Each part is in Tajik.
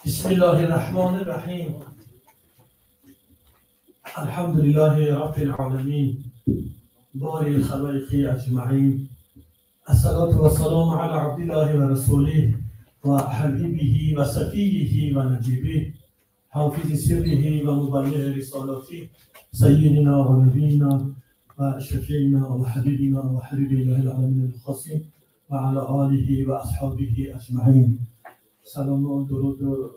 بسم الله الرحمن الرحیم. الحمد لله رب العالمین، باری الخلائق اجمعین، الصلاة والسلام على عبد الله ورسوله وحبیبه وصفیه ونجیبه، حافظ سره ومبلغ رسالته، سیدنا ونبینا وشفیعنا وحبیبنا وحبیب الله العالمین القاسم وعلى آله وأصحابه اجمعین. سلام و درود و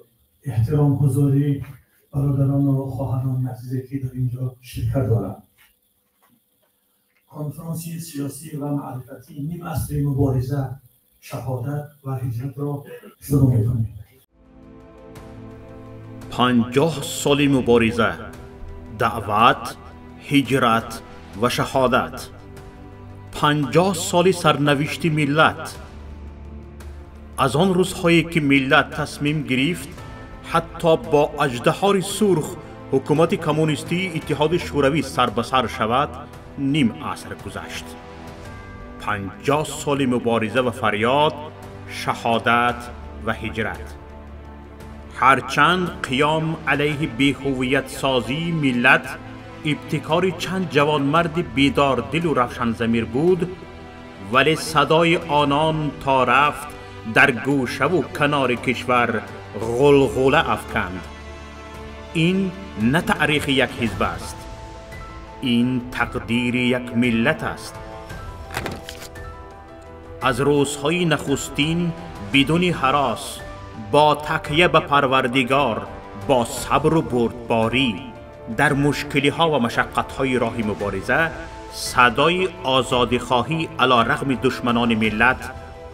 احترام حضوری برادران و خواهران عزیزی که در اینجا شرکت دارند. کنفرانس سیاسی و معرفتی نیم عصر مبارزه، شهادت و هجرت را شروع می‌کنیم. 50 سال مبارزه، دعوت، هجرت و شهادت. 50 سال سرنوشت ملت. از آن روزهایی که ملت تصمیم گرفت حتی با اژدهای سرخ حکومت کمونیستی اتحاد شوروی سر به سر شود، نیم عصر گذشت. 50 سال مبارزه و فریاد، شهادت و هجرت. هرچند قیام علیه بی‌هویت سازی ملت ابتکار چند جوانمرد بیدار دل و روشن ضمیر بود، ولی صدای آنان تا رفت در گوشه و کنار کشور غلغله افکند. این نه تاریخ یک حزب است، این تقدیر یک ملت است. از روزهای نخستین بدون هراس، با تکیه به پروردگار، با صبر و بردباری در مشکلی ها و مشقت های راه مبارزه، صدای آزادی خواهی علی رغم دشمنان ملت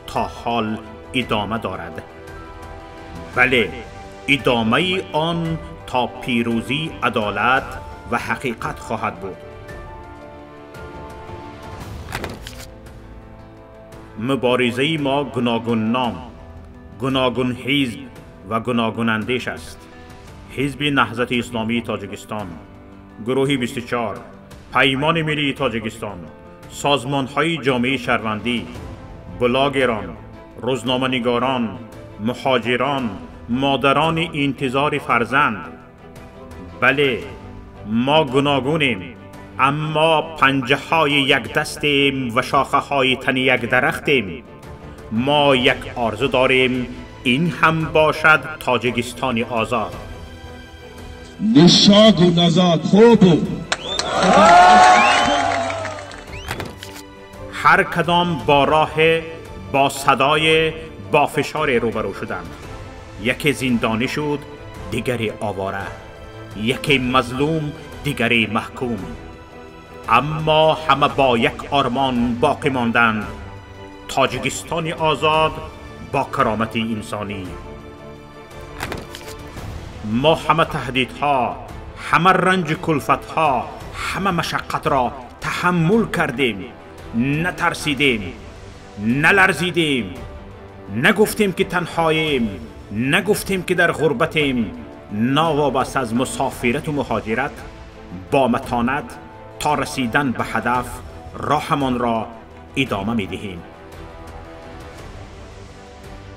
تا حال ادامه دارد. بله، ادامه آن تا پیروزی عدالت و حقیقت خواهد بود. مبارزه ما گوناگون نام، گوناگون حزب و گوناگون اندیش است. حزب نهضت اسلامی تاجیکستان، گروه 24، پیمان ملی تاجیکستان، سازمان‌های جامعه شهروندی، بلاگران، روزنامه‌نگاران، مهاجران، مادران انتظار فرزند. بله، ما گوناگونیم، اما پنجه های یک دستیم و شاخه های تن یک درختیم. ما یک آرزو داریم، این هم باشد تاجیکستان آزاد. هر کدام با راه، با صدای، با فشار روبرو شدند. یکی زندانی شد، دیگری آواره، یکی مظلوم، دیگری محکوم. اما همه با یک آرمان باقی ماندند: تاجیکستان آزاد با کرامت انسانی. ما همه تهدیدها، همه رنج کلفتها، همه مشقت را تحمل کردیم، نترسیدیم، نلرزیدیم، نگفتیم که تنهاییم، نگفتیم که در غربتیم. ناوابسته از مسافرت و مهاجرت، با متانت تا رسیدن به هدف راهمان را ادامه می‌دهیم.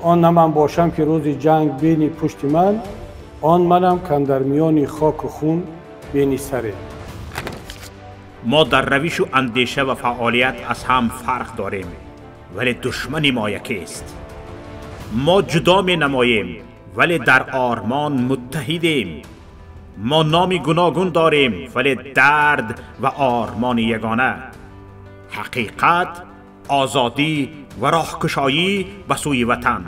آن نه من باشم که روز جنگ بینی پشت من، آن منم که در میان خاک و خون بینی سره. ما در روش و اندیشه و فعالیت از هم فرق داریم، ولی دشمن ما یکیست. ما جدا می نماییم، ولی در آرمان متحدیم. ما نام گوناگون داریم، ولی درد و آرمان یگانه. حقیقت، آزادی و راهکشایی به سوی وطن.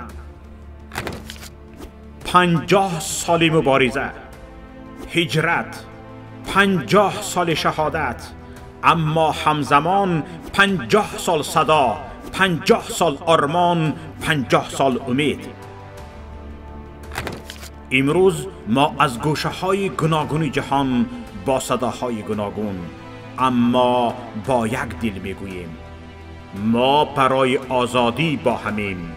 50 سال مبارزه، هجرت، 50 سال شهادت، اما همزمان 50 سال صدا، 50 سال آرمان، 50 سال امید. امروز ما از گوشه های گوناگون جهان با صداهای گوناگون، اما با یک دل میگوییم: ما برای آزادی با همیم،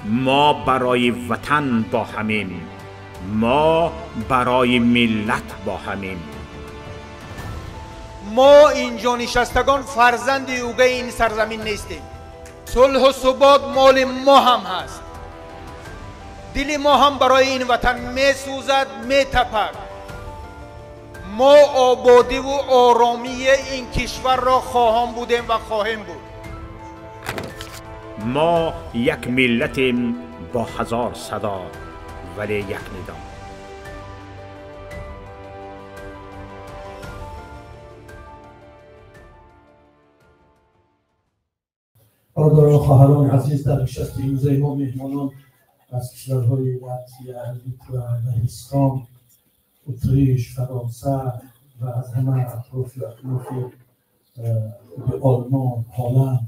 ما برای وطن با همیم، ما برای ملت با همیم. ما اینجا نشستگان فرزند اوگه این سرزمین نیستیم. صلح و ثبات مال ما هم هست. Дили мо ҳам барои ин ватан месӯзад, метапад. Мо ободиву оромии ин кишварро хоҳон будем ва хоҳем буд. Мо як миллатем бо ҳазор садо, вале як нидо. Бародарон ва хоҳарони азиз, дар нишасти имрӯзаи мо меҳмонон аз кишварҳои Латвия, Литва, Лаҳистон, Утриш, Фаронса ва аз ҳама атрофи акнофи Олмон, Ҳолланд,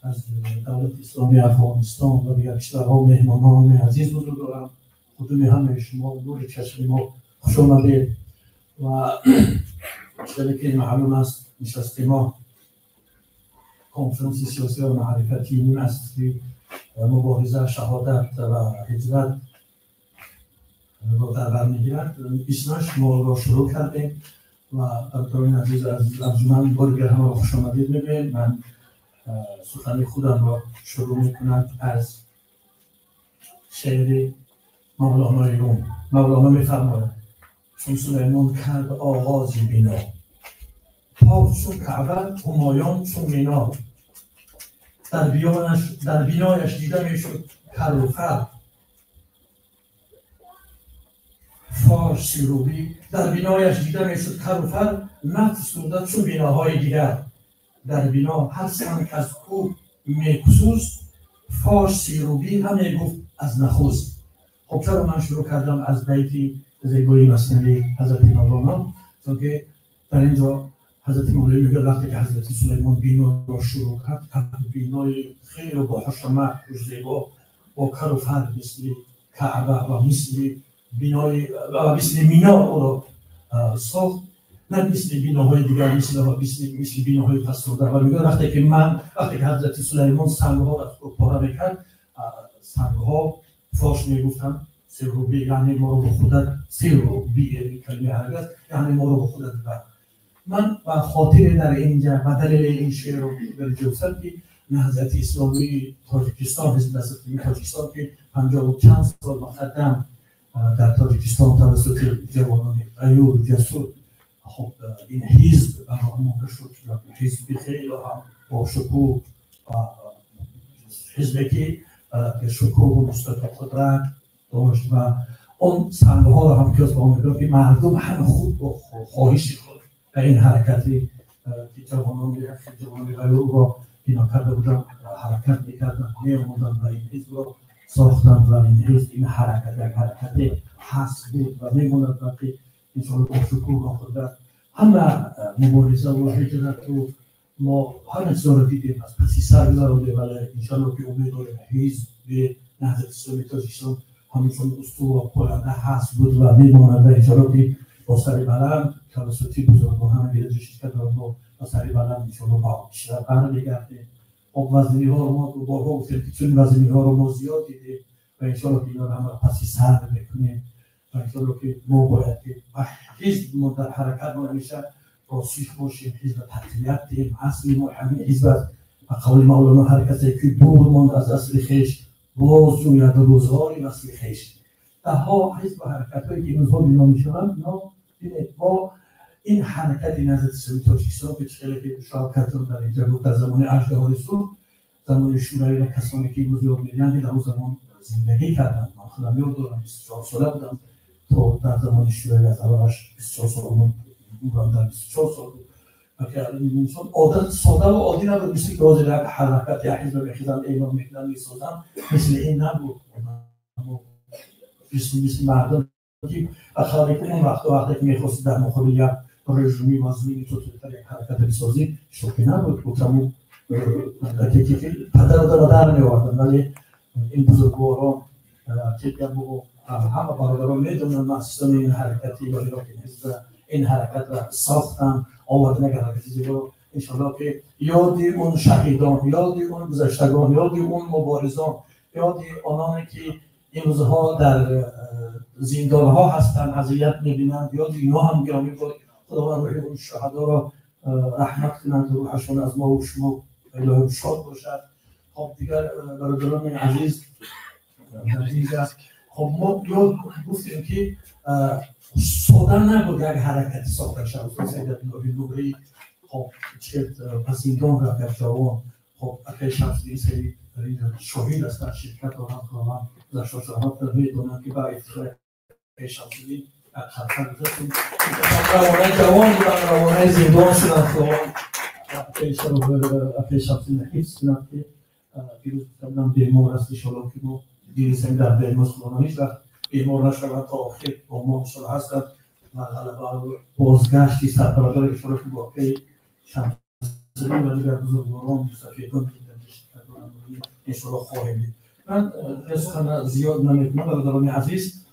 аз давлати исломии Афғонистон ва дигар кишварҳо меҳмонони азиз ҳузур доранд. Қудуми ҳамаи шумо, нури чашми мо, хуш омадед. Ва чизе ки маълум аст, нишасти мо конференси сиёсӣ ва маърифатии нимасри мубориза, шаҳодат ва ҳиҷрат ро дар бар мегирад. 28 моҳро шурӯъ кардем ва бародарони азиз, аз арҷуман бори дигар ҳамаро хуш омадед мегӯем. Ман сухани худамро шурӯъ мекунам аз шеъри Мавлонои Рум. Мавлоно мефармояд: чун Сулаймон кард оғози бино, пок чун Каъба, ҳумоён чун мино, дар бинояш дида мешуд кару фар, фош сирубӣ, дар бинояш дида мешуд кару фар, нафсуда чун биноҳои дигар. Дар бино ҳар санг аз кӯҳ мекусуст, фош сирубӣ ҳаме гуфт аз нахуст. Хоб, чаро ман шурӯъ кардам аз байти зебои маснавии ҳазрати Мавлоно? Чунки дар ин ҷо ҳазрати Мавлоно мегӯяд, вақте ки ҳазрати Сулаймон биноро шурӯъ кард, бинои хеле бо ҳашамат, зебо, бо кару фар, мисли Каъба ва мисли бинои ва мисли мино ӯро сохт, на мисли биноҳои дигар, мисли биноҳои фасурда. Ва мегӯяд, вақте ки ҳазрати Сулаймон сангҳоро аз кӯҳ пора мекард, сангҳо фош мегуфтанд сиррубӣ, яъне моро бо худат сиррубӣ, калимаи арабӣ аст, яъне моро бо худат бар. Ман ба хотире дар инҷа ба далели ин шеърро ҷӯсам, ки Наҳзати Исломии Тоҷикистон, ҳизби Наҳзати Тоҷикистон, ки 50 чанд сол муқаддам дар Тоҷикистон тавассути ҷавонони ғайюр ҷасур, хоб, ин ҳизб баромада шуд, ҳизби хеле ҳам бошукӯҳ, ҳизбе ки шукӯҳу мустақил қудрат дошт ва он сангҳоро ҳам қиёс ба он мекунад, ки мардум ҳама худ бо хоҳиши худ ба ин ҳаракати ки ҷавонони ғайюрро бино карда буданд, ҳаракат мекарданд, меомаданд ва ин ҳизбро сохтанд ва ин ҳизб, ин ҳаракат як ҳаракате ҳаст буд ва мемонад ва ки иншоалло бо шукӯҳ ва қудрат ҳама мубориза ва ҳиҷрату мо ҳама чизоро дидем, аз паси сар гузарондем, вале иншоалло ки умед дорем ҳизби Наҳзати Исломии Тоҷикистон ҳамчун устул ва поянда ҳаст буд ва мемонад ва иншоалло ки бо сари баланд тавассути бузургон ҳама ширкат доранд, мо бо сари баланд иншоалло ба кишвар бармегардем. Хоб, вазниҳоро мо борҳо гуфтем, ки чун вазниҳоро мо зиёд дидем ва иншоалло ки инҳоро ҳама паси сар мекунем ва иншоалло ки мо бояд ки ба ҳизб мо дар ҳаракат мо ҳамеша росих бошем, ҳизб тақвият диҳем. Асли мо ҳамин ҳизб аст. Ба қавли Мавлоно, ҳар касе ки дур монд аз асли хеш, боз ҷӯяд рӯзгори васли хеш. Даҳҳо ҳизб ва ҳаракатҳое ки имрӯзҳо бино мешаванд, ино бинед, мо ин ҳаракати Наҳзати Исломии Тоҷикистон, ки хеле ки Шавкатон дар инҷа гуфт, дар замони аждаҳои сурх, замони Шӯравӣ ва касоне ки имрӯз ёд медиҳанд, ки дар он замон зиндагӣ карданд. Ман худам ёд дорам, 24 сола будам то дар замони Шӯравӣ, аз аввалаш 24 сол умрам дар 24 сол буд. Инсон одат сода ва оддӣ набуд, мисли ки ҳозир як ҳаракат, як ҳизб мехезанд, эълон мекунанд, месозанд, мисли ин набуд. Мисли мардум ки ба қавле ки он вақто, вақте ки мехостӣ дар муқобили як режими вазмини тоталитар як ҳаракат бисозӣ, шӯхӣ набуд. Гуфтаму падару дар меоварданд, вале ин бузургворон тибқи ҳама бародарон медонанд, муассисони ин ҳаракати илоҳиро, ки ҳизб ин ҳаракатро сохтанд, оварданд як ҳаракати зебо. Иншоалло ки ёди он шаҳидон, ёди он гузаштагон, ёди он муборизон, ёди ононе ки имрӯзҳо дар зиндонҳо ҳастанд, азият мебинанд, ёди инҳо ҳам гиромӣ буд. Худованд рӯҳи он шуҳадоро раҳмат кунад, рӯҳашон аз мо ва шумо илоҳӣ шод бошад. Хоб, дигар бародарони азиз, дар инҷа خب ما گفتیم که ساده نبود یک حرکتی ساخته شد. استاد سید عبدالله نوری خب چه زندان رفت یک جوان، خب اکای شمس‌الدین سید شاهد هستند، شرکت دارند، خداوند گذشته رحمت میدونند که با افتخار اکای شمس‌الدین خطر گذاشتیم. روانه جوان بودن، روانه زندان شدن، خداوند اکای شمس‌الدین حفظ کنند که دیروز گفتم بیمار است، انشاءالله که ما دیروز در بیمار خداوند هیچ وقت بیمار نشود تا آخر با ما انشاءالله هستند و غلبه بازگشتی سرپرستار انشاءالله که با اکای شمس‌الدین و دیگر بزرگواران سفیدان انشاءالله خواهیم دید. من سخن زیاد نمیکنم برادران عزیز.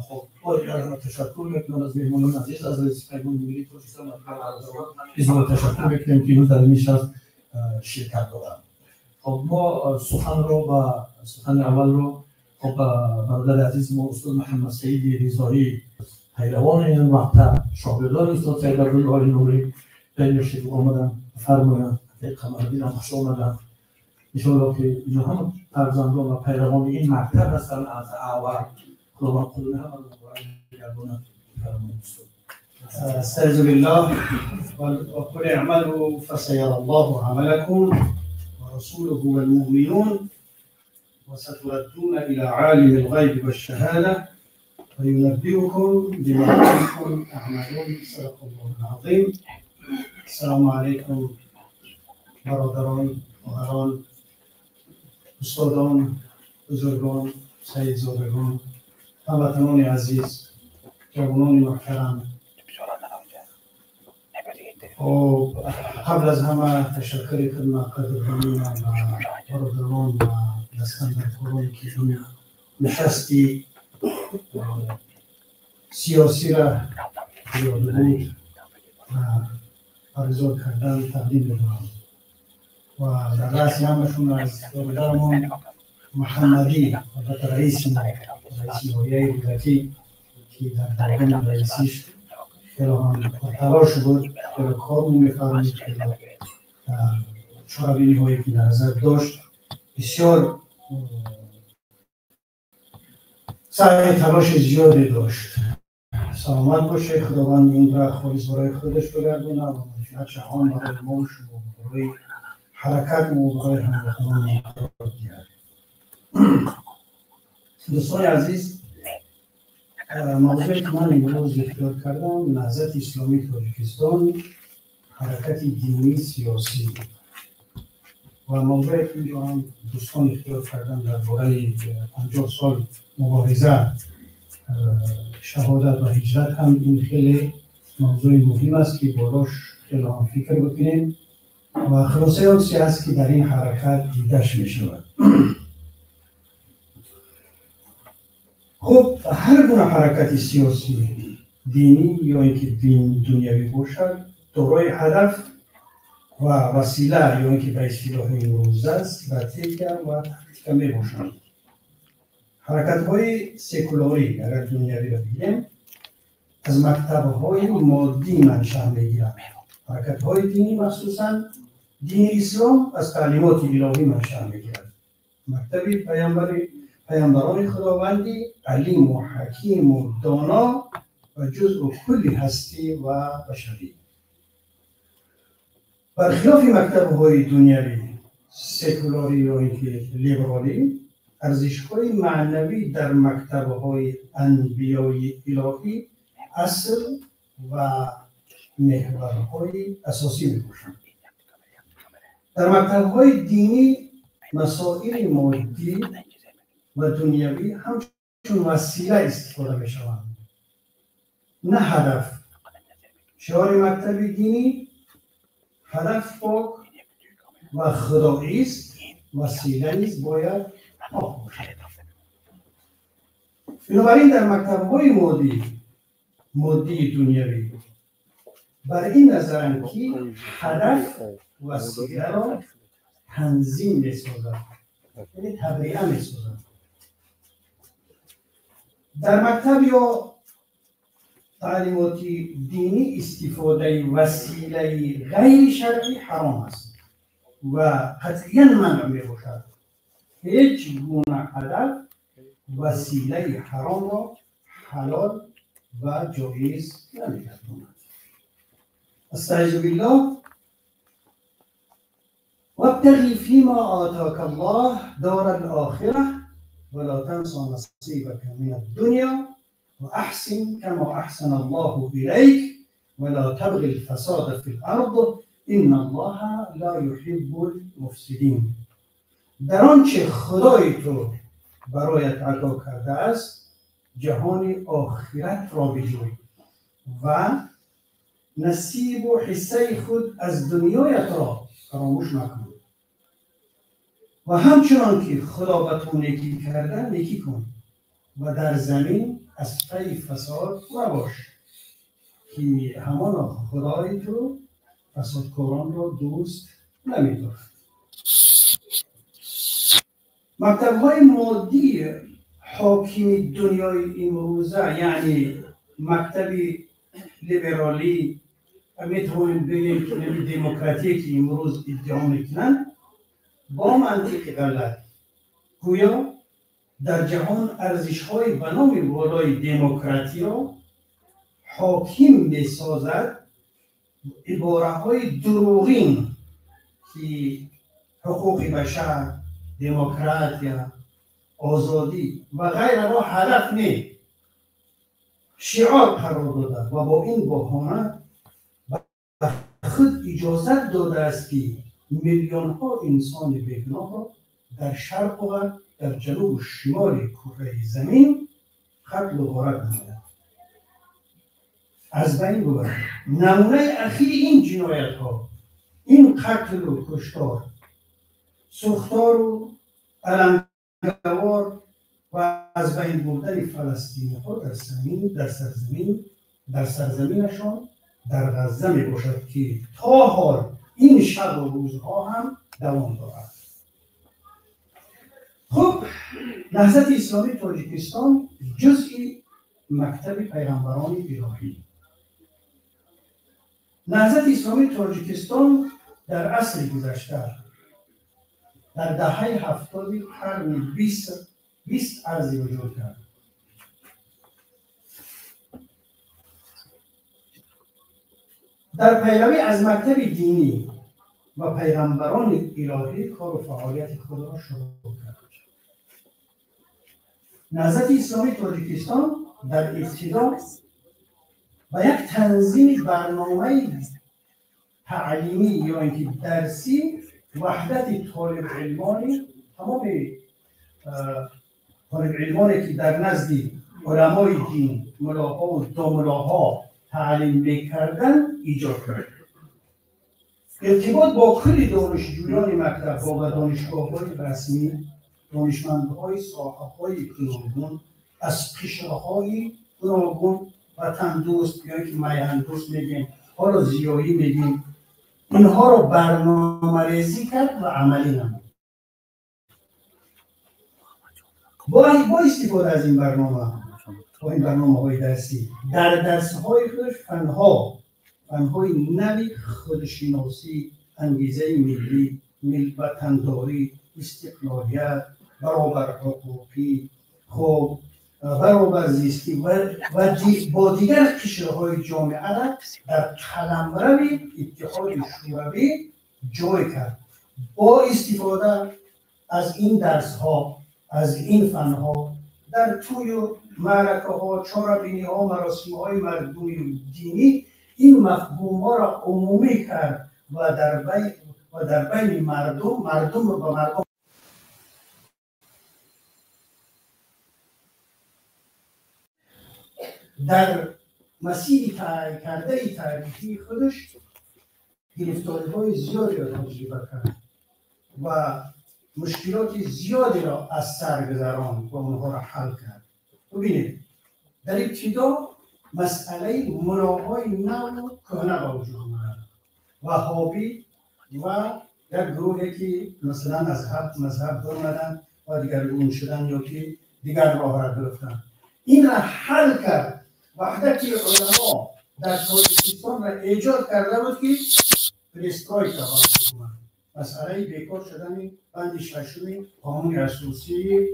خب باید تشکر میکنم از مهمانان عزیز، از رئیس پیمان ملی تاجیکستان اظهار تشکر میکنیم که امروز در این نشست شرکت دارند. خب ما سخن رو با سخن اول رو خب برادر عزیز ما استاد محمد سعید رضایی، پیروان این مکتب، شاگردان استاد سید عبدالله نوری در این آمدن فرمایند. قمرالدین هم خوش آمدن. انشاءالله که اینجا هم فرزندان و پیروان این مکتب هستند از اول. خداوند خدا همه مبارک گرداند. فرمایند استاد. استعذ بالله وقل اعملوا فسيرى الله عملكم ورسوله والمؤمنون وستردون إلى عالم الغيب والشهادة وينبئكم بما كنتم تعملون. صدق الله العظيم. السلام علیکم برادران، خواهران، استادان، بزرگان، سیدزادگان، هموطنان عزیز، جوانان محترم. قبل از همه تشکر کنم قدردانی و برادران و دستاندرکاران که این نشستی سیاسی را یاد بود و برگزار کردن تقدیم می‌دارم و در رأس همشون از برادرمان محمدی، البته رئیس ناحیه رودکی که در دوران رئیسیش خیلی هم تلاش بود، خیلی کار می‌فرمود، خیلی چاره‌بینی‌هایی که در نظر داشت بسیار سعی تلاش زیادی داشت. سلامت باشه، خداوند این را خالص برای خودش بگردونه و منفعت جهان برای ما و شما، برای حرکت و برای هموطنان قرار دهد. دوستان عزیز، موضوعی که من امروز اختیار کردم نهضت اسلامی تاجیکستان، حرکت دینی سیاسی، و موضوعی که اینجا هم دوستان اختیار کردن درباره 50 سال مبارزه، شهادت و هجرت هم این خیلی موضوع مهم است که بالاش خیلی هم فکر بکنیم و خلاصه آن چیزی است که در این حرکت دیدش می شود. خب هر گونه حرکت سیاسی، دینی یا اینکه دین دنیوی باشد، دارای هدف و وسیله یا اینکه به اصطلاح امروزه استراتژی و تاکتیک می باشند. حرکت های سکولاری اگر دنیوی را بگیریم از مکتب های مادی منشأ میگیرند. حرکت های دینی مخصوصا دین اسلام از تعلیمات الهی منشأ میگیرد. مکتب پیامبران خداوندی علیم و حکیم و دانا و جزء کل هستی و بشری. برخلاف مکتب های دنیوی سکولاری یا اینکه لیبرالی، ارزش‌های معنوی در مکتب‌های انبیای الهی اصل و محورهای اساسی می‌باشند. در مکتب‌های دینی مسائل مادی و دنیوی همچون وسیله استفاده می‌شوند، نه هدف. شعار مکتب دینی هدف پاک و خدایی است، وسیله نیز باید پاک باشد. بنابراین در مکتب‌های مادی دنیوی بر این نظرند که هدف وسیله را تنظیم می‌سازد، یعنی تبریئه می‌سازد. در مکتب یا تعلیمات دینی استفاده وسیله غیر شرعی حرام است و قطعیاً منع می‌باشد. هیچ گونه هدف وسیله حرام را حلال و جایز نمی‌گرداند. استعیذ بالله. وابتغ فيما آتاك الله دار الآخرة ولا تنس نصيبك من الدنيا وأحسن كما أحسن الله إليك ولا تبغ الفساد في الأرض إن الله لا يحب المفسدين. در آنچه خدای تو برایت عطا کرده است جهان آخرت را بجوی و نصیب و حصه خود از دنیایت را فراموش مکن و همچنان که خدا به تو نیکی کرده نیکی کن و در زمین از پی فساد مباش که همان خدای تو فسادکاران را دوست نمی‌دارد. مکتب‌های مادی حاکم دنیای امروزه، یعنی مکتب لیبرالی و میتوانیم بگیم که دموکراتی که امروز ادعا میکنند، با منطق غلط گویا در جهان ارزش‌های به نام والای دموکراتی را حاکم می‌سازد، عباره‌های دروغین که حقوق بشر، دموکراتی، آزادی و غیره را هدف نه، شعار قرار داده و با این بهانه به خود اجازت داده است که میلیون ها انسان بیگناه را در شرق و غرب، در جنوب و شمال کره زمین قتل و غارت نماید، از بین ببرد. نمونه اخیر این جنایت ها، این قتل و کشتار، سوختار و علنگوار و از بین بردن فلسطینی ها در سرزمینشان در غزه می باشد که تا حال این شب و روزها هم دوام دارد. خب، نهضت اسلامی تاجیکستان جزئی مکتب پیغمبران الهی. نهضت اسلامی تاجیکستان در عصر گذشته، در دهه 70 قرن 20 عرض وجود کرد. در پیروی از مکتب دینی و پیغمبران الهی کار و فعالیت خود را شروع کرد. نهضت اسلامی تاجیکستان در ابتدا با یک تنظیم برنامه تعلیمی یا اینکه درسی وحدت طالب علمانی، تمام طالب علمانی که در نزد علمای دین، ملاها و داملاها تعلیم میکردن ایجاد کرد. ارتباط با کل دانشجویان مکتب‌ها و دانشگاه‌های رسمی، دانشمندهای ساحه‌های گوناگون، از قشرهای گوناگون، وطن دوست یا که میهن دوست میگیم، حالا زیایی میگیم، اینها رو برنامه‌ریزی کرد و عملی نمود. با استفاده از این برنامه، با این برنامه‌های درسی، در درس‌های خودش فن‌های نوی خودشناسی، انگیزه ملی، وطنداری، استقلالیت، برابر حقوقی، خب برابر زیستی و با دیگر قشرهای جامعه را در قلمرو اتحاد شوروی جای کرد. با استفاده از این درس‌ها، از این فن‌ها، در توی معرکه ها، چاربینی ها، مراسم های مردمی دینی، این مفهوم ها را عمومی کرد و در بین مردم، مردم را به مردم در مسیر کرده تاریخی خودش گرفتاری های زیادی را تجربه کرد و مشکلات زیادی را از سر گذراند و اونها را حل کرد. ببینید، در ابتدا مسئله ملاهای نو و کهنه به وجود آمد، وهابی و یک گروهی که مثلا از مذهب برآمدن و دیگرگون شدن یا که دیگر راه را گرفتن. این را حل کرد. وحدت علما در تاجیکستان را ایجاد کرده بود که پرسترویکا آمد. مسئله بیکار شدن بند ششم قانون اساسی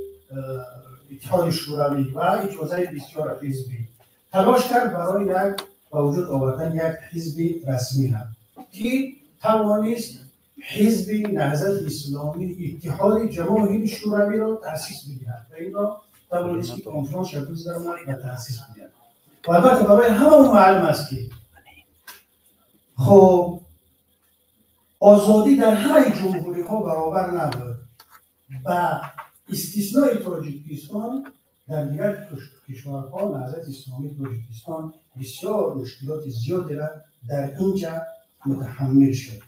اتحاد شوروی و اجازه بسیار حزبی تلاش کرد برای یک به وجود آوردن یک حزب رسمی را که توانست حزب نهضت اسلامی اتحاد جماهیر شوروی را تأسیس بدهد و این را توانست که کنفرانس را بگذراند و تأسیس بدهد. و البته برای همه معلوم است که خب آزادی در همه جمهوری ها برابر نبود و استثنای تاجیکستان در دیگر کشورها نهضت اسلامی تاجیکستان بسیار مشکلات زیادی را در اینجا متحمل شد.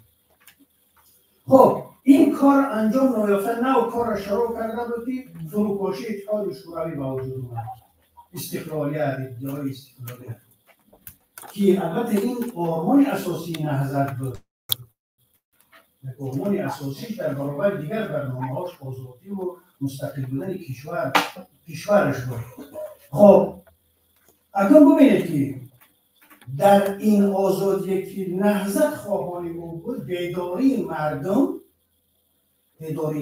خب این کار انجام نایافته نه و کار را شروع کرده بود که فروپاشی اتحاد شوروی به وجود آمد، استقلالیت، ادعای استقلالیت که البته این آرمان اساسی نهضت بود. آرمان اساسی در برابر دیگر برنامه‌هاش آزادی و مستقل بودن کشورش بود. خب اکنون ببینید که در این آزادی که نهضت خواهان او بود، بیداری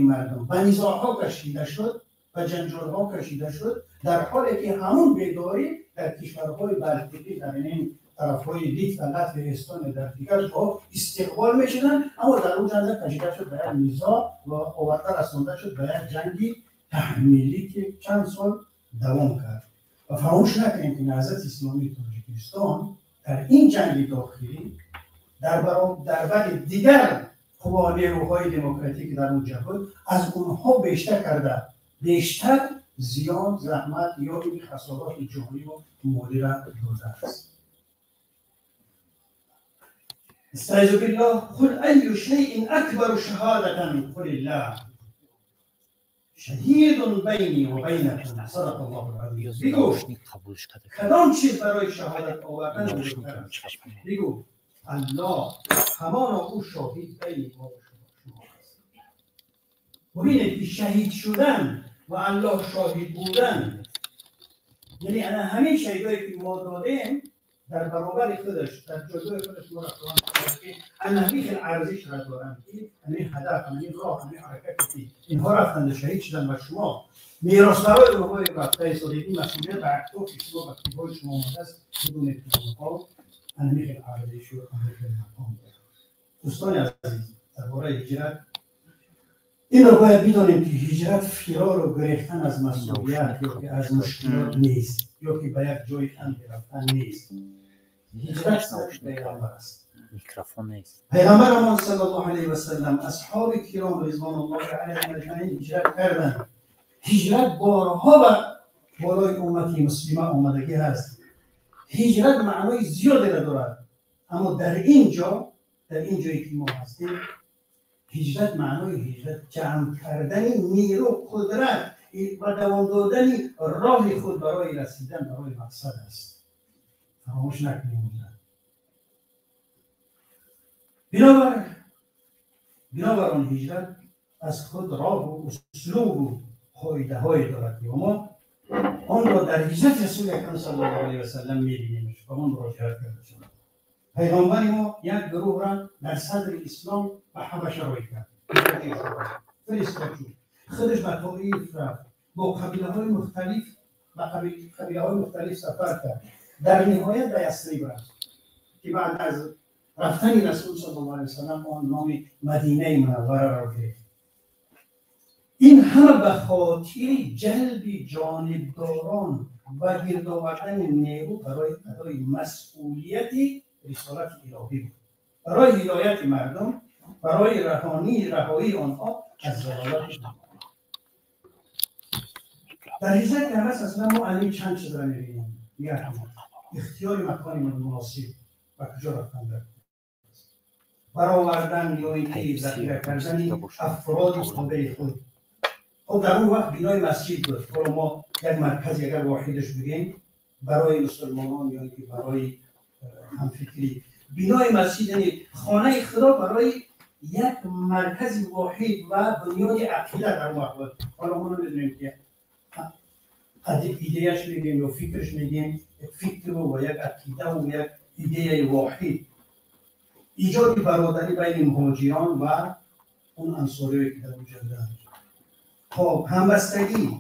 مردم به نزاع‌ها کشیده شد و جنجال‌ها کشیده شد، در حالی که همون بیداری در کشورهای بالتیکی، در این طرف‌های لیت و لط و استون در دیگر جاها استقبال می‌شدن، اما در اون جنگ کشیده شد به یک نزاع و آورده رسانده شد به یک جنگی تحمیلی که چند سال دوام کرد. و فراموش نکنیم که نهضت اسلامی تاجیکستان در این جنگ داخلی در بر دیگر نیروهای دموکراتیک در اونجا بود، از اونها بیشتر کرده، بیشتر زیان، زحمت یا این خسارات جانی و مالی را داده است. استعیذ بالله، قل ای شیء اکبر شهادة قل الله شهید بینی و بینکم صدق الله العظیم. بگو کدام چیز برای شهادت آوردن بزرگتر است؟ بگو الله، همانا او شاهد بین ما و شما است. ببینید که شهید شدن و الله شاهد بودن، یعنی همین شهیدایی که ما دادیم در برابر خودش، در جایگاه خودش ما را خواهند که همین ارزش را دارند که همین هدف، همین راه، همین حرکتی که اینها رفتند شهید شدن و شما میراث‌برای اونها رفته ایستادید، مسئولیت بر اکتاف شما و تیم‌های شما آمده است. بدونید که اونها همین ارزش و همین مقام دارند. دوستان عزیز، درباره هجرت این را باید بدانیم که هجرت فرار و گریختن از مسئولیت یا که از مشکلات نیست، یا که به یک جای تنگ رفتن نیست. هجرت سر پیغمبر است. پیغمبرمان صلی الله علیه و سلم، اصحاب کرام رضوان الله علیهم اجمعین هجرت کردند. هجرت بارها بر بالای امت مسلمه آمدگی هست. هجرت معنای زیادی را دارد، اما در اینجا، در این جایی که ما هستیم، هجرت معنای هجرت جمع کردن نیرو، قدرت و دوام دادن راه خود برای رسیدن برای مقصد است. فراموش نکنیم. بنابر آن هجرت از خود راه و اسلوب و قاعده های دارد که ما آن را در هجرت رسول اکرم صلی الله علیه و سلم می‌بینیم و آن مراجعت کرده شد. پیغمبر ما یک گروه را در صدر اسلام به حبشه روی کرد، فرستاد شد، خودش به طائف رفت، با قبیله های مختلف به قبیله های مختلف سفر کرد، در نهایت به یثرب رفت که بعد از رفتن رسول صلی الله علیه و سلم آن نام مدینه منوره را گرفت. این همه به خاطر جلب جانبداران و گرد آوردن نیرو برای ادای مسئولیت رسالت الهی بود، برای هدایت مردم، برای رهایی آنها از ضلالت. در هجرت که هست اصلا ما الان چند چیز را می‌بینیم. اختیار مکان مناسب و کجا رفتن در برآوردن یا اینکه ذخیره کردن افراد تابع خود. خب در اون وقت بنای مسجد بود. حالا ما یک مرکز اگر واحدش بگیم برای مسلمانان یا اینکه برای همفکری، بنای مسجد یعنی خانه خدا برای یک مرکز واحد و بنیاد عقیده در وقت بود. حالا ما نمیدونیم که ایدهش میگیم یا فکرش میگیم، یک فکر و یک عقیده و یک ایده واحد، ایجاد برادری بین مهاجران و اون انصاری که در اونجا بودند. خب همبستگی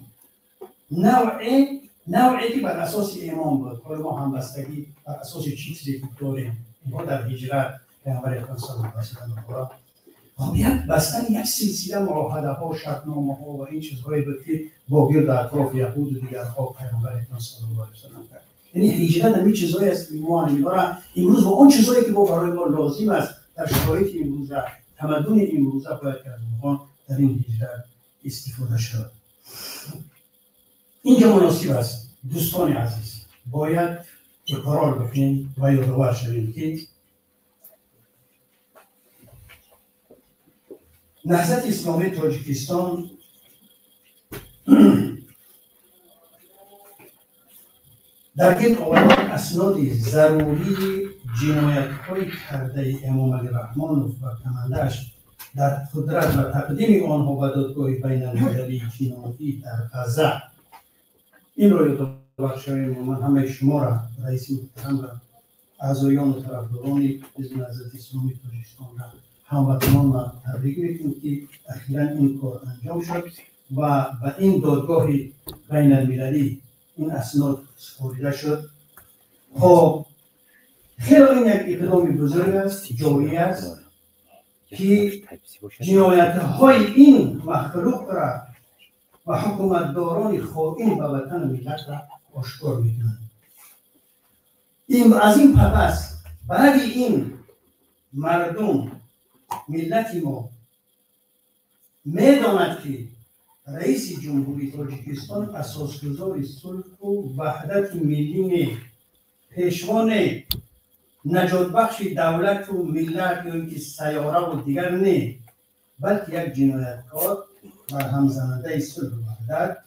نوعی که بر اساس ایمان بود. حالا ما همبستگی بر اساس چیزی که داریم، اینها در هجرت پیامبر اکرم صلی الله علیه و سلم خب یک بستن یک سلسله معاهده ها، شرطنامه ها و این چیزهایی بود که با گرد اطراف یهود و دیگرها پیامبر اکرم صلی الله علیه و سلم کرد. یعنی هجرت همین چیزهایی است که ما اینها امروز با اون چیزهایی که با برای ما لازم است در شرایط امروزه، تمدن امروزه، باید که از اونها در این هجرت استفاده شود. اینجا مناسب است دوستان عزیز باید اقرار بکنیم و یادآور شویم که نهضت اسلامی تاجیکستان در گرد آوردن اسناد ضروری جنایت‌های کرده امام علی رحمانوف و کمندش در قدرت و تقدیم آنها به دادگاه بین‌المللی جنایی در غزه، این را یادآور شویم. من همه شما را، رئیس محترم را، اعضایان و طرفداران حزب نهضت اسلامی تاجیکستان را، هموطنان را تبریک می‌کنیم که اخیراً این کار انجام شد و به این دادگاه بین‌المللی این اسناد سپرده شد. خب خیلی این یک اقدام بزرگ است، جایی است که جنایت‌های این مخلوق را و حکومتداران خائن به وطن و ملت را آشکار می‌کنند. این از این پس برای این مردم، ملت ما می‌داند که رئیس جمهوری تاجیکستان اساسگذار صلح و وحدت ملی، پیشوا نه، نجات بخش دولت و ملت یا اینکه سیاره و دیگر نه، بلکه یک جنایتکار و همزننده صلح و وحدت،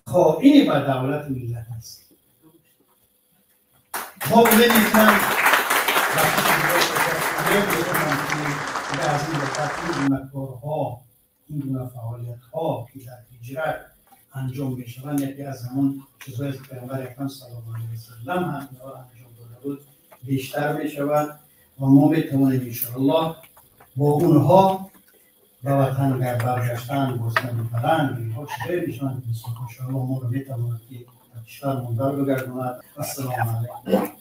خائن به دولت و ملت است. ما امید می‌کنم از این این گونه کارها، این گونه فعالیت‌ها که در هجرت انجام می‌شوند، یکی از همون چیزهایی که پیامبر اکرم صلی الله علیه و سلم هم اینها را انجام داده بود بیشتر می‌شود و ما می‌توانیم انشاءالله با اونها به وطن برگشتن، گفتن بلند اینها چیزهایی می‌شوند که انشاءالله ما رو می‌تواند که در کشورمان در بگرداند. السلام علیکم.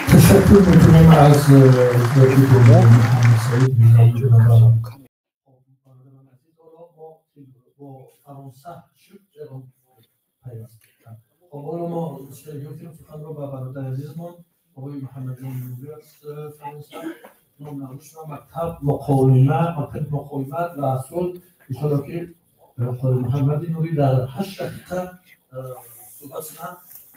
تشکر میکنیم از محمد سعید میلانی. با فرانسه شد پیوست. خب حالا ما گفتیم سخن رو به برادر عزیزمان آقای محمد جان نوری از فرانسه نام نوشتن مکتب مقاومت، مکتب مقاومت و صلح. انشاءالله که آقای محمد نوری در 8 دقیقه صحبت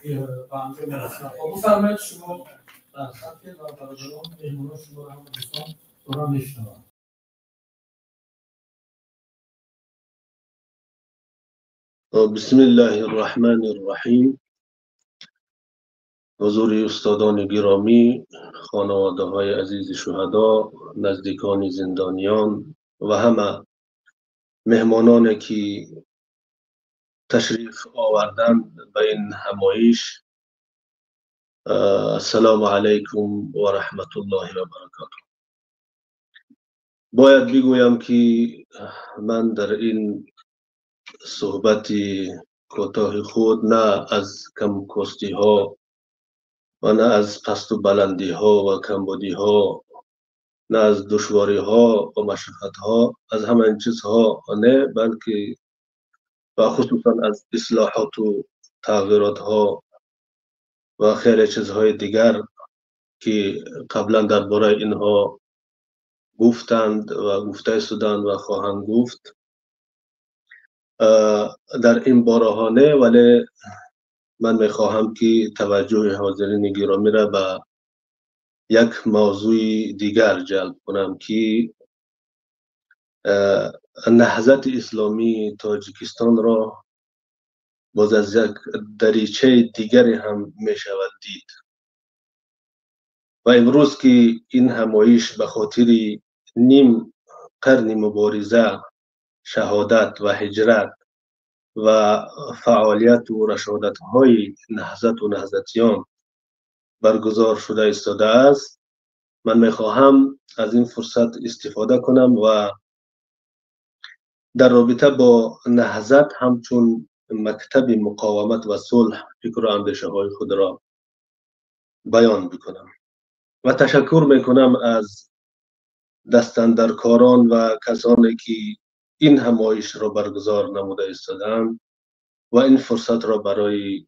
به انجام میرسند. خب بفرمایید شما در خط و برادران مهمانان شما را هم دوستان دارن میشنوند. بسم الله الرحمن الرحیم. حضور استادان گرامی، خانواده های عزیز شهدا، نزدیکان زندانیان و همه مهمانان که تشریف آوردند به این همایش، السلام علیکم و رحمت الله و برکاته. باید بگویم که من در این صحبت کوتاه خود نه از کمکاستی ها و نه از پست و بلندی ها و کمبودی ها، نه از دشواری ها و مشقت ها، از همه این چیزها نه، بلکه و خصوصا از اصلاحات و تغییرات ها و خیلی چیزهای دیگر که قبلا درباره اینها گفتند و گفته شدند و خواهند گفت در این باره ها نه، ولی من میخواهم که توجه حاضرین گرامی را به یک موضوع دیگر جلب کنم که نهضت اسلامی تاجیکستان را باز از یک دریچه دیگری هم می شود دید. و امروز که این همایش به خاطر نیم قرن مبارزه، شهادت و هجرت و فعالیت و رشادت های نهضت و نهضتیان برگزار شده ایستاده است، من میخواهم از این فرصت استفاده کنم و در رابطه با نهضت همچون مکتب مقاومت و صلح فکر و اندیشه های خود را بیان بکنم و تشکر میکنم از دستاندرکاران و کسانی که این همایش را برگزار نموده ایستادند و این فرصت را برای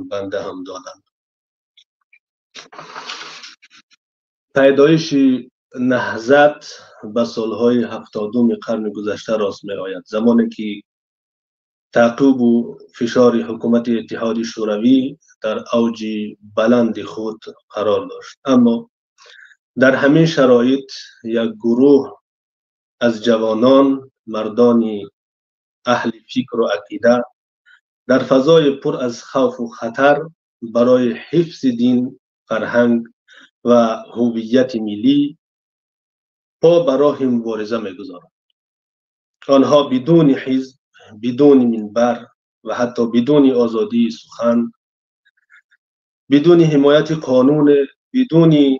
بنده هم دادند. پیدایش نهضت به سالهای 70 قرن گذشته راست می آید، زمانی که تعقیب و فشار حکومت اتحاد شوروی در اوج بلند خود قرار داشت. اما در همین شرایط یک گروه از جوانان، مردان اهل فکر و عقیده، در فضای پر از خوف و خطر برای حفظ دین، فرهنگ و هویت ملی پا به راه مبارزه می‌گذارند. آنها بدون حزب، بدون منبر و حتی بدون آزادی سخن، بدون حمایت قانون، بدون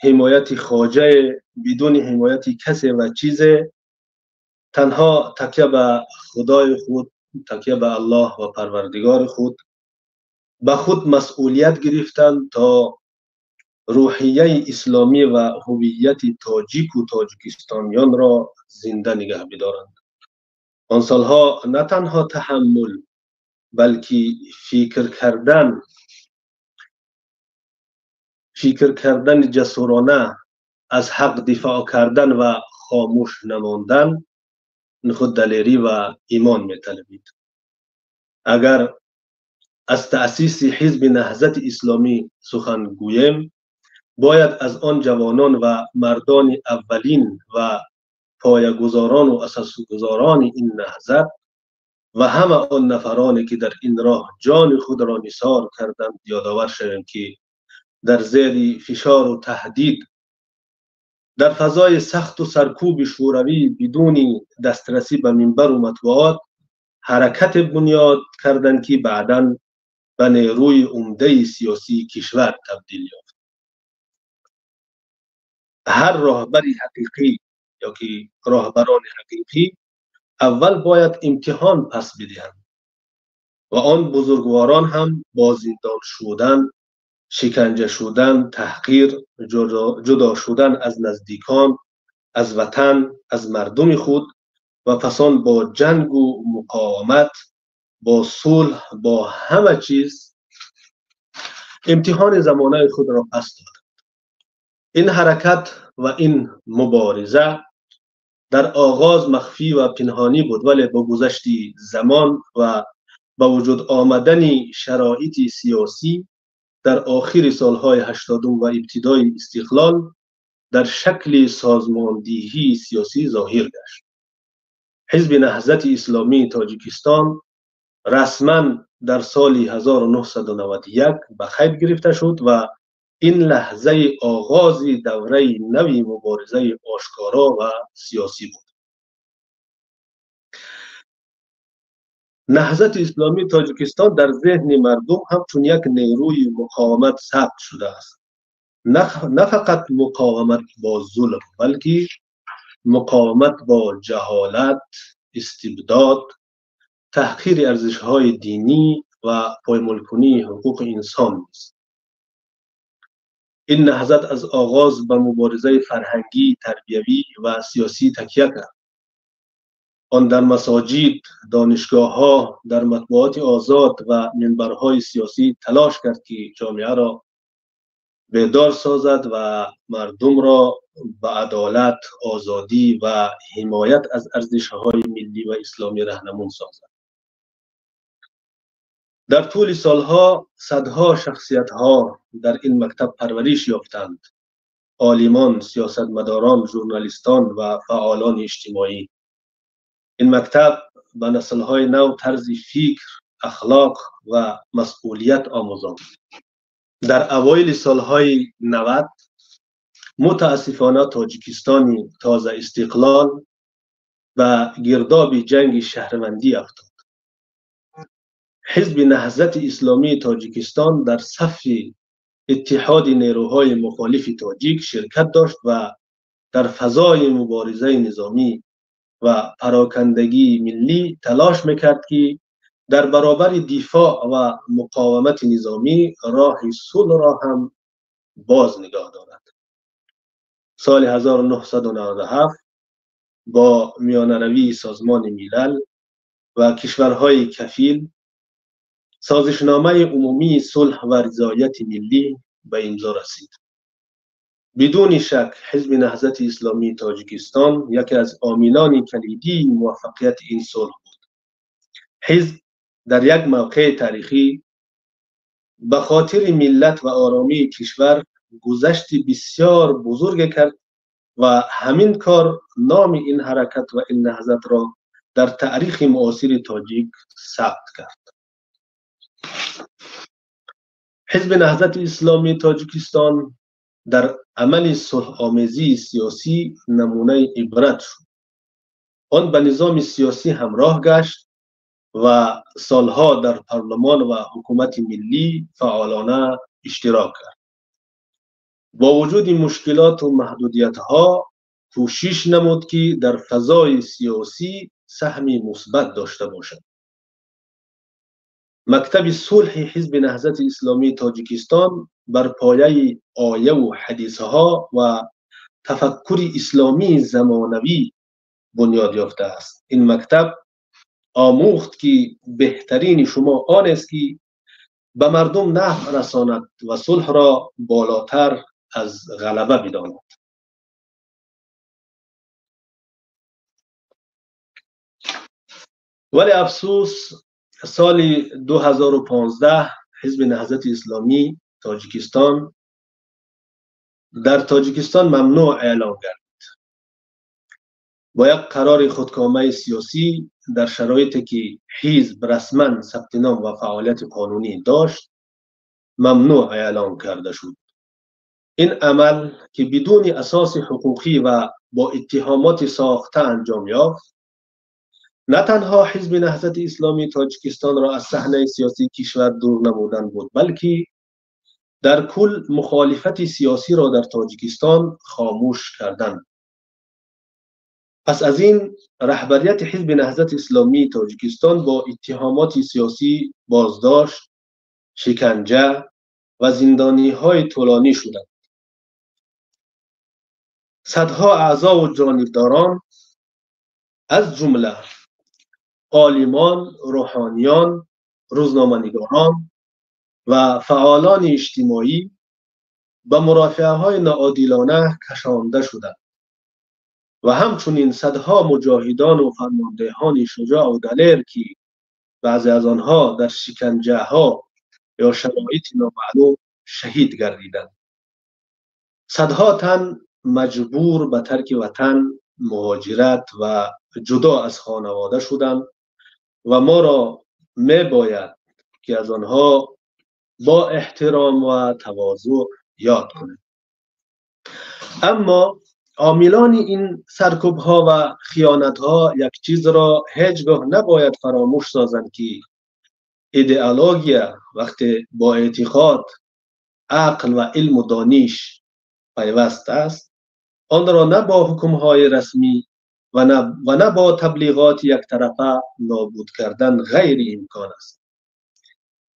حمایت خواجه، بدون حمایت کسی و چیز، تنها تکیه به خدای خود، تکیه به الله و پروردگار خود، به خود مسئولیت گرفتند تا روحیه اسلامی و هویت تاجیک و تاجیکستانیان را زنده نگه بدارند. آن سالها نه تنها تحمل بلکه فکر کردن جسورانه، از حق دفاع کردن و خاموش نماندن خود دلیری و ایمان می‌طلبید. اگر از تأسیس حزب نهضت اسلامی سخن گوییم، باید از آن جوانان و مردان اولین و پایه‌گذاران و اساسگذاران این نهضت و همه آن نفرانی که در این راه جان خود را نثار کردند یادآور شویم که در زیر فشار و تهدید، در فضای سخت و سرکوب شوروی، بدون دسترسی به منبر و مطبوعات حرکت بنیاد کردند که بعداً به نیروی عمده سیاسی کشور تبدیل یافت. هر راهبر حقیقی یا که راهبران حقیقی اول باید امتحان پس بدهند و آن بزرگواران هم با زندان شدن، شکنجه شدن، تحقیر، جدا شدن از نزدیکان، از وطن، از مردم خود و پسان با جنگ و مقاومت، با صلح، با همه چیز امتحان زمانه خود را پس دادند. این حرکت و این مبارزه در آغاز مخفی و پنهانی بود، ولی با گذشت زمان و با وجود آمدن شرایط سیاسی در آخر سالهای 80 و ابتدای استقلال در شکل سازماندهی سیاسی ظاهر گشت. حزب نهضت اسلامی تاجیکستان رسما در سال 1991 به قید گرفته شد و این لحظه آغاز دوره نوی مبارزه آشکارا و سیاسی بود. نهضت اسلامی تاجیکستان در ذهن مردم همچون یک نیروی مقاومت ثبت شده است. نه فقط مقاومت با ظلم، بلکه مقاومت با جهالت، استبداد، تحقیر ارزش‌های دینی و پایمالکنی حقوق انسان است. این نهضت از آغاز به مبارزه فرهنگی، تربیوی و سیاسی تکیه کرد. آن در مساجد، دانشگاه‌ها، در مطبوعات آزاد و منبرهای سیاسی تلاش کرد که جامعه را بیدار سازد و مردم را به عدالت، آزادی و حمایت از ارزش‌های ملی و اسلامی رهنمون سازد. در طول سالها صدها شخصیت‌ها در این مکتب پرورش یافتند: عالمان، سیاستمداران، ژورنالیستان و فعالان اجتماعی. این مکتب به نسل‌های نو طرز فکر، اخلاق و مسئولیت آموزاند. در اوایل سالهای 90 متاسفانه تاجیکستان تازه استقلال به گرداب جنگ شهروندی افتاد. حزب نهضت اسلامی تاجیکستان در صف اتحاد نیروهای مخالف تاجیک شرکت داشت و در فضای مبارزه نظامی و پراکندگی ملی تلاش میکرد که در برابر دفاع و مقاومت نظامی راه صلح را هم باز نگاه دارد. سال 1997 با میانه‌روی سازمان ملل و کشورهای کفیل سازشنامه عمومی صلح و رضایت ملی به امضا رسید. بدون شک حزب نهضت اسلامی تاجیکستان یکی از عاملان کلیدی موفقیت این صلح بود. حزب در یک موقع تاریخی به خاطر ملت و آرامی کشور گذشت بسیار بزرگ کرد و همین کار نام این حرکت و این نهضت را در تاریخ معاصر تاجیک ثبت کرد. حزب نهضت اسلامی تاجیکستان در عمل صلح آمیزی سیاسی نمونه عبرت شد. آن به نظام سیاسی همراه گشت و سالها در پارلمان و حکومت ملی فعالانه اشتراک کرد. با وجود مشکلات و محدودیت‌ها کوشش نمود که در فضای سیاسی سهم مثبت داشته باشد. مکتب صلح حزب نهضت اسلامی تاجیکستان بر پایه آیه و حدیثها و تفکر اسلامی زمانوی بنیاد یافته است. این مکتب آموخت که بهترین شما آن است که به مردم نفع رساند و صلح را بالاتر از غلبه بداند. ولی افسوس سال 2015 حزب نهضت اسلامی تاجیکستان در تاجیکستان ممنوع اعلام گردید. با یک قرار خودکامه سیاسی در شرایطی که حزب رسما ثبت نام و فعالیت قانونی داشت ممنوع اعلام کرده شد. این عمل که بدون اساس حقوقی و با اتهامات ساخته انجام یافت، نه تنها حزب نهضت اسلامی تاجیکستان را از صحنه سیاسی کشور دور نمودن بود، بلکه در کل مخالفت سیاسی را در تاجیکستان خاموش کردن. پس از این رهبریت حزب نهضت اسلامی تاجیکستان با اتهامات سیاسی بازداشت، شکنجه و زندانی های طولانی شدند. صدها اعضا و جانبداران از جمله عالمان، روحانیان، روزنامه‌نگاران و فعالان اجتماعی به مرافعه‌های ناعادلانه کشانده شدند و همچنین صدها مجاهدان و فرماندهان شجاع و دلیر که بعضی از آنها در شکنجه ها یا شرایط نامعلوم شهید گردیدند. صدها تن مجبور به ترک وطن، مهاجرت و جدا از خانواده شدند و ما را می باید که از آنها با احترام و تواضع یاد کنیم. اما عاملان این سرکوب ها و خیانت ها یک چیز را هیچگاه نباید فراموش سازند که ایدئولوژیا وقتی با اعتقاد، عقل و علم و دانش پیوست است، آن را نه با حکم های رسمی و نه با تبلیغات یک طرفه نابود کردن غیر امکان است.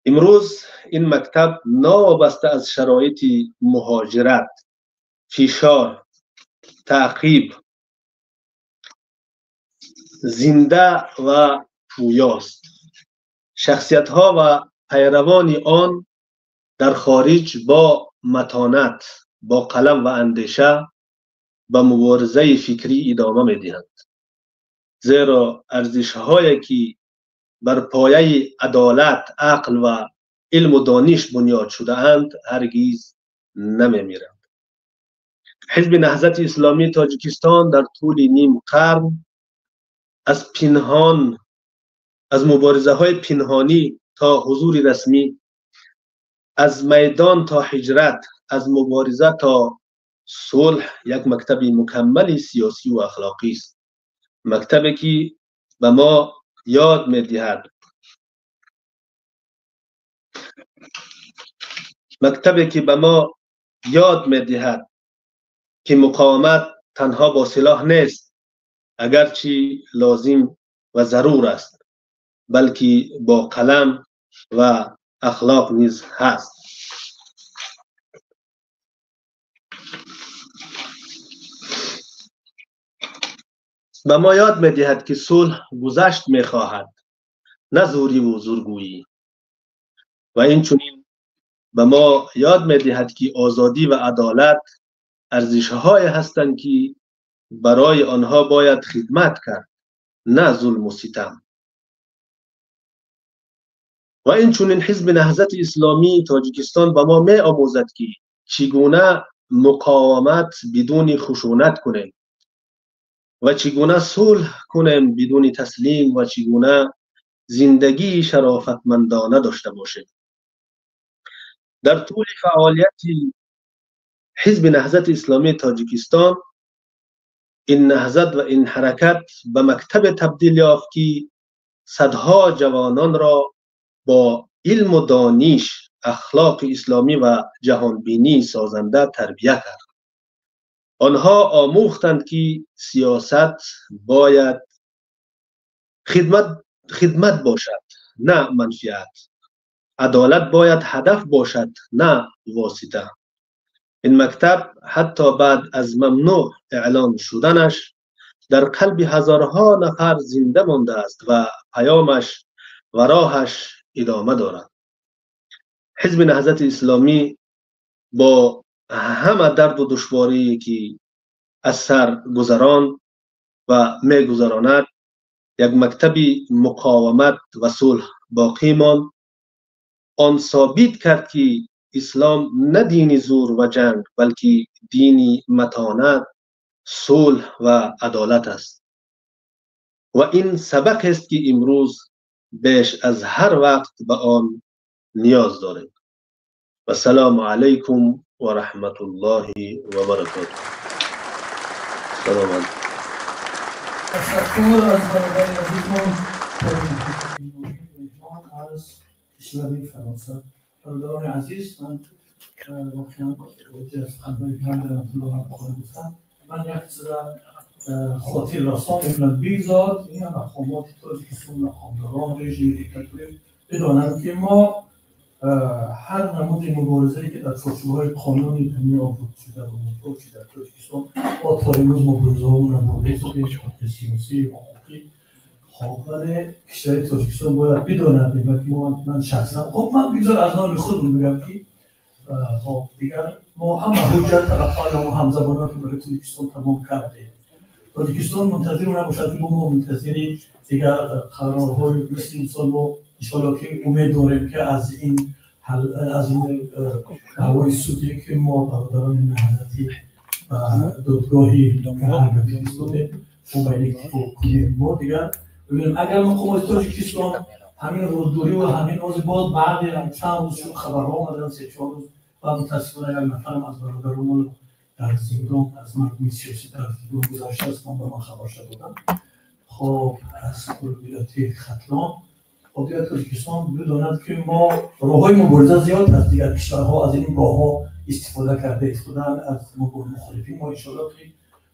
امروز این مکتب نابسته از شرایط مهاجرت، فشار، تعقیب، زنده و پویاست. شخصیت ها و پیروان آن در خارج با متانت، با قلم و اندیشه به مبارزه فکری ادامه می‌دهند، زیرا ارزش‌هایی که بر پایه عدالت، عقل و علم و دانش بنیاد شده اند هرگز نمی‌میرند. حزب نهضت اسلامی تاجیکستان در طول نیم قرن از مبارزه های پنهانی تا حضور رسمی، از میدان تا هجرت، از مبارزه تا صلح، یک مکتب مکمل سیاسی و اخلاقی است. مکتبی که به ما یاد می‌دهد، مکتبی که به ما یاد می‌دهد که مقاومت تنها با سلاح نیست. اگرچه لازم و ضرور است، بلکه با قلم و اخلاق نیز هست. به ما یاد می‌دهد که صلح گذشت می‌خواهد، نه زوری و زورگویی. و این چنین به ما یاد می‌دهد که آزادی و عدالت ارزش‌های هستند که برای آنها باید خدمت کرد، نه ظلم و ستم. و این چنین حزب نهضت اسلامی تاجیکستان به ما می‌آموزد که چگونه مقاومت بدون خشونت کنیم و چگونه صلح کنیم بدون تسلیم و چگونه زندگی شرافتمندانه داشته باشیم. در طول فعالیت حزب نهضت اسلامی تاجیکستان این نهضت و این حرکت به مکتب تبدیل یافت که صدها جوانان را با علم و دانش، اخلاق اسلامی و جهانبینی سازنده تربیت کرد. آنها آموختند که سیاست باید خدمت باشد، نه منفعت. عدالت باید هدف باشد، نه واسطه. این مکتب حتی بعد از ممنوع اعلان شدنش در قلب هزارها نفر زنده مانده است و پیامش و راهش ادامه دارد. حزب نهضت اسلامی با همه درد و دشواری که از سر گذران و میگذراند یک مکتب مقاومت و صلح باقی ماند. آن ثابت کرد که اسلام نه دین زور و جنگ، بلکه دین متانت، صلح و عدالت است. و این سبق است که امروز بیش از هر وقت به آن نیاز داریم. و سلام علیکم و رحمت الله و برکاته. سلام علیکم. تشکر از برادر عزیزمان از کشور فرانسه. برادران عزیز، من واقعا از خدمت گفتم، من یک چیز خاطر رسان میکنم. بیزاد این مقامات تاجیکستان، مقامداران رژیم دیکتاتوری بدانند که ما هر نمود مبارزه‌ای که در چارچوب‌های قانونی دنیا بود شده و که در تاجیکستان ما تا امروز مبارزه‌هامون رو برده سیاسی و حقوقی، ولی کشور تاجیکستان باید بداند که من شخصا، خب من بگذار از نام خودم میگم که خب دیگر ما هم حجت طرف‌های و همزبانان که برای تاجیکستان تمام کردیم. تاجیکستان منتظر نباشد که ما منتظر دیگر قرارهای مثل این ما انشاءالله که امید داریم که از این دعوای سودی که ما برادران نهضتی و دادگاهی فرستادیم ما باید اتفاق کنیم. ما دیگر ببینیم اگر مقامات تاجیکستان همین رودوری و همین از باز بعد چند روز شد خبرها آمدن، 3-4 روز و متاسفانه یک نفرم از برادران در زندان از مردم سیاسی در زندان گذشته است، من به من خبر شده. خب از ولایت ختلان خب دیگر تاجیکستان بداند که ما راه‌های مبارزه زیاد از دیگر کشورها از این راه‌ها استفاده کرده از مخالفین ما. انشاءالله که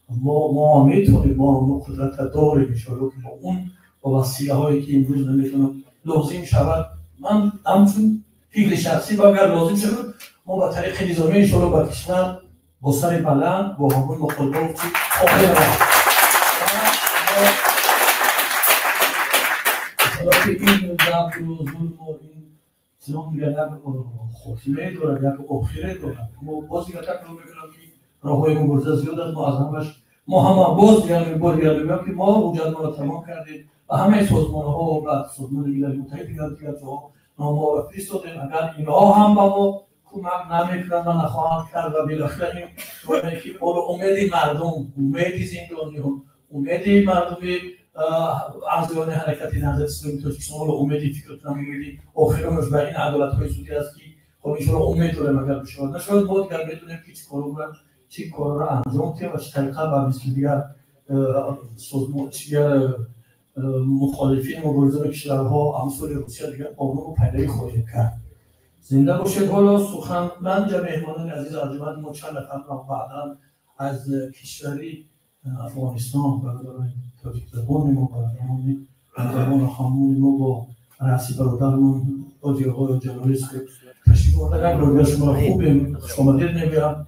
ما میتونیم، ما قدرت داریم انشاءالله که با اون با وسیله هایی که امروز نمیتونم لازم شود، من همچون فکر شخصی و اگر لازم شود ما با طریق نظامی انشاءالله با کشور با سر بلند با همون مخالفت خواهیم رفت. که این ضبط و ظلم و این چنان دیگر یک خاتمه دارد، یک آخره دارد. ما باز دیگر تکرار میکنم که راه‌های مبارزه زیاد است. ما از همش ما همه باز دیگر میگم که ما حجت ما را تمام کردیم و همه سازمان‌ها و سازمان ملل متحد دیگر جاها نامه‌ها را فرستادیم. اگر اینها هم به ما کمک نمیکنند و نخواهند کرد و بالاخره این که امید مردم، امید زندانیان، امید مردم اعضایان حرکت نهضت اسلامی تاجیکستان و امیدی فکر کنم امیدی آخرانش و این عدالت‌های سودی است که خب انشاءالله امید داریم اگر بشود نشود ما دیگر میدونیم که چه کار را انجام دهیم و چه طریقه و مثل دیگر سازمان دیگر مخالفین مبارزه کشورها امثال روسیه دیگر قانون رو پیروی خواهیم کرد. زنده باشید. حالا سخن من جا مهمانان عزیز ارجمند ما چند نفر را بعدا از کشوری افغانستان، برادران تاجیک زبان ما، برادران همزبان خانمون ما با رئیس برادرمون حاجی آقای جلالی تشریف آوردن. روی شما خوب خوش آمدید میگم.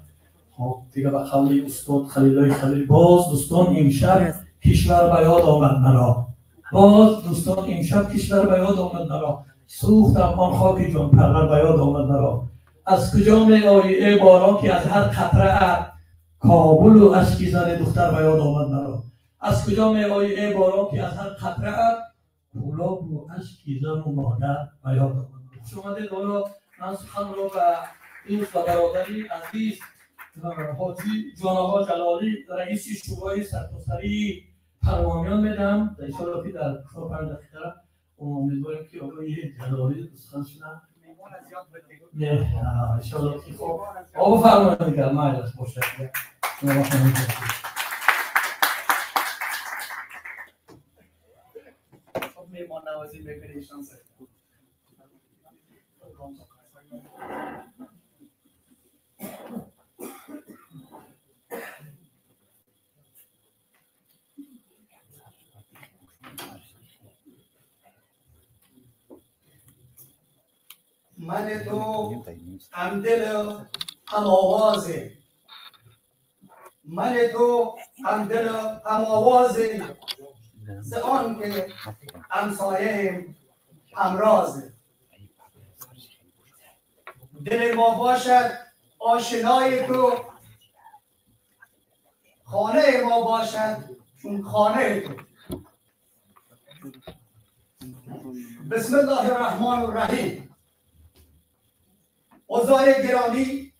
خب دیگه به قول استاد خلیلای خلیل، باز دوستان امشب کشور به یاد آمد مرا، باز دوستان امشب کشور به یاد آمد مرا، سوختم آن خاک جان پرور به یاد آمد مرا. از کجا می آیی ای باران که از هر قطره ات کابل و اشکی زن دختر به یاد آمد مرا. از کجا می آیی ای باران که از هر قطره ات کولاب و اشکی زن و مادر به یاد آمد مرا. خوش آمدید. حالا من سخن را به دوست و برادری عزیز حاجی جان آقا جلالی رئیس شورای سرتاسری پروانیان میدم. در انشالله که در 4-5 دقیقه امیدواریم که آقای جلالی سخن شدن. نه انشالله که خب آقا فرمایید دیگه مایلش باشه. خب میمان نوازی میکنه ایشان. من تو همدل هم آوازه، من تو همدل هم آوازه، ز آن که همسایه همرازه. دل ما باشد آشنای تو، خانه ما باشد چون خانه تو. بسم الله الرحمن الرحیم. حضار گرامی،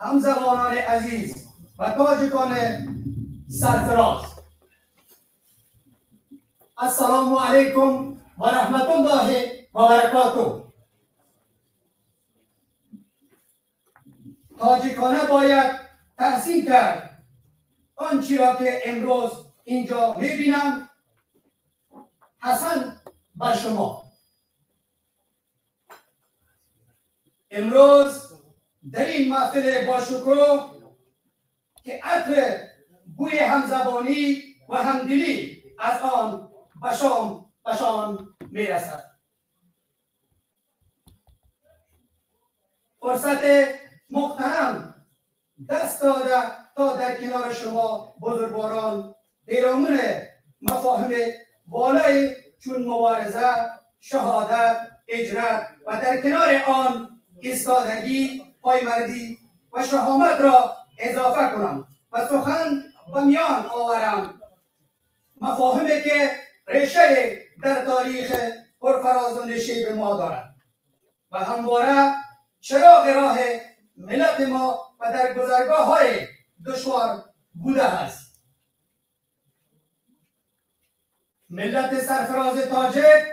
همزبانان عزیز و تاجیکان سرفراز، السلام علیکم و رحمت الله و برکاته. تاجیکانه باید تحسین کرد آنچه را که امروز اینجا میبینم. حسن بر شما. امروز در این محفل باشکوه که عطر بوی همزبانی و همدلی از آن بشام میرسد، فرصت مغتنم دست داده تا در کنار شما بزرگواران پیرامون مفاهیم بالای چون مبارزه، شهادت، اجرت و در کنار آن ایستادگی، پایمردی و شهامت را اضافه کنم و سخن به میان آورم. مفاهیمی که ریشه در تاریخ پرفراز و نشیب ما دارد و همواره چراغ راه ملت ما و در گذرگاه های دشوار بوده است. ملت سرفراز تاجیک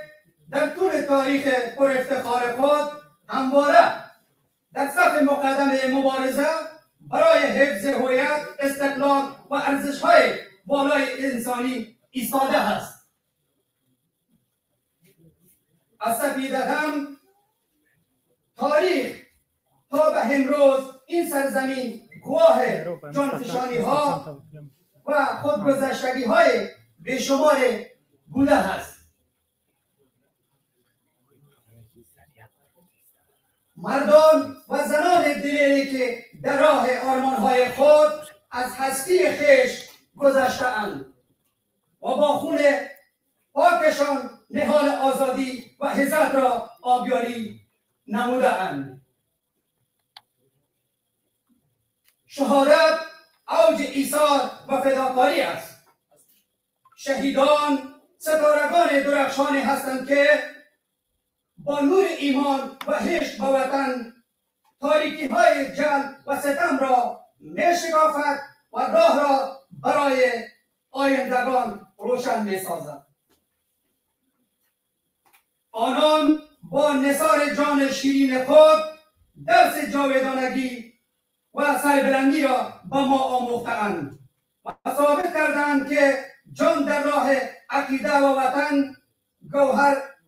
در طول تاریخ پر افتخار خود همواره در صف مقدم مبارزه برای حفظ هویت، استقلال و ارزش‌های بالای انسانی ایستاده است. از سپیده‌دم تاریخ تا به امروز این سرزمین گواه جانفشانی‌ها و خودگذشتگی‌های بیشمار بوده است. مردان و زنان دلیری که در راه آرمان‌های خود از هستی خویش گذشته‌اند و با خون پاکشان نهال آزادی و عزت را آبیاری نموده‌اند. شهادت اوج ایثار و فداکاری است. شهیدان ستارگان درخشانی هستند که با نور ایمان و عشق به وطن تاریکی های جهل و ستم را می شکافد و راه را برای آیندگان روشن می سازد. آنان با نثار جان شیرین خود درس جاودانگی و سربلندی را به ما آموختند و ثابت کردند که جان در راه عقیده و وطن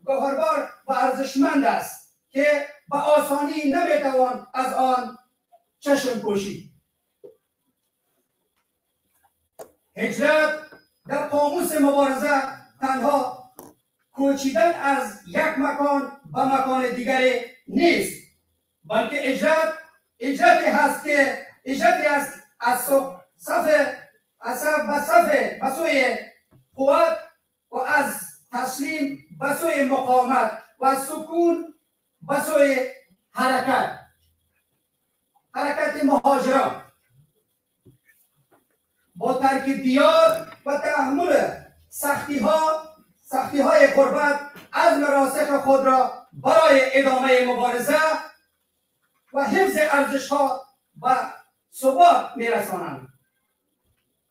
گوهربار و ارزشمند است که به آسانی نمیتوان از آن چشم پوشید. هجرت در قاموس مبارزه تنها کوچیدن از یک مکان به مکان دیگری نیست، بلکه هجرتی هست که هجرتی است از صف به صف به سوی قوت و از تسلیم به سوی مقاومت و سکون به سوی حرکت، حرکت مهاجران با ترک دیار و تحمل سختی های غربت عزم راسخ خود را برای ادامه مبارزه و حفظ ارزش ها به ثبات میرسانند.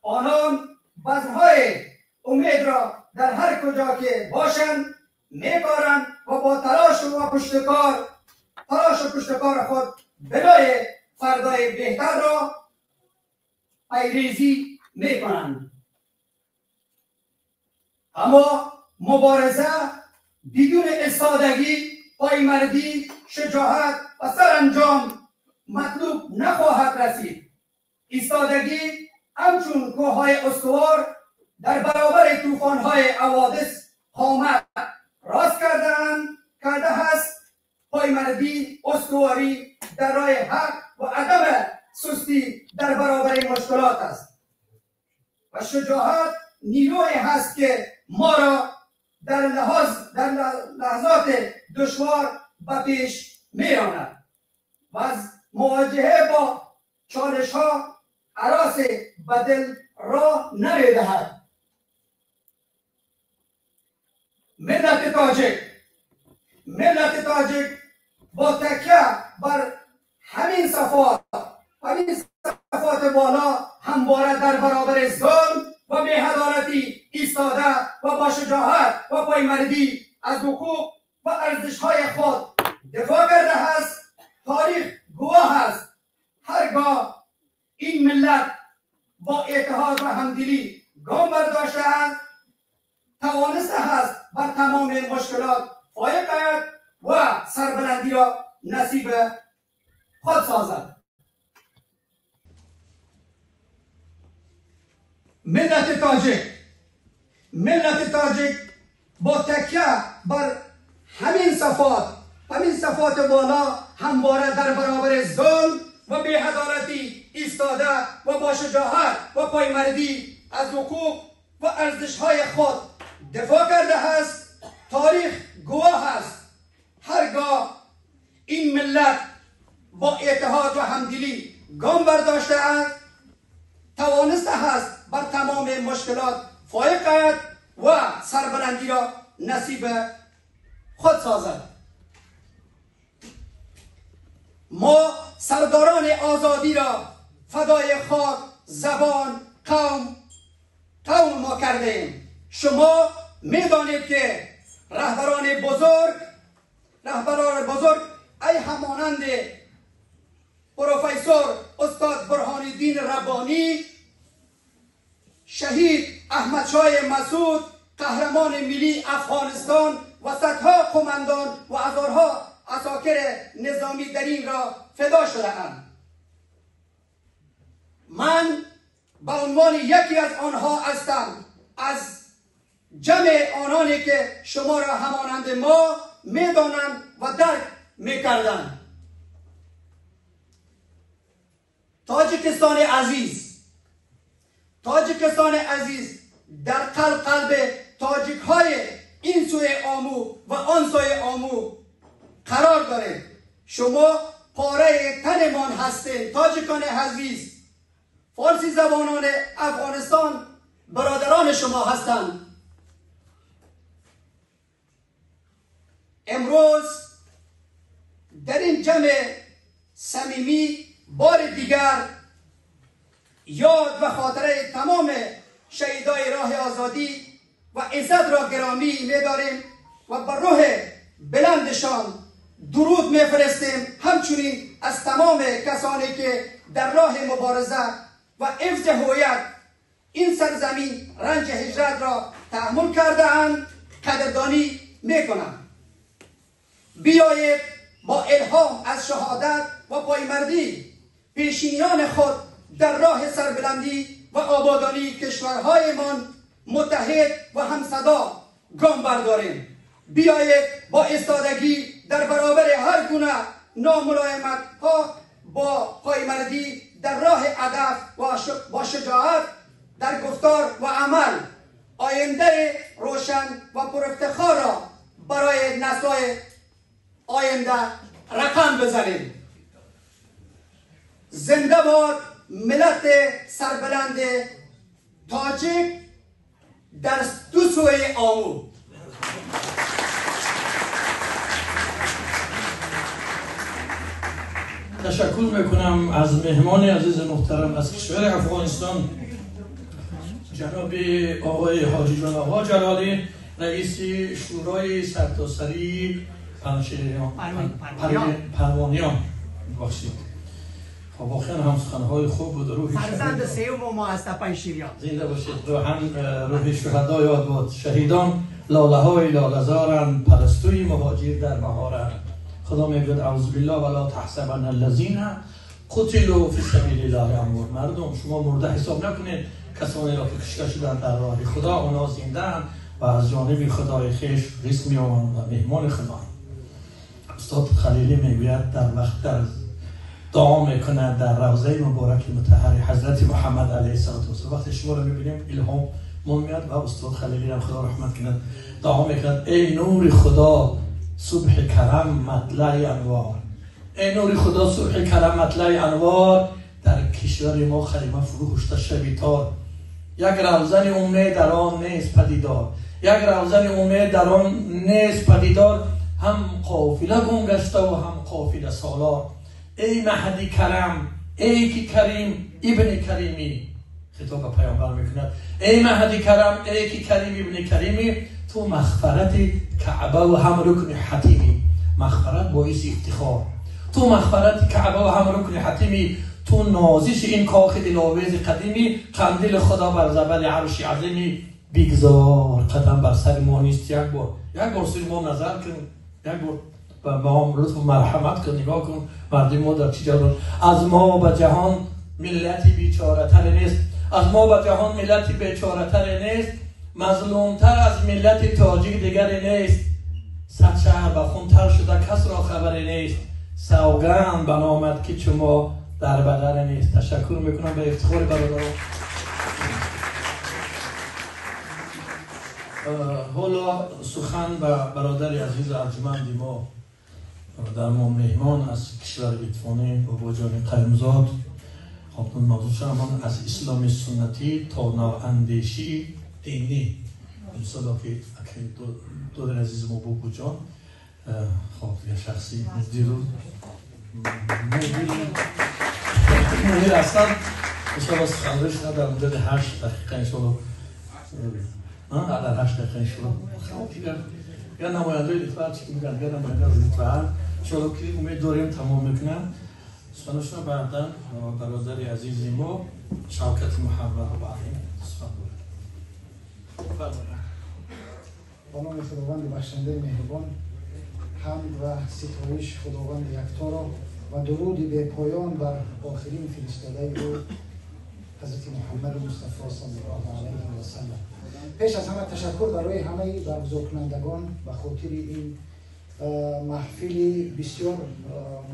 آنان بذرهای امید را در هر کجا که باشند میکارند و با تلاش و پشتکار خود بنای فردای بهتر را پیریزی میکنند. اما مبارزه بدون ایستادگی، پایمردی، شجاعت و سرانجام مطلوب نخواهد رسید. ایستادگی همچون کوههای استوار در برابر طوفان‌های حوادث قامت راست کرده است. پایمردی، استواری در راه حق و عدم سستی در برابر مشکلات است و شجاعت نیروی هست که ما را در لحظات دشوار به پیش میراند و از مواجهه با چالش ها هراس به دل راه نمیدهد. ملت تاجیک با تکیه بر همین صفات بالا همواره در برابر ظلم و بی‌عدالتی ایستاده و با شجاعت و پایمردی از حقوق و ارزش‌های خود دفاع کرده است. تاریخ گواه است هرگاه این ملت با اتحاد و همدلی گام برداشته است، توانسته است بر تمام مشکلات فائق آید و سربلندی را نصیب خود سازد. ملت تاجیک با تکیه بر همین صفات بالا همواره در برابر ظلم و بی‌عدالتی ایستاده و با شجاعت و پایمردی از حقوق و ارزش‌های خود دفاع کرده است. تاریخ گواه است هرگاه این ملت با اتحاد و همدلی گام برداشته است، توانسته است بر تمام مشکلات فائق آید و سربلندی را نصیب خود سازد. ما سرداران آزادی را فدای خاک، زبان، قوم ما کرده ایم. شما میدانید که رهبران بزرگ ای همانند پروفسور استاد برهان الدین ربانی، شهید احمد شاه مسعود، قهرمان ملی افغانستان و صدها قماندان و هزارها عساکر نظامی در این را فدا شده اند. من به عنوان یکی از آنها هستم، از جمع آنانی که شما را همانند ما میدانند و درک میکردند. تاجیکستان عزیز در قلب تاجیک های این سوی آمو و آن سوی آمو قرار دارید. شما پاره تنمان هستید تاجیکان عزیز. فارسی زبانان افغانستان برادران شما هستند. امروز در این جمع صمیمی بار دیگر یاد و خاطره تمام شهیدای راه آزادی و عزت را گرامی می‌داریم و بر روح بلندشان درود می‌فرستیم. همچنین از تمام کسانی که در راه مبارزه و حفظ هویت این سرزمین رنج هجرت را تحمل کرده اند قدردانی می‌کنم. بیایید با الهام از شهادت و پایمردی پیشینیان خود در راه سربلندی و آبادانی کشورهایمان متحد و همصدا گام برداریم. بیایید با ایستادگی در برابر هر گونه ناملایمت ها با پایمردی در راه هدف و با شجاعت در گفتار و عمل آینده روشن و پرافتخار را برای نسل‌های آینده رقم بزنیم. زنده باد ملت سربلند تاجیک در دو سوی آمو. تشکر میکنم از مهمان عزیز محترم از کشور افغانستان، جناب آقای حاجی جان آقا جلالی، رئیس شورای سرتاسری پروانیان. بخشید. خب واقعا هم سخنهای خوب بود. روح فرزند سیوم ما از پنجشیریان زنده باشید. روح شهدا یاد باد. شهیدان لاله های لاله زارند، پرستوی مهاجر در بهارند. خدا میگوید اعوذ بالله ولا تحسبن الذین قتلوا فی سبیل الله اموات. مردم شما مرده حساب نکنید کسانی را که کشته شدند در راه خدا، اونا زنده‌اند و از جانب خدای خویش رزق می‌یابند و مهمان خدا. استاد خلیلی میگوید در وقت در دعا میکند در روضه مبارک مطهر حضرت محمد علیه الصلاة والسلام. وقتی شما رو میبینیم الهام من میاد و استاد خلیلی هم خدا رحمت کند دعا میکند ای نور خدا صبح کرم مطلع انوار، ای نور خدا صبح کرم مطلع انوار، در کشور ما خیمه فرو هشته شبی تار، یک روزن امید در آن نیست پدیدار، یک روزن امید در آن نیست پدیدار، هم قافله گم گشته و هم قافله سالار. ای مهدی کرم، ای کی کریم ابن کریمی، خطاب به پیامبر میکند، ای مهدی کرم، ای کی کریم ابن کریمی، تو مغفرت کعبه و هم رکن حتیمی. مغفرت باعث افتخار، تو مغفرت کعبه و هم رکن حتیمی، تو نازش این کاخ دلاویز قدیمی، قندیل خدا بر زبل عرش عظیمی، بگذار قدم بر سر ما نیست. یک بار، یک بار سر ما نظر کن، یک بار به ما لطف و مرحمت کن، نگاه کن مردم ما در چی جریان. از ما به جهان ملتی بیچاره تر نیست، از ما به جهان ملتی بیچاره تر نیست، مظلومتر از ملت تاجیک دیگری نیست، صد شهر به خون تر شده کس را خبری نیست، سوگند بنامد که شما در بدر نیست. تشکر میکنم به افتخار برادران. حالا سخن به برادر عزیز ارجمند ما، برادر ما مهمان از کشور لیتوانی، بابا جان قیومزاد. خب موضوع من از اسلام سنتی تا نواندیشی دینی. انشالله که دو در عزیز ما بابا جان، خب یه شخصی دیروز مدیر هستن، انشالله سخنرانیش در مدت 8 دقیقه انشالله، در 8 دقیقه انشالله. خب دیگر یا نماینده لیتوان چی میگن، یا نماینده لیتوان انشالله که امید داریم تمام میکنن سخنشون. بعدا برادر عزیز ما شوکت محمد رو بعدیم سخن داریم. با نام خداوند بخشنده مهربان، حمد و ستایش خداوند یکتا را و درود به پایان بر آخرین فرستاده او حضرت محمد مصطفی صلی الله علیه و سلم. پیش از همه تشکر برای همه برگزار کنندگان به خاطر این محفل بسیار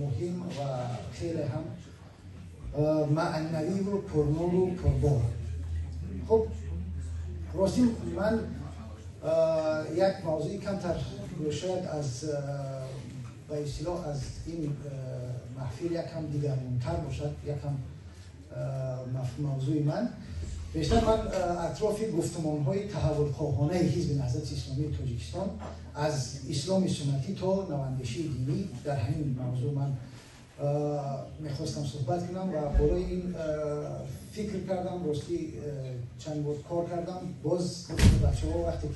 مهم و خیلی هم معنوی و پرنور و پربار. خب راستی من یک موضوعی کمتر شاید از به اصطلاح از این محفل یکم دیگرانتر باشد، یکم موضوع من بیشتر من اطراف گفتمان‌های تحول‌خواهانه حزب نهضت اسلامی تاجیکستان از اسلام سنتی تا نواندیشی دینی در همین موضوع من میخواستم صحبت کنم و برای این فکر کردم، راستی چند بار کار کردم. باز بچه ها وقتی که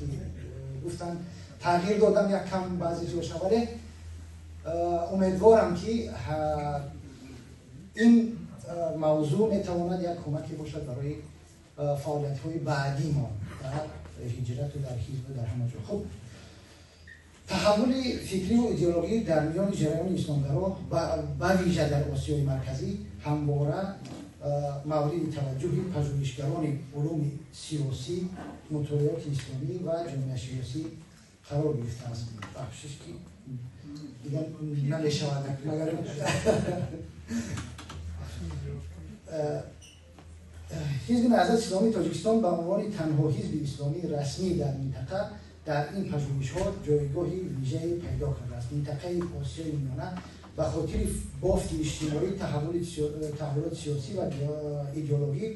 گفتن تغییر دادم یک کم بعضی جاش، ولی امیدوارم که این موضوع میتواند یک کمکی باشد برای فعالیت های بعدی ما در هجرت و در حزب و در همه جا. خب تحول فکری و ایدئولوژی در میان جریان اسلامگرا به ویژه در آسیای مرکزی همواره мавриди таваҷҷӯҳи пажӯҳишгарони улуми сиёсӣ, мутолиоти исломӣ ва ҷомеашиносӣ қарор гирифтааст. Бахшиш ки дигар намешавад, магар ҳизби Наҳзати Исломии Тоҷикистон ба унвони танҳо ҳизби исломии расмӣ дар минтақа дар ин пажӯҳишҳо ҷойгоҳи вижае пайдо кардааст. Минтақаи Осиёи Миёна ба хотири бофти иҷтимоӣ, таҳаввулоти сиёсӣ ва идеологӣ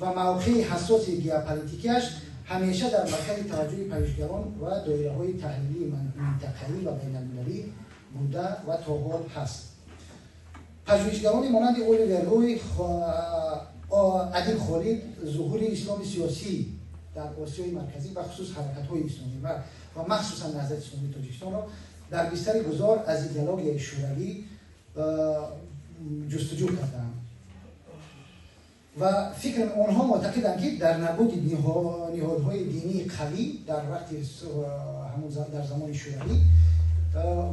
ва мавқеи ҳассоси геополитикиаш ҳамеша дар маркази таваҷҷӯҳи пажӯҳишгарон ва доираҳои таҳлилии минтақавӣ ва байналмилалӣ буда ва то ҳол ҳаст. Пажӯҳишгарони монанди Оливер Рӯй, Адиб Холид зуҳури исломи сиёсӣ дар Осиёи Марказӣ, бахусус ҳаракатҳои исломӣ ва махсусан Наҳзати Исломии Тоҷикистонро дар бистари гузор аз идеологияи шӯравӣ ҷустуҷӯ кардаанд ва фикр онҳо муътақиданд, ки дар набуди ниҳодҳои динии қавӣ дар вақти дар замони шӯравӣ,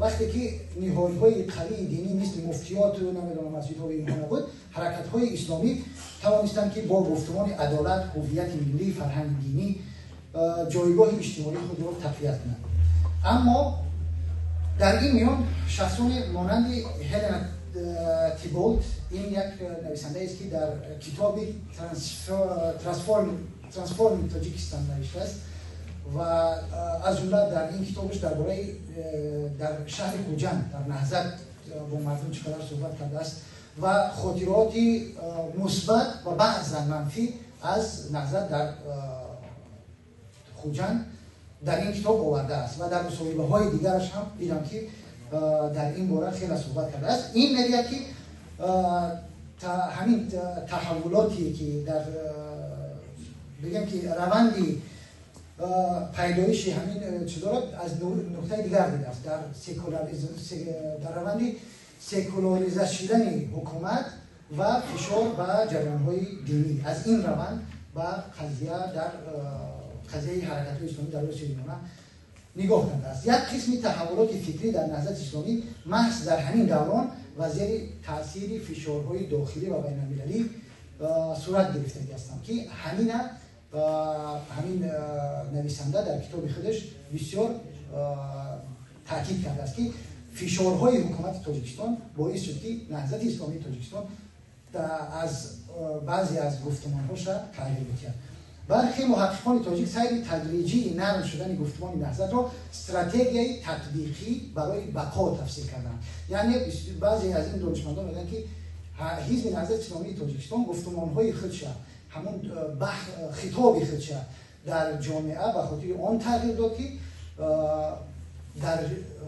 вақте ки ниҳодҳои қавии динӣ мисли муфтиёту намедонам масҷидҳои инҳо набуд, ҳаракатҳои исломӣ тавонистанд, ки бо гуфтумони адолат, ҳуввияти миллӣ, фарҳанги динӣ ҷойгоҳи иҷтимоии худро тақвият кунанд. Аммо дар ин миён шахсоне монанди Ҳелена Тиболт, ин як нависандаест, ки дар китоби Transforming Tajikistan навиштааст ва аз ҷумла дар ин китобаш дар бораи дар шаҳри Хуҷанд дар Наҳзат бо мардум чӣ қадар суҳбат кардааст ва хотироти мусбат ва баъзан манфӣ аз Наҳзат дар Хуҷанд дар ин китоб овардааст ва дар мусоҳибаҳои дигараш ҳам дидам, ки дар ин бора хеле суҳбат кардааст. Ин мегӯяд, ки ҳамин таҳаввулоте, ки дар бигем, ки раванди пайдоиши ҳамин чизоро аз нуқтаи дигар дидааст, дар раванди секуляриза шудани ҳукумат ва фишор ба ҷараёнҳои динӣ, аз ин раванд ба қазия дар қазияи ҳаракатҳои исломӣ дар Осиёи Миёна нигоҳ кардааст. Як қисми таҳаввулоти фикрӣ дар Наҳзати Исломӣ маҳз дар ҳамин даврон ва зери таъсири фишорҳои дохилӣ ва байналмилалӣ сурат гирифтагӣ ҳастанд, ки ҳамина ҳамин нависанда дар китоби худаш бисёр таъкид кардааст, ки фишорҳои ҳукумати Тоҷикистон боис шуд, ки Наҳзати Исломии Тоҷикистон аз баъзе аз гуфтумонҳоша тағйир бидиҳад. Бархе муҳаққиқони тоҷик сайри тадриҷии нарм шудани гуфтумони Наҳзатро стратегияи татбиқӣ барои бақо тафсир карданд. Яъне баъзе аз ин донишмандон мегӯянд, ки ҳизби Наҳзати Исломии Тоҷикистон гуфтумонҳои худша, ҳамон хитоби худша дар ҷомеа ба хотири он тағйир дод, ки дар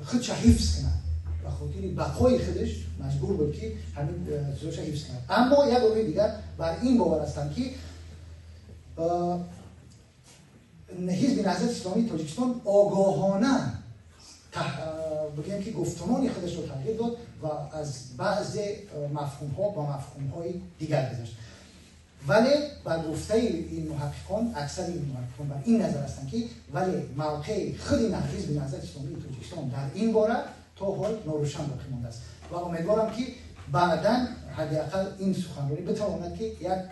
худша ҳифз кунад, ба хотири бақои худаш маҷбур буд, ки ҳамин чизоша ҳифз кунад. Аммо як гурӯҳи дигар бар ин бовар ҳастанд, ки ҳизби Наҳзати Исломии Тоҷикистон огоҳона бигӯем, ки гуфтумони худашро тағйир дод ва аз баъзе мафҳумҳо ба мафҳумҳои дигар гузашт. Вале бар гуфтаи ин муҳаққиқон, аксари ин муҳаққиқон бар ин назар ҳастанд, ки вале мавқеи худи ҳизби Наҳзати Исломии Тоҷикистон дар ин бора то ҳол норӯшан боқӣ мондааст ва умедворам, ки баъдан ҳадди ақал ин суханронӣ битавонад, ки як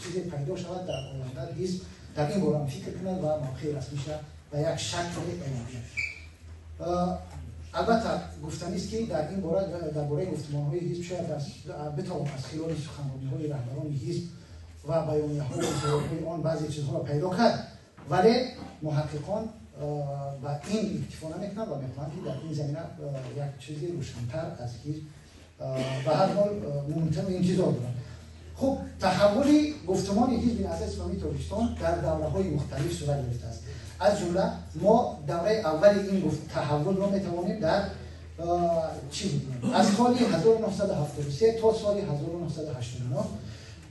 чизе пайдо шавад, дар оянда ҳизб дар ин бора фикр кунад ва мавқеи расмиша ба як шакле эълон кунад. Албатта, гуфтанист, ки дар ин бора, дар бораи гуфтумонҳои ҳизб, шояд битавон аз хилоли суханрониҳои раҳбарони ҳизб ва баёнияҳо ва изҳоротҳои он баъзе чизҳоро пайдо кард, вале муҳаққиқон ба ин иктифо намекунанд ва мехоҳанд, ки дар ин замина як чизи рӯшантар аз ҳизб ба ҳар ҳол мумкин интизор доранд. Хуб, таҳаввули гуфтумони ҳизби Наҳзати Исломии Тоҷикистон дар давраҳои мухталиф сурат гирифтааст. Аз ҷумла мо давраи аввали ин таҳаввулро метавонем дар чӣ бигӯем? Аз соли 1973 то соли 1989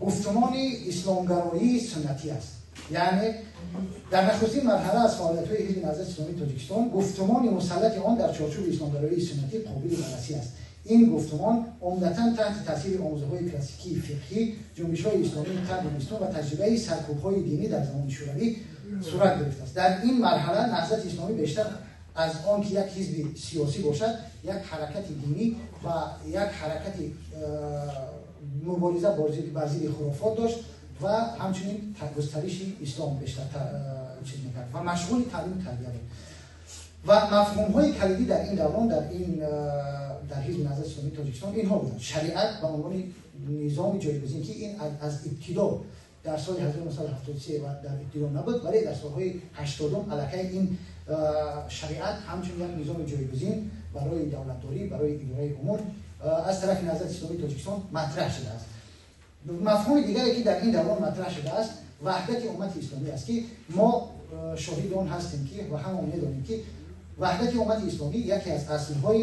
гуфтумони исломгароии суннатӣ аст. Яъне дар нахустин марҳала аз фаъолиятҳои ҳизби Наҳзати Исломии Тоҷикистон гуфтумони мусаллати он дар чорчӯби исломгароии суннатӣ қобили баррасӣ аст. Ин гуфтумон умдатан таҳти таъсири омӯзаҳои классикии фиқҳӣ, ҷунбишҳои исломии қарни бистум ва таҷрибаи саркӯбҳои динӣ дар замони шӯравӣ сурат гирифтааст. Дар ин марҳала Наҳзати Исломӣ бештар аз он ки як ҳизби сиёсӣ бошад, як ҳаракати динӣ ва як ҳаракати мубориза бар зидди хурофот дошт ва ҳамчунин густариши ислом бештар чиз мекард ва машғули таълиму тарбия буд. Ва мафҳумҳои калидӣ дар ин даврон дар Ҳизби Наҳзати Исломии Тоҷикистон инҳо буданд: шариат ба унвони низоми ҷойгузин, ки ин аз ибтидо дар соли 1973 ва дар ибтидо набуд, вале дар солҳои 80 аллакай ин шариат ҳамчун як низоми ҷойгузин барои давлатдорӣ, барои идораи умур аз тарафи Наҳзати Исломии Тоҷикистон матраҳ шудааст. Мафҳуми дигаре ки дар ин даврон матраҳ шудааст, ваҳдати уммати исломӣ аст, ки мо шоҳиди он ҳастем ки ва ҳама медонем ки ваҳдати уммати исломӣ яке аз аслҳои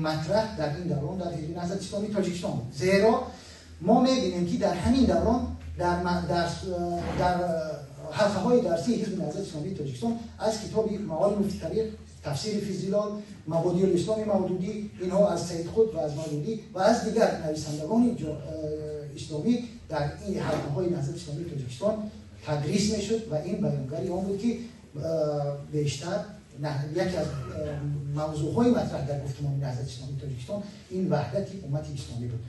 матраҳ дар ин даврон дар Ҳизби Наҳзати Исломии Тоҷикистон буд. Зеро мо мебинем ки дар ҳамин даврон дар ҳалқаҳои дарсии Ҳизби Наҳзати Исломии Тоҷикистон аз китоби Маолим фи тариқ, тафсири Физилол, Мабодиул Исломи Мавдудӣ, инҳо аз Саид Қутб ва аз Мавдудӣ ва аз дигар нависандагони исломӣ дар ин ҳалқаҳои Наҳзати Исломии Тоҷикистон тадрис мешуд ва ин баёнгари он буд ки бештар яке аз мавзӯъҳои матраҳ дар гуфтумони Наҳзати Исломии Тоҷикистон ин ваҳдати уммати исломӣ буд.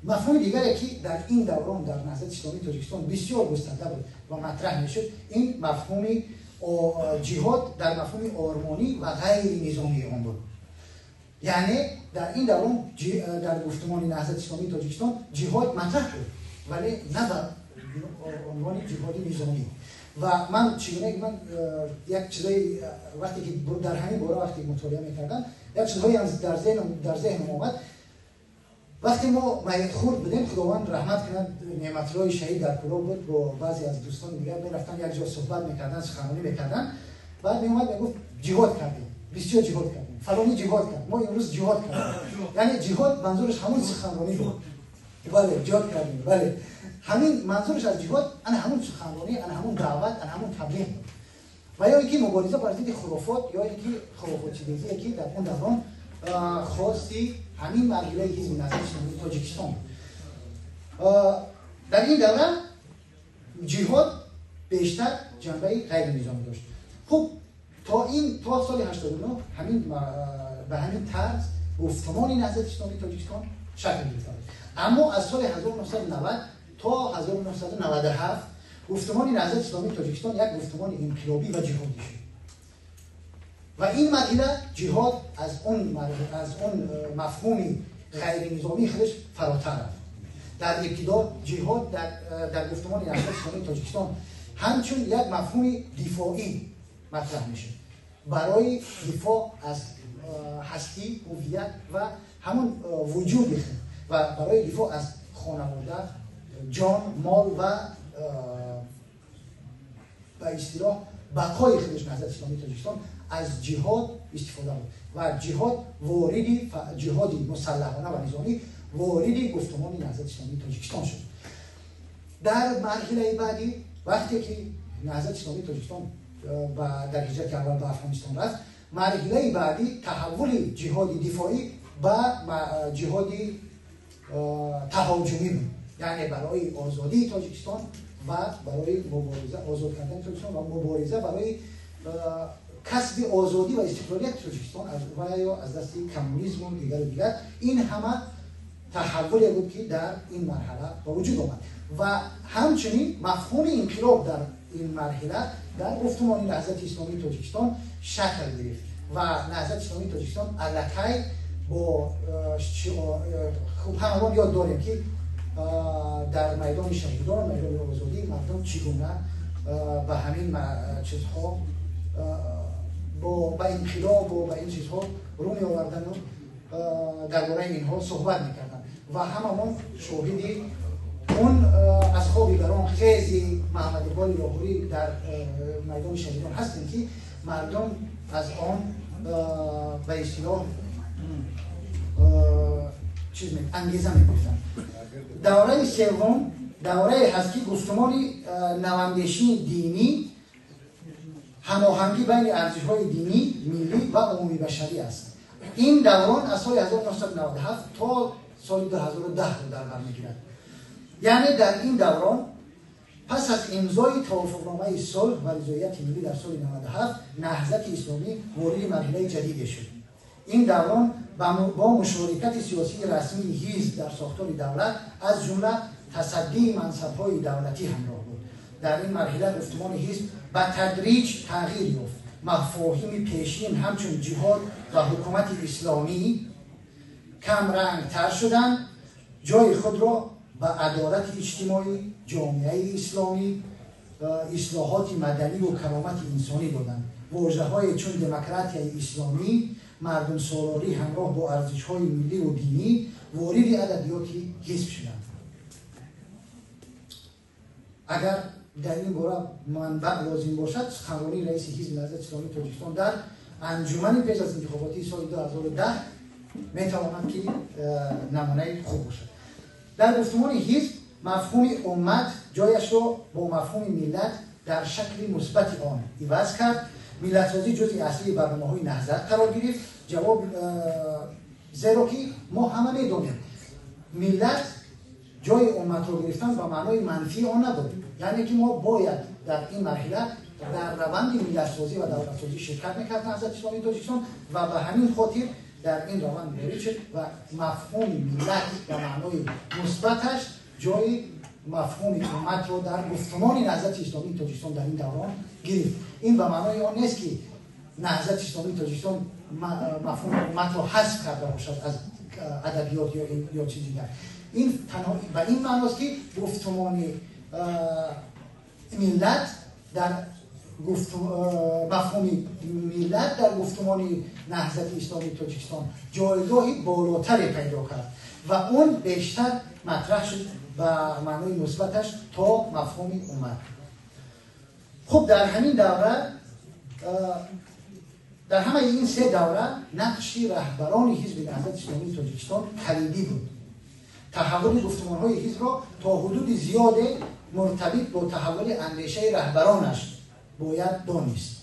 Мафҳуми дигаре ки дар ин даврон дар Наҳзати Исломии Тоҷикистон бисёр густарда буд ва матраҳ мешуд, ин мафҳуми ҷиҳод дар мафҳуми ормонӣ ва ғайринизомии он буд. Яъне дар ин даврон дар гуфтумони Наҳзати Исломии Тоҷикистон ҷиҳод матраҳ буд, вале на ба унвони ҷиҳоди низомӣ. Ва ман чигуна ман як чизое вақте ки дар ҳамин бора вақте мутолиа мекардам, як чизҳое ҳам дар зеҳнам омад. Вақте мо хурд будем, Худованд раҳмат кунад, Неъматуллои шаҳид дар Кӯлоб буд, бо баъзе аз дӯстони дигар мерафтан, як ҷо суҳбат мекарданд, суханронӣ мекарданд. Баъд меомад мегуфт: ҷиҳод кардем, бисёр ҷиҳод кардем, фалонӣ ҷиҳод кард, мо имрӯз ҷиҳод кардем. Яъне ҷиҳод манзураш ҳамон суханронӣ буд. Бале, ҷиҳод кардем, бале. Ҳамин манзураш аз ҷиҳод ана ҳамон суханронӣ, ана ҳамон даъват, ана ҳамон таблиғ буд. Ва ё инки мубориза бар зидди хурофот, ё инки хурофотчидезие ки дар он даврон хоси ҳамин марҳилаи Ҳизби Наҳзати Исломии Тоҷикистон. Дар ин давра ҷиҳод бештар ҷанбаи ғайринизомӣ дошт. Хуб, то соли 89 ҳамин ба ҳамин тарз гуфтумони Наҳзати Исломии Тоҷикистон шакл гирифта буд. Аммо аз соли 1990 то 1997 гуфтумони Наҳзати Исломии Тоҷикистон як гуфтумони инқилобӣ ва ҷиҳодӣ шуд. Ва ин марҳила ҷиҳод аз он мафҳуми ғайринизомии худаш фаротар рафт. Дар ибтидо ҷиҳод дар гуфтумони Наҳзати Исломии Тоҷикистон ҳамчун як мафҳуми дифоӣ матраҳ мешуд барои дифоъ аз ҳастӣ, ҳувият ва ҳамон вуҷуди худ ва барои дифоъ аз хонавода, ҷон, мол ва ба истилоҳ бақои худаш Наҳзати Исломии Тоҷикистон аз ҷиҳод истифода буд ва ҷиҳод вориди ҷиҳоди мусаллаҳона ва низомӣ вориди гуфтумони Наҳзати Исломии Тоҷикистон шуд. Дар марҳилаи баъдӣ вақте ки Наҳзати Исломии Тоҷикистон дар ҳиҷрати аввал ба Афғонистон рафт, марҳилаи баъдӣ таҳаввули ҷиҳоди дифоӣ ба ҷиҳоди таҳоҷумӣ буд, яъне барои озодии Тоҷикистон ва барои мубориза озод кардани Тоҷикистон ва мубориза барои касби озодӣ ва истиқлолияти Тоҷикистон ва ё аз дасти коммунизму дигару дигар. Ин ҳама таҳаввуле буд ки дар ин марҳала ба вуҷуд омад ва ҳамчунин мафҳуми инқилоб дар ин марҳила дар гуфтумони Наҳзати Исломии Тоҷикистон шакл гирифт ва Наҳзати Исломии Тоҷикистон аллакай бо хуб ҳамагон ёд дорем ки дар майдони шаҳидон, майдони озодӣ мардум чӣ гуна ба ҳамин чизҳо ба инқилобу ба ин чизҳо рӯ меовардану дар бораи инҳо суҳбат мекарданд ва ҳамамон шоҳиди он аз хоби гарон хези Муҳаммад Иқболи Лоҳурӣ дар майдони шаҳидон ҳастем ки мардум аз он ба истилоҳ чиз ангеза мегирифтанд. Давраи севум даврае ҳаст ки гуфтумони навандешии динӣ ҳамоҳангӣ байни арзишҳои динӣ, миллӣ ва умумибашарӣ аст. Ин даврон аз соли 1997 то соли 2010 дар бар мегирад. Яъне дар ин даврон пас аз имзои тавофуқномаи сулҳ ва ризоияти миллӣ дар соли 97 Наҳзати Исломӣ вориди марҳилаи ҷадиде шуд. Ин даврон با مشارکت سیاسی رسمی حزب در ساختار دولت از جمله تصدی منصب‌های دولتی همراه بود. در این مرحله گفتمان حزب به تدریج تغییر یافت. مفاهیم پیشین همچون جهاد و حکومت اسلامی کم رنگ تر شدند، جای خود را به عدالت اجتماعی، جامعه اسلامی، اصلاحات مدنی و کرامت انسانی دادند. واژه‌های چون دموکراتی اسلامی، مردم سالاری همراه با ارزش‌های ملی و دینی وارد ادبیات حزب شدند. اگر در این باره منبع لازم باشد، سخنرانی رئیس حزب نهضت اسلامی تاجیکستان در انجمن پیش از انتخاباتی سال 2010 میتواند که نمونه خوب باشد. در گفتمان حزب مفهوم امت جایش را با مفهوم ملت در شکل مثبت آن عوض کرد. ملت‌سازی جزء اصلی برنامه‌های نهضت قرار گرفت. جواب زیرا که ما همه می‌دانیم ملت جای امت را گرفتن به معنای منفی آن نبود، یعنی که ما باید در این مرحله در روند ملت‌سازی و دولت‌سازی شرکت می‌کرد نهضت اسلامی تاجیکستان و به همین خاطر در این روند وارد شد و مفهوم ملت به معنای مثبتش جای مفهوم امت را در گفتمان نهضت اسلامی تاجیکستان در این دوران گرفت. این به معنای آن نیست که نهضت اسلامی تاجیکستان مفهوم امت را حذف کرده باشد از ادبیات یا چیز دیگر. این تنها به این معناست که گفتمان ملت در مفهوم ملت در گفتمان نهضت اسلامی تاجیکستان جایگاهی بالاتری پیدا کرد و اون بیشتر مطرح شد به معنای مثبتش تا مفهوم امت. خب در همین دوره، در همه این سه دوره نقش رهبران حزب نهضت اسلامی تاجیکستان کلیدی بود. تحول گفتمان‌های حزب را تا حدود زیاد مرتبط با تحول اندیشه رهبرانش باید دانست.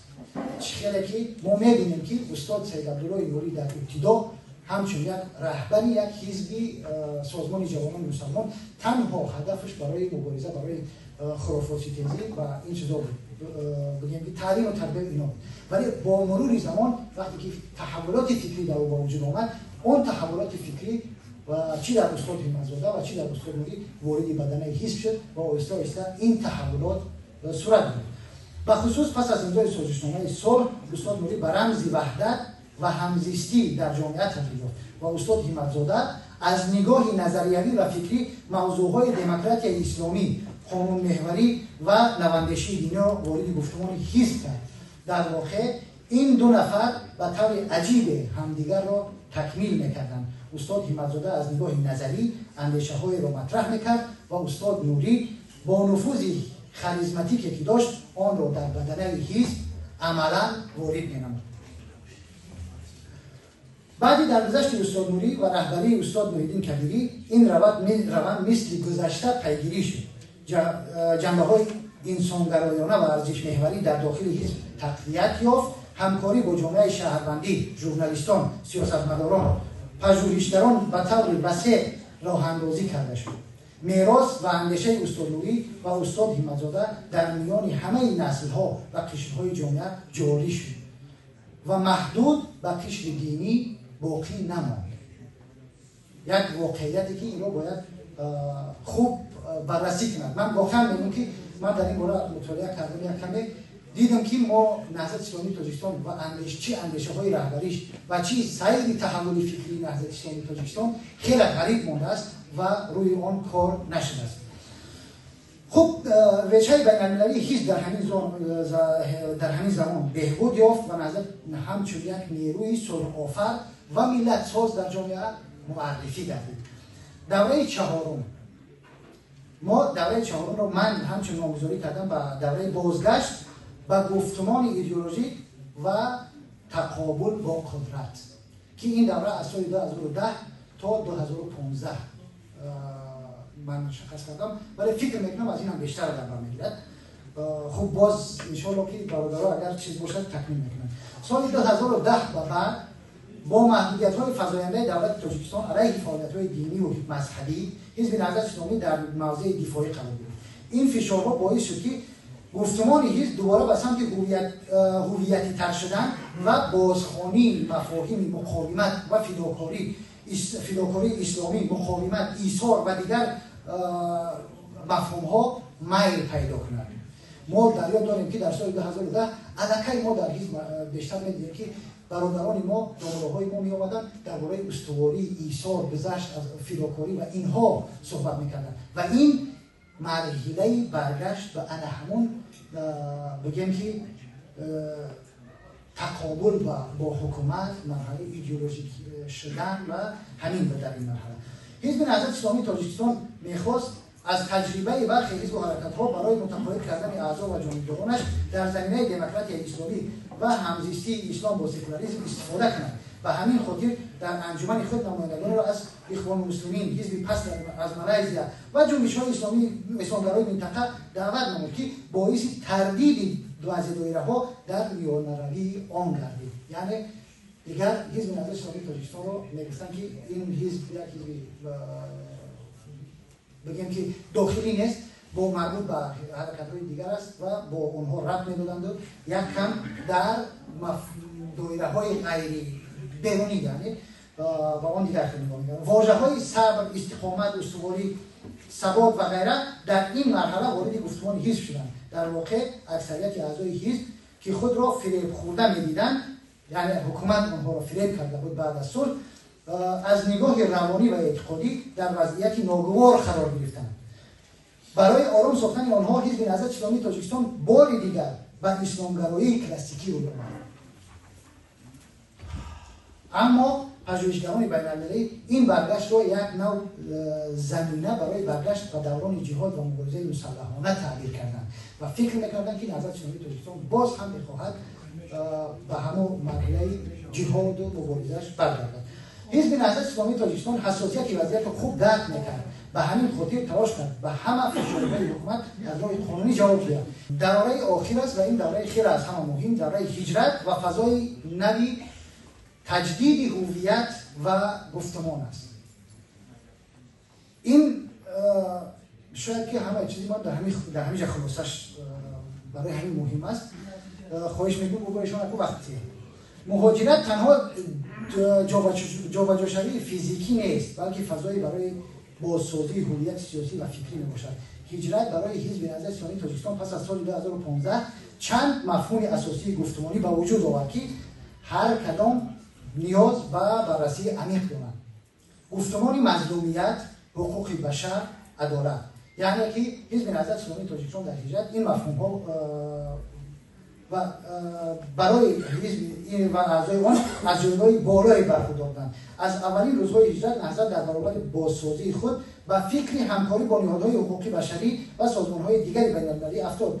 چه که ما می‌بینیم که استاد سید عبدالله نوری در ابتدا همچون یک رهبری یک حزبی سازمان جوانان مسلمان تنها هدفش برای مبارزه برای خرافات ستیزی و این چیزا بود، بگیم که تعلیم و تربیت اینا بود. ولی با مرور زمان وقتی که تحولات فکری در او به وجود آمد، اون تحولات فکری و چی در استاد همت‌زاده و چی در استاد نوری وارد بدنه حزب شد و آهسته آهسته این تحولات صورت گرفت. به خصوص پس از امضای سازشنامه صلح، استاد نوری به رمز وحدت و همزیستی در جامعه تبدیل یافت و استاد همت‌زاده از نگاه نظریوی و فکری موضوعهای دموکراتی اسلامی، قانون محوری و نواندیشی دینی را وارد گفتمان حزب کرد. در واقع این دو نفر به طور عجیب همدیگر را تکمیل میکردند. استاد همت‌زاده از نگاه نظری اندیشه‌های را مطرح میکرد و استاد نوری با نفوذ خاریزماتیکی که داشت آن را در بدنه حزب عملا وارد مینمود. بعدی در گذشت استاد نوری و رهبری استاد محی‌الدین کبیری این روند مثل گذشته پیگیری شد. جنبه‌های انسانگرایانه و ارزش محوری در داخل حزب تقویت یافت. همکاری با جامعه شهروندی، ژورنالیستان، سیاستمداران، پژوهشگران به طور وسیع راه اندازی کرده شد. میراث و اندیشه استاد نوری و استاد همت‌زاده در میان همه نسل‌ها و قشرهای جامعه جاری شد و محدود به قشر دینی باقی نماند. یک واقعیتی که این را باید خوب بررسی کند. من واقعا میگم که من در این باره مطالعه کردم، یک کمی دیدم که ما نهضت اسلامی تاجیکستان و چه اندیشه های رهبریش و چه سیر تحول فکری نهضت اسلامی تاجیکستان خیلی غریب مانده است و روی آن کار نشده است. خب وجهه بین‌المللی حزب در همین زمان بهبود یافت و نهضت همچون یک نیروی صلح‌آفر و ملت ساز در جامعه معرفی گردید. دوره چهارم، ما دوره چهارم رو من همچون نامگذاری کردم به دوره بازگشت به گفتمان ایدئولوژیک و تقابل با قدرت، که این دوره از سال 2010 تا 2015 من مشخص کردم، ولی فکر میکنم از این هم بیشتر در بر میگیرد. خب باز انشالله که برادرها اگر چیز باشد تکمیل میکنن. سال 2010 و بعد با محدودیت‌های فزاینده دولت تاجیکستان علیه فعالیت‌های دینی و مذهبی، حزب نهضت اسلامی در موضع دفاعی قرار گرفت. این فشارها باعث شد که Гуфтумони ҳизб дубора ба самти ҳувиятитар шудан ва бозхонии мафоҳими муқовимат ва фидокории исломӣ, муқовимат, исор ва дигар мафҳумҳо майл пайдо кунад. Мо дар ёд дорем, ки дар соли 2010 аллакай мо дар ҳизб бештар медидем, ки бародарони мо, домулоҳои мо меомаданд, дар бораи устуворӣ, исор, гузашт аз фидокорӣ ва инҳо суҳбат мекарданд ва ин марҳилаи баргашт ба ана ҳамон, бигем ки, тақобул бо ҳукумат, марҳилаи идеологик шудан ва ҳамин буд. Дар ин марҳала Ҳизби Наҳзати Исломии Тоҷикистон мехост аз таҷрибаи бархе ҳизбу ҳаракатҳо барои мутақоид кардани аъзо ва ҷонибдоронаш дар заминаи демократияи исломӣ ва ҳамзистии ислом бо секуляризм истифода кунад. Ба ҳамин хотир дар анҷумани худ намояндагонро аз Ихвонмуслимин, ҳизби паст аз Малайзия ва ҷунбишҳои исломгарои минтақа даъват намуд, ки боиси тардиди баъзе доираҳо дар миёнаравии он гардид. Яъне дигар Ҳизби Наҳзати Исломии Тоҷикистонро мегуфтанд, ки ин ҳизб як ҳизби, бигем ки, дохилӣ нест, бо марбут ба ҳаракатҳои дигар аст ва бо онҳо рабт медоданду як кам дар доираҳои ғайри берунӣ, яъне ба он дигар хел нигоҳ мекарданд. Вожаҳои сабр, истиқомат, устуворӣ, сабот ва ғайра дар ин марҳала вориди гуфтумони ҳизб шуданд. Дар воқеъ аксарияти аъзои ҳизб, ки худро фиребхӯрда медиданд, яъне ҳукумат онҳоро фиреб карда буд баъд аз сулҳ, аз нигоҳи равонӣ ва эътиқодӣ дар вазъияти ногувор қарор гирифтанд. Барои ором сохтани онҳо Ҳизби Наҳзати Исломии Тоҷикистон бори дигар ба исломгароии классикӣ рӯй омад. Аммо пажӯҳишгарони байналмилалӣ ин баргаштро як нав замина барои баргашт ба даврони ҷиҳод ва муборизаи мусаллаҳона таъбир карданд ва фикр мекарданд, ки Наҳзати Исломии Тоҷикистон боз ҳам мехоҳад ба ҳамон марҳилаи ҷиҳоду муборизааш баргардад. Ҳизби Наҳзати Исломии Тоҷикистон ҳассосияти вазъиятро хуб дарк мекард. Ба ҳамин хотир талош кард ба ҳама фишорҳои ҳукумат аз роҳи қонунӣ ҷавоб диҳад. Давраи охир аст ва ин давраи хеле аз ҳама муҳим, давраи ҳиҷрат ва фазои нави таҷдиди ҳувият ва гуфтумон аст. Ин шояд ки ҳамаи чизи мо дар ҳамин ҷа хулосаш барои ҳамин муҳим аст. Хоҳиш мекунем, бигӯяшон аку вақте муҳоҷират танҳо ҷобаҷошавии физикӣ нест, балки фазои барои бозсозии ҳувияти сиёсӣ ва фикрӣ мебошад. Ҳиҷрат барои Ҳизби Наҳзати Исломии Тоҷикистон пас аз соли 2015 чанд мафҳуми асосии гуфтумонӣ ба вуҷуд овард, ки ҳар кадом ниёз ба баррасии амиқ доранд. Гуфтумони мазлумият, ҳуқуқи башар, адолат. Яъне ки Ҳизби Наҳзати Исломии Тоҷикистон дар ҳиҷрат ин мафҳумҳо ва барои ҳизб ва аъзои он аз ҷойгоҳи болое бархурдор буданд. Аз аввалин рӯзҳои ҳиҷрат Наҳзат дар баробари бозсозии худ ба фикри ҳамкорӣ бо ниҳодҳои ҳуқуқи башарӣ ва созмонҳои дигари байналмилалӣ афтод.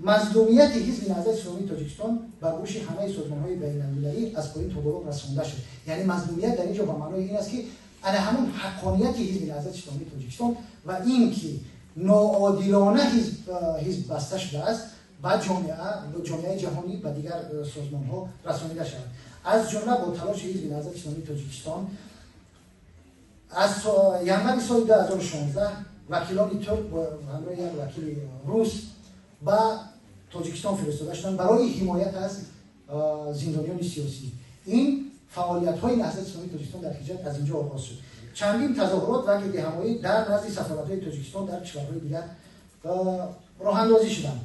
Мазлумияти Ҳизби Наҳзати Исломии Тоҷикистон ба гӯши ҳамаи созмонҳои байналмилалӣ аз поин то боло расонда шуд. Яъне мазлумият дар ин ҷо ба маънои ин аст, ки ана ҳамон ҳаққонияти Ҳизби Наҳзати Исломии Тоҷикистон ва ин ки ноодилона ҳизб баста шудааст, ба ҷомеаи ҷаҳонӣ, ба дигар созмонҳо расонида шавад. Аз ҷумла бо талоши Ҳизби Наҳзати Исломии Тоҷикистон аз январи соли 2016 вакилони турк бо ҳамроҳи як вакили рус ба Тоҷикистон фиристода шуданд барои ҳимоят аз зиндониёни сиёсӣ. Ин фаъолиятҳои Наҳзати Исломии Тоҷикистон дар ҳиҷрат аз инҷо оғоз шуд. Чандин тазоҳурот ва гирдиҳамоӣ дар назди сафоратҳои Тоҷикистон дар кишварҳои дигар роҳандозӣ шуданд.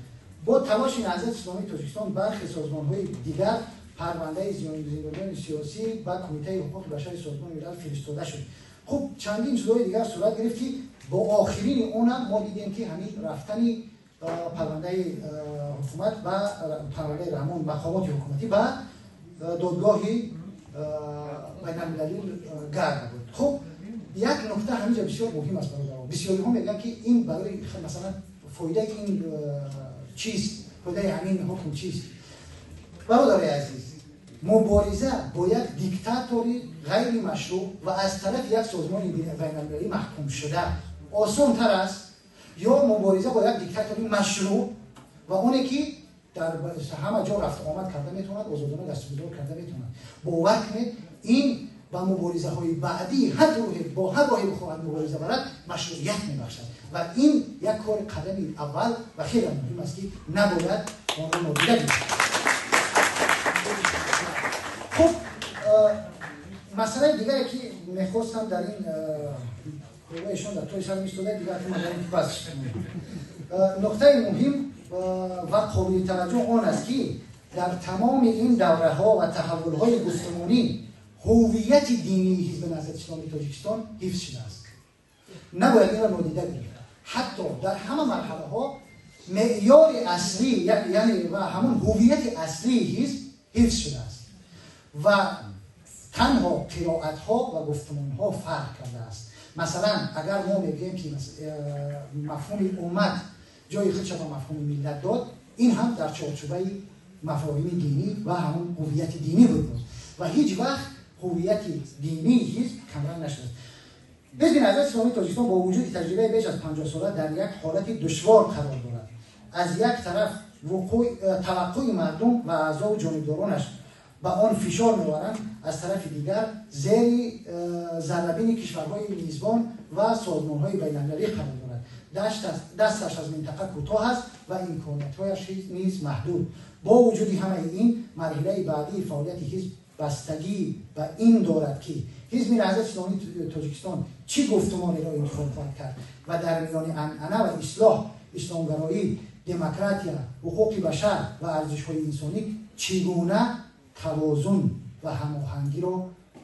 Бо талоши Наҳзати Исломии Тоҷикистон бархе созмонҳои дигар парвандаи зиндониёни сиёсӣ ба Кумитаи ҳуқуқи башари Созмони Милал фиристода шуд. Хуб, чандин чизҳои дигар сурат гирифт, ки бо охирини онам мо дидем, ки ҳамин рафтани парвандаи ҳукумат ва парвандаи Раҳмон, мақомоти ҳукуматӣ ба додгоҳи байналмилалӣ Гаага буд. Хуб, як нукта ҳаминҷа бисёр муҳим аст, бародаро. Бисёриҳо мегӯянд, ки ин барои, масалан, фоидаи ин чист, фоидаи ҳамин ҳукм чист? Бародари азиз, мубориза бо як диктатори ғайримашрӯъ ва аз тарафи як созмони байналмилалӣ маҳкумшуда осонтар аст ё мубориза бо як диктатори машрӯъ ва оне ки дар ҳама ҷо рафту омад карда метавонад, озодона дастугузор карда метавонад? Бовар кунед, ин ба муборизаҳои баъдӣ ҳар гурӯҳе бо ҳар роҳе бихоҳад мубориза барад машруият мебахшад ва ин як кори қадами аввал ва хеле муҳим аст, ки набояд онро нодида гирифт. Хуб, масъалаи дигаре ки мехостам дар ин ишон дар тои сарам истода, дигар бас. Нуқтаи муҳим ва қобили таваҷҷӯҳ он аст, ки дар тамоми ин давраҳо ва таҳаввулҳои гуфтумонӣ ҳувияти динии Ҳизби Наҳзати Исломии Тоҷикистон ҳифз шудааст. Набояд инро нодида гирифт. Ҳатто дар ҳама марҳалаҳо меъёри аслӣ, яъне ва ҳамон ҳувияти аслии ҳизб ҳифз шудааст ва танҳо қироатҳо ва гуфтумонҳо фарқ кардааст. Масалан, агар мо мегӯем, ки мафҳуми уммат ҷои худша ба мафҳуми миллат дод, ин ҳам дар чорчӯбаи мафоҳими динӣ ва ҳамон ҳувияти динӣ буд ва ҳеҷ вақт ҳувияти динии ҳизб камранг нашудааст. Ҳизби Наҳзати Исломии Тоҷикистон бо вуҷуди таҷрибаи беш аз 50 сола дар як ҳолати душвор қарор дорад. Аз як тараф таваққуи мардум ва аъзову ҷонибдоронаш ба он фишор меоваранд, аз тарафи дигар зери заррабини кишварҳои мизбон ва созмонҳои байналмилалӣ қарор дорад. Дасташ аз минтақа кӯтоҳ аст ва имкониятҳояш низ маҳдуд. Бо вуҷуди ҳамаи ин, марҳилаи баъдии фаъолияти ҳизб бастагӣ ба ин дорад, ки Ҳизби Наҳзати Исломии Тоҷикистон чӣ гуфтумонеро интихоб хоҳад кард ва дар миёни анъана ва ислоҳ, исломгароӣ, демократия, ҳуқуқи башар ва арзишҳои инсонӣ чӣ гуна тавозун ва ҳамоҳангиро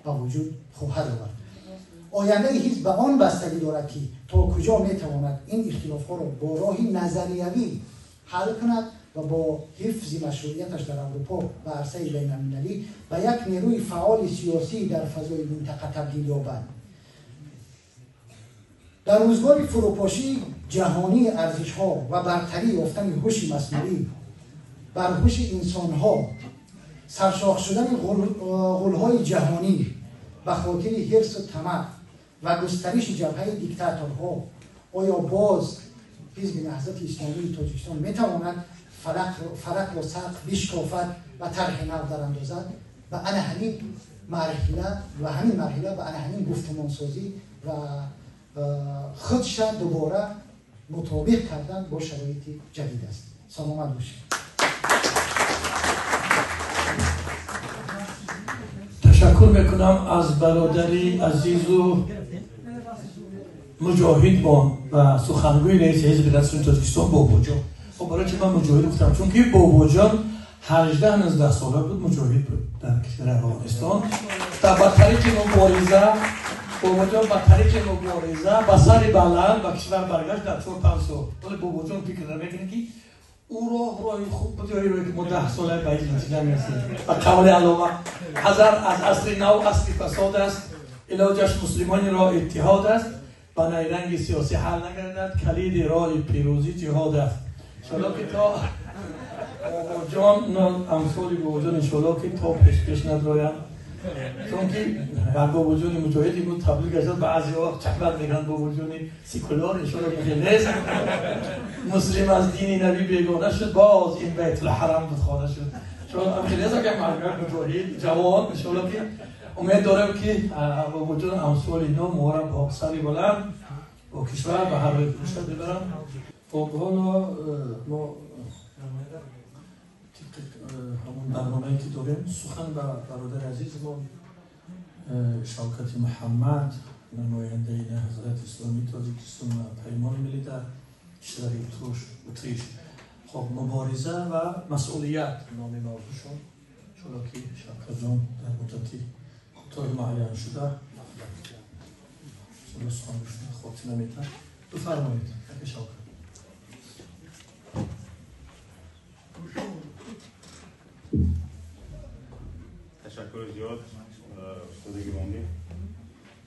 ба вуҷуд хоҳад овард. Ояндаи ҳизб ба он бастагӣ дорад, ки то куҷо метавонад ин ихтилофҳоро бо роҳи назариявӣ ҳал кунад ва бо ҳифзи машруияташ дар Аврупо ва арсаи байналмилалӣ ба як нерӯи фаъоли сиёсӣ дар фазои минтақа табдил ёбад. Дар рӯзгори фурӯпошии ҷаҳонии арзишҳо ва бартарӣ ёфтани ҳуши маснуӣ бар ҳуши инсонҳо, саршох шудани ғулҳои ҷаҳонӣ ба хотири ҳирсу тамаъ ва густариши ҷабҳаи диктаторҳо, оё боз Ҳизби Наҳзати Исломии Тоҷикистон метавонад фалакро сақф бишкофад ва тарҳи нав дарандозад? Ба ана ҳамин марҳила ва ҳамин марҳила ба ана ҳамин гуфтумонсозӣ ва худша дубора мутобиқ кардан бо шароити ҷадид аст. Саломат бошед. Ташаккур мекунам аз бародари азизу муҷоҳидмон ва сухангӯи раиси Ҳизби Наҳзати Тоҷикистон Бобоҷон. Хоб, барои чи ман муҷоҳид гуфтам? Чунки Бобоҷон 18-19 сола буд, муҷоҳид буд дар кишвари Афғонистон. Ба тариқи мубориза Бобоҷон ба тариқи мубориза ба сари баланд ба кишвар баргашт дар 4-5 сол. Вале Бобоҷон фикр намекунад, ки ӯ роҳ роҳи хуб буд ё роҳе ки мо 10 сола ба ҳеҷ натиҷа мерасем. Ба қавли аллома, ҳазар аз асри нав асри фасод аст, илоҷаш муслимонро иттиҳод аст, ба найранги сиёсӣ ҳал нагардад, калиди роҳи пирӯзӣ ҷиҳод аст. Иншоалло ки то Бобоҷон амсоли Бобоҷон иншоалло ки то пеш надроянд, чунки бар Бобоҷони муҷоҳид имрӯз таблиғ гашт, баъзеҳо чахбат мегӯянд Бобоҷони секулар, иншоалло ки нест. Муслим аз дини набӣ бегона шуд, боз ин Байтулҳарам будхона шуд. Чун хеле нест ки муҷоҳид ҷавон, иншоалло ки умед дорем ки Бобоҷон амсоли ино моро бо сари баланд бо кишвар ба ҳар роҳи бошад бибаранд. Хоб, ҳоло мо тибқи ҳамон барномае ки дорем сухан ба бародари азизмон Шавкати Муҳаммад, намояндаи Наҳзати Исломии Тоҷикистон ва Паймони Миллӣ дар кишвари Утриш. Хоб, мубориза ва масъулият номи мавзӯшон. Иншоалло ки Шавкатҷон дар муддати кӯтоҳи муайяншуда сухан хотима метавад. Бифармоед, ака Шавкат. Ташаккури зиёд, устоди гиромӣ.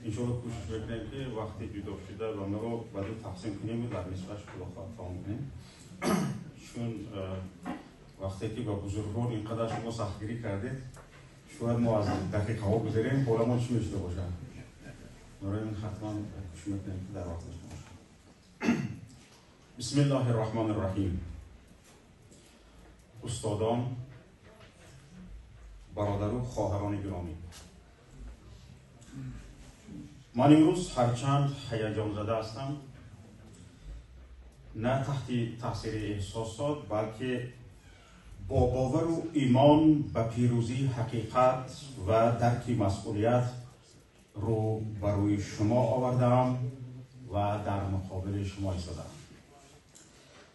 Иншоалло кӯшиш мекунем, ки вақти ҷудо шуда барномаро ба ду тақсим кунем ва дар нисбаш хулоса тамом кунем. Чун вақте ки ба бузургон ин қадар шумо сахтгирӣ кардед, шояд мо аз дақиқаҳо гузарем, ҳоламон чӣ мешуда бошад. Барои ин ҳатман кӯшиш мекунем, ки дар вақташ бошад. Бисмиллоҳи рраҳмони рраҳим. Устодон, бародару хоҳарони гиромӣ, Ман имрӯз ҳарчанд ҳаяҷонзада ҳастам, на таҳти таъсири эҳсосот, балки бо бовару имон ба пирӯзии ҳақиқат ва дарки масъулият рӯ ба рӯи шумо овардаам ва дар муқобили шумо истодаам.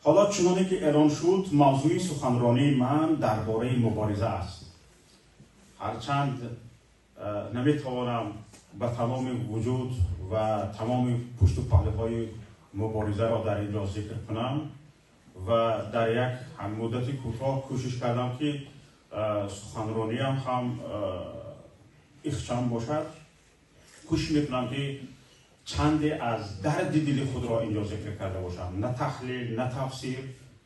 Ҳоло чуноне ки эълон шуд, мавзӯи суханронии ман дар бораи мубориза аст. Ҳарчанд наметавонам ба тамоми вуҷуд ва тамоми пушту паҳлӯҳои муборизаро дар ин ҷо зикр кунам ва дар як муддати кӯтоҳ кӯшиш кардам ки суханрониям ҳам ихчам бошад. Кӯшиш мекунам ки чанде аз дарди дили худро инҷо зикр карда бошам, на таҳлил, на тафсир,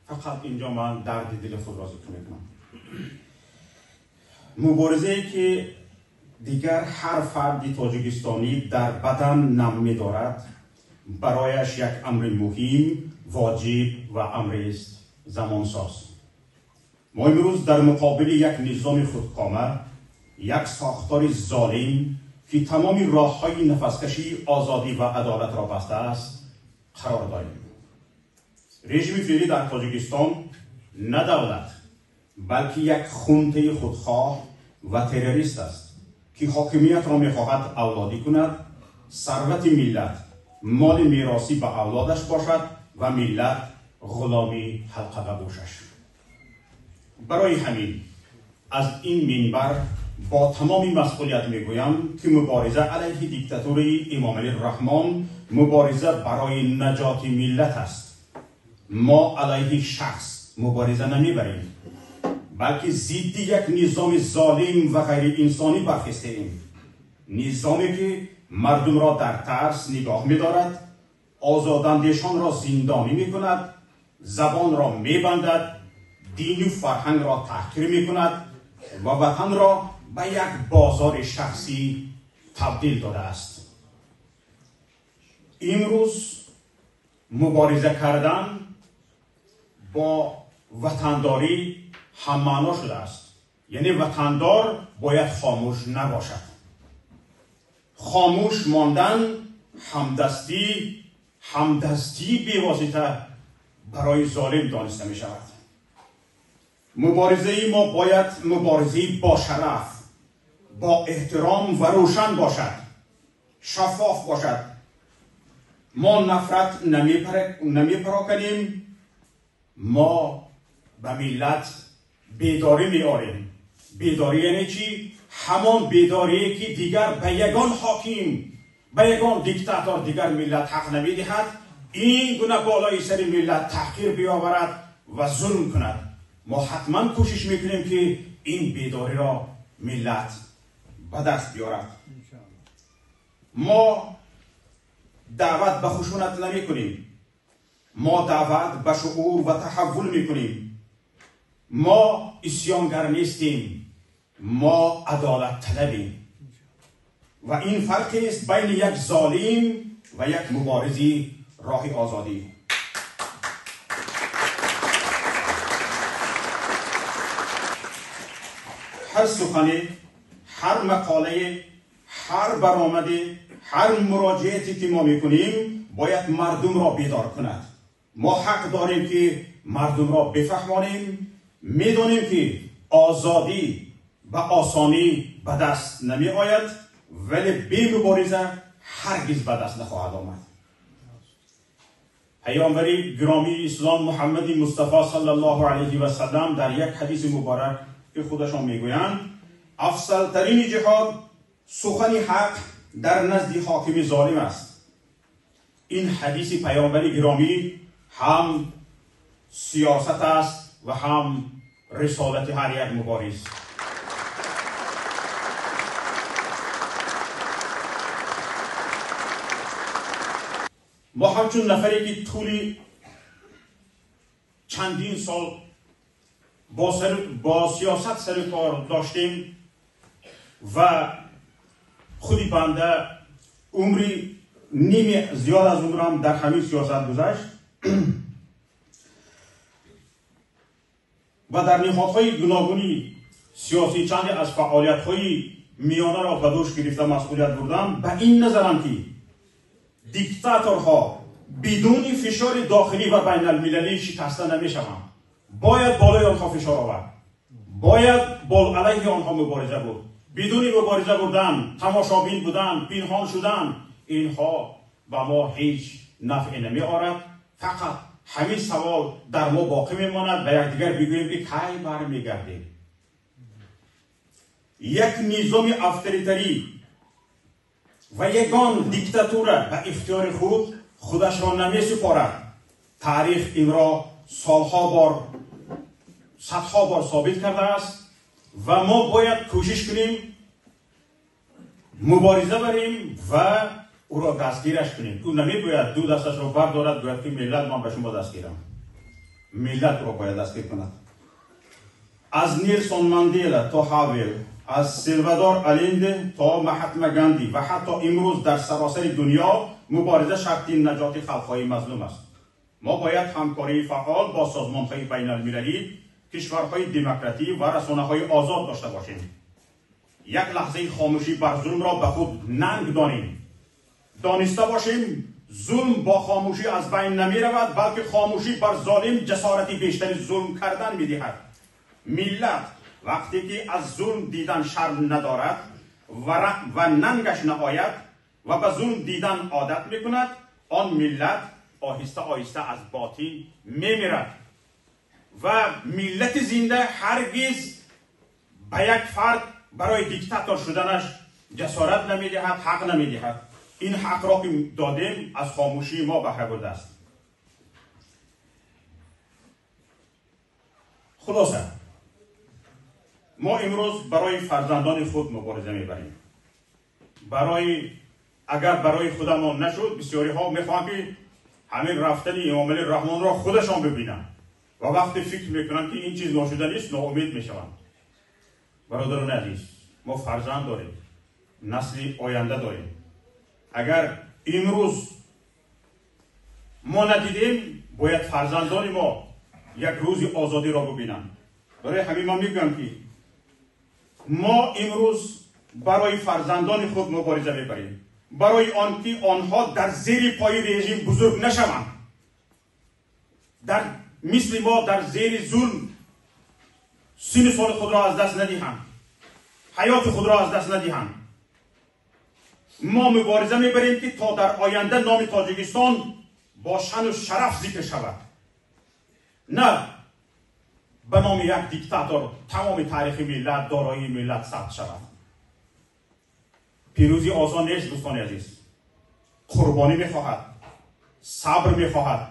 фақат инҷо ман дарди дили худро зикр мекунам. Муборизае ки дигар ҳар фарди тоҷикистонӣ дар бадан нам медорад, барояш як амри муҳим, воҷиб ва амрист замонсоз. Мо имрӯз дар муқобили як низоми худкома, як сохтори золим ки тамоми роҳҳои нафаскашии озодӣ ва адолатро бастааст, қарор дорем. Режими феълӣ дар Тоҷикистон на давлат, балки як хунтаи худхоҳ ва террорист аст ки ҳокимиятро мехоҳад авлодӣ кунад, сарвати миллат моли меросӣ ба авлодаш бошад ва миллат ғуломи ҳалқа ба гӯшаш. Барои ҳамин аз ин минбар бо тамоми масъулият мегӯям ки мубориза алайҳи диктатураи Эмомалӣ Раҳмон мубориза барои наҷоти миллат аст. Мо алайҳи шахс мубориза намебарем, балки зидди як низоми золим ва ғайриинсонӣ бархестаем. Низоме ки мардумро дар тарс нигоҳ медорад, озодандешонро зиндонӣ мекунад, забонро мебандад, дину фарҳангро таҳқир мекунад ва ватанро ба як бозори шахсӣ табдил додааст. Имрӯз мубориза кардан бо ватандорӣ ҳаммаъно шудааст. Яъне ватандор бояд хомӯш набошад. Хомӯш мондан ҳамдастии бевосита барои золим дониста мешавад. Муборизаи мо бояд муборизаи бошараф, бо эҳтиром ва рӯшан бошад, шаффоф бошад. Мо нафрат намепароканем, мо ба миллат бедорӣ меорем. Бедорӣ яъне чӣ? Ҳамон бедорие ки дигар ба ягон ҳоким, ба ягон диктатор дигар миллат ҳақ намедиҳад, ин гуна болои сари миллат таҳқир биёварад ва зулм кунад. Мо ҳатман кӯшиш мекунем ки ин бедориро миллат ба даст биёрад. Мо даъват ба хушунат намекунем, мо даъват ба шуур ва таҳаввул мекунем. Мо исёнгар нестем, мо адолатталабем. Ва ин фарқест байни як золим ва як муборизи роҳи озодӣ. Ҳар сухане, ҳар мақолае, ҳар баромаде, ҳар муроҷиате ки мо мекунем бояд мардумро бедор кунад. Мо ҳақ дорем ки мардумро бифаҳмонем. Медонем ки озодӣ ба осонӣ ба даст намеояд, вале бе мубориза ҳаргиз ба даст нахоҳад омад. Паёмбари гиромии ислом Муҳаммади Мустафо саллаллоҳу алайҳи васаллам дар як ҳадиси муборак ки худашон мегӯянд, афзалтарини ҷиҳод сухани ҳақ дар назди ҳокими золим аст. Ин ҳадиси паёмбари гиромӣ ҳам сиёсат аст ва ҳам рисолати ҳар як мубориз. Мо ҳамчун нафаре ки тӯли чандин сол бо сиёсат сару кор доштем ва худи банда умри ними зиёд аз умрам дар ҳамин сиёсат гузашт ва дар ниҳодҳои гуногуни сиёсӣ чанде аз фаъолиятҳои миёна ро ба дӯш гирифта масъулият бурдам, ба ин назарам ки диктаторҳо бидуни фишори дохилӣ ва байналмилалӣ шикаста намешаванд. Бояд болои онҳо фишор овард, бояд алайҳи онҳо мубориза бурд. Бидуни мубориза бурдан, тамошобин будан, пинҳон шудан, инҳо ба мо ҳеҷ нафъе намеорад. Фақат ҳамин савол дар мо боқӣ мемонад, ба якдигар бигӯем ки кай бармегардем. Як низоми авторитарӣ ва ягон диктатура ба ихтиёри худ худашро намесупорад. Таърих инро солҳо бор, садҳо бор собит кардааст ва мо бояд кӯшиш кунем, мубориза барем ва ӯро дастгираш кунем. Ӯ намебояд ду дасташро бардорад, гӯяд ки миллат, ман ба шумо дастгирам. Миллат ӯро бояд дастгир кунад. Аз Нелсон Мандела то Ҳавел, аз Салвадор Аленде то Маҳатма Ганди ва ҳатто имрӯз дар саросари дунё мубориза шарти наҷоти халқҳои мазлум аст. Мо бояд ҳамкории фаъол бо созмонҳои байналмилалӣ, кишварҳои демократӣ ва расонаҳои озод дошта бошем. Як лаҳзаи хомӯшӣ бар зулмро ба худ нанг донем. Дониста бошем, зулм бо хомӯшӣ аз байн намеравад, балки хомӯшӣ бар золим ҷасорати бештари зулм кардан медиҳад. Миллат вақте ки аз зулм дидан шарм надорад ва нангаш наояд ва ба зулм дидан одат мекунад, он миллат оҳиста оҳиста аз ботин мемирад. Ва миллати зинда ҳаргиз ба як фард барои диктатор шуданаш ҷасорат намедиҳад, ҳақ намедиҳад. Ин ҳақро ки додем аз хомӯшии мо баҳра бурдааст. Хулоса, мо имрӯз барои фарзандони худ мубориза мебарем. Барои агар барои худамон нашуд, бисёриҳо мехоҳанд ки ҳамин рафтани Эмомалӣ Раҳмонро худашон бибинанд ва вақте фикр мекунанд ки ин чиз ношуданист, ноумед мешаванд. Бародарони азиз, мо фарзанд дорем, насли оянда дорем. Агар имрӯз мо надидем, бояд фарзандони мо як рӯзи озодиро бибинанд. Барои ҳамин ман мегӯям ки мо имрӯз барои фарзандони худ мубориза мебарем, барои он ки онҳо дар зери пои режим бузург нашаванд, дар мисли мо дар зери зулм синну соли худро аз даст надиҳанд, ҳаёти худро аз даст надиҳанд. Мо мубориза мебарем ки то дар оянда номи Тоҷикистон бо шану шараф зикр шавад, на ба номи як диктатор тамоми таърихи миллат, дороии миллат сабт шавад. Пирӯзӣ осон нест, дӯстони азиз. Қурбонӣ мехоҳад, сабр мехоҳад,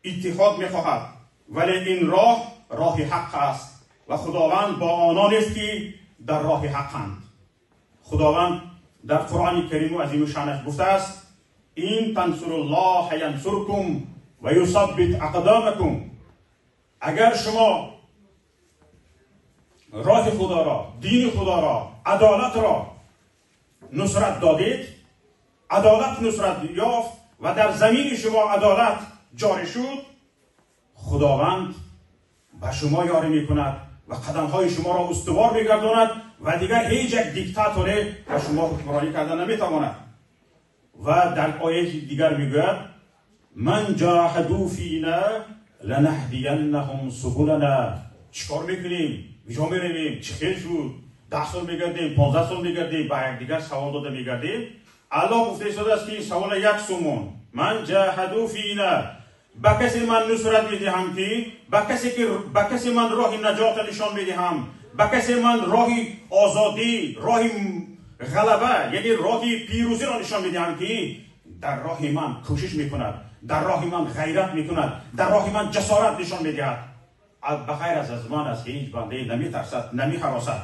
иттиҳод мехоҳад, вале ин роҳ роҳи ҳақ аст ва Худованд бо ононест ки дар роҳи ҳақанд. Худованд дар Қуръони Кариму азиму шанаш гуфтааст: ин тансуруллоҳа янсуркум ва юсаббит ақдомакум. Агар шумо роҳи Худоро, дини Худоро, адолатро нусрат додед, адолат нусрат ёфт ва дар замини шумо адолат ҷорӣ шуд, Худованд ба шумо ёрӣ мекунад ва қадамҳои шуморо устувор мегардонад ва дигар ҳеҷ як диктаторе ба шумо ҳукмронӣ карда наметавонад. Ва дар ояти дигар мегӯяд: ман ҷоҳаду фина ланаҳдияннаҳум субулана. Чикор мекунем? Куҷо меравем? Чӣ хел шуд? 10 сол мегардем, 15 сол мегардем, ба якдигар савол дода мегардем. Аллоҳ гуфта истодааст ки савола як сумон. Ман ҷоҳаду фина, ба касе ман нусрат медиҳам ки ба касе ман роҳи наҷотро нишон медиҳам, ба касе ман роҳи озодӣ, роҳи ғалаба, яъне роҳи пирӯзиро нишон медиҳам ки дар роҳи ман кӯшиш мекунад, дар роҳи ман ғайрат мекунад, дар роҳи ман ҷасорат нишон медиҳад. Ба ғайр аз ман аз ҳеҷ бандае намитарсад, намеҳаросад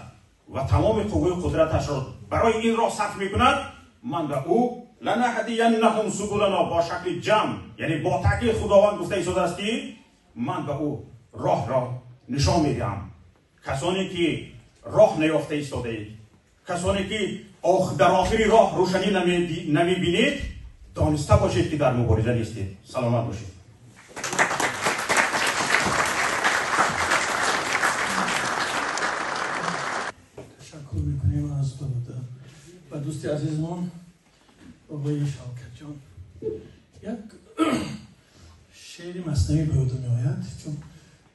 ва тамоми қувваи қудраташро барои ин роҳ сарф мекунад. Ман ба ӯ ланаҳдияннаҳум субулана бо шакли ҷамъ, яъне бо таъкид Худованд гуфта истодааст ки ман ба ӯ роҳро нишон медиҳам. Касоне ки роҳ наёфта истодаед, касоне ки дар охири роҳ рӯшанӣ намебинед, дониста бошед ки дар мубориза нестед. Саломат бошед. تشکر میکنیم از برادر азизмон бобои Шавкатҷон, як шеъри маснавӣ ба ёдам меояд, чун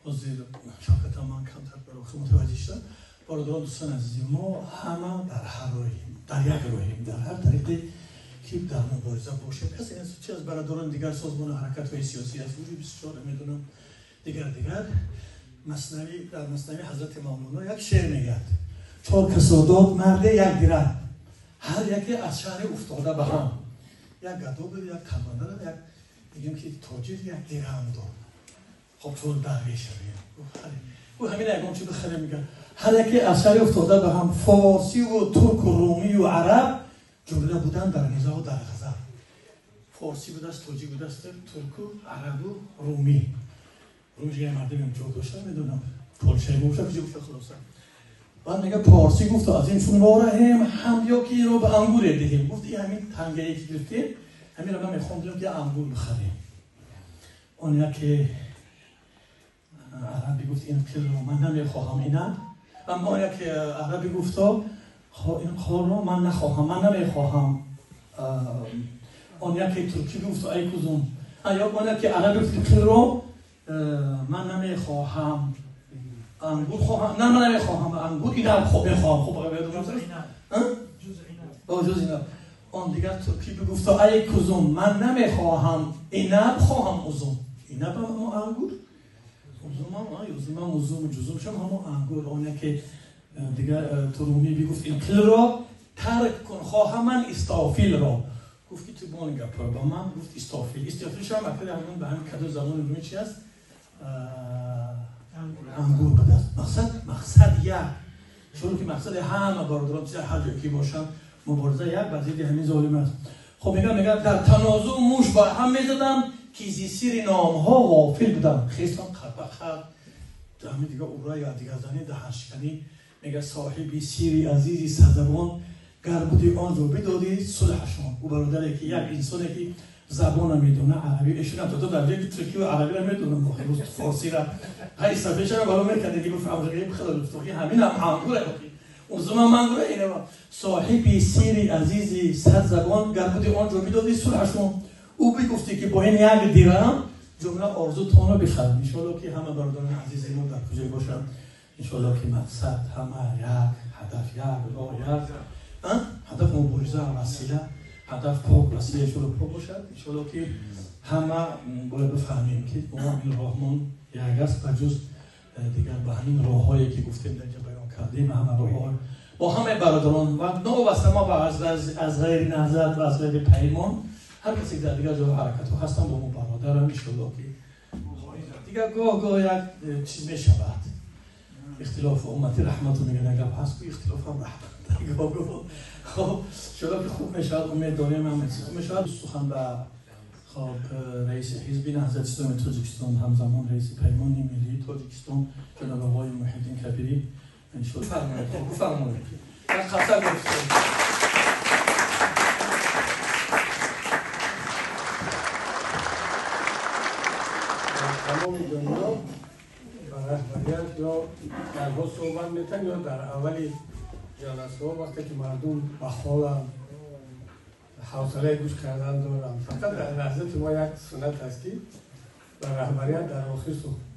ҳозир Шавкатам ман камтар барохи мутаваҷҷеҳ шудам. Бародарон, дӯстони азизи мо, ҳама дар ҳар роҳем, дар як роҳем, дар ҳар тариқе ки дар мубориза бошем. Касе чи аз бародарони дигар созмону ҳаракатҳои сиёсӣ аст, вуҷуди бисёр медонам, дигар маснавӣ, дар маснавии ҳазрати Мавлоно як шеър мегӯяд: чор касо дод марде як дирам, ҳар яке аз шаҳре уфтода ба ҳам. Як гадо буд, як камбандара, як мегӯем ки тоҷир як дирам дод. Хоб чор дарвеш шавем. Гуфт ҳамин ягон чи бихарем, мегӯяд ҳар яке аз шаҳре уфтода ба ҳам, форсиву турку румию араб ҷумла буданд дар низоъу дар ғазаб. Форсӣ будааст, тоҷик будааст, турку, арабу румӣ. Румӣ ҷигар мардумем ҷо дошта, медонам полшаи бошад, куҷо бошад, хулоса. Баъд мега порсӣ гуфт аз ин чун вораҳем, ҳам ё ки инро ба ангуре диҳем. Гуфт ин ҳамин тангае ки гирифтем, ҳаминро ман мехоҳам диҳам ки ангур бихарем. Он яке арабӣ гуфт ин қилро ман намехоҳам инак. Аммо он яке арабӣ гуфто ин қолро ман нахоҳам, ман намехоҳам. Он яке туркӣ гуфт ай кузум, ё он яке арабӣ гуфт қилро ман намехоҳам, ангур хоҳам, на ман намехоҳам ангур, инам хоб мехоҳам. Хуб ҷуз инаб. Он дигар туркӣ бигуфт ай кузум, ман намехоҳам инаб, хоҳам узум. Инаб ҳамо ангур, узумам, узумам, узум, ҷузумшам ҳамо ангур. Он яке дигар турумӣ бигуфт ин қилро тарк кун, хоҳам ман истофилро. Гуфт ки ту бон гапро ба ман гуфт истофил. Истофилшам акади ҳамон ба ҳамин кадо забони румӣ чи аст? Ангур будааст. Мақсад як. Чун ки мақсади ҳама бародарон чиз ҳар ҷое ки бошанд, мубориза як бар зидди ҳамин золим аст. Хоб мегӯяд дар танозӯъ муш бар ҳам мезадам, ки зи сири номҳо ғофил будам. Хестам қад ба қад ҳамин дигар ура ё дигар зани даҳаншиканӣ. Мегӯяд соҳиби сири азизи садзабон, гар буди он ҷо бидодӣ сулҳашон. Ӯ бародаре ки як инсоне ки забона медона, арабӣ эшонам то дар ҷое ки туркӣ ва арабиро медонам, рус форсиро ҳай сафешаро баро мекард, ки гуфт хеле гуфт ҳаминам ангура, узумам ангура. Инава соҳиби сири азизи садзабон, гар буди он ҷо бидодӣ сулҳашон. Ӯ бигуфтӣ ки бо ин як дирам ҷумла орзутонро бихарам. Иншоалло ки ҳама бародарони азизи мо дар куҷое бошанд, иншоалло ки мақсад ҳама як, ҳадаф як, роҳ як, ҳадаф мубориза, васила, ҳадаф пок, васила иншоалло пок бошад. Иншоалло ки ҳама бояд бифаҳмем ки мо ин роҳмон як аст, ба ҷуз дигар ба ҳамин роҳҳое ки гуфтем дар инҷа баён кардем, ҳама роҳҳо бо ҳамаи бародарон ва новобаста мо аз ғайри наҳзат ва аз ғайри паймон, ҳар касе ки дар дигар ҷо ҳаракатҳо ҳастанд бо мо бародарам. Иншоалло ки дигар гоҳ гоҳ як чиз мешавад, ихтилоф уммати раҳмату мегӯянд, гап ҳаст ку ихтилоф ҳам раҳмат. Хоб иншоалло ки хуб мешавад, умед дорем ҳама чиз хуб мешавад. Сухан ба хоб раиси ҳизби Наҳзати Исломии Тоҷикистон, ҳамзамон раиси Паймони Миллии Тоҷикистон ҷаноби оқои Муҳиддин Кабирӣ. Иншоалло бифармоед, бифармоед. Як қасам гирифтем. Тамоми дунё ба раҳбарият ё дарҳо суҳбат метан ё дар аввали ҷаласаҳо вақте ки мардум ба ҳоланд, ҳавсалаи гӯш кардан доранд. Фақат дар наҳзати мо як суннат аст ки ба раҳбарият дар охир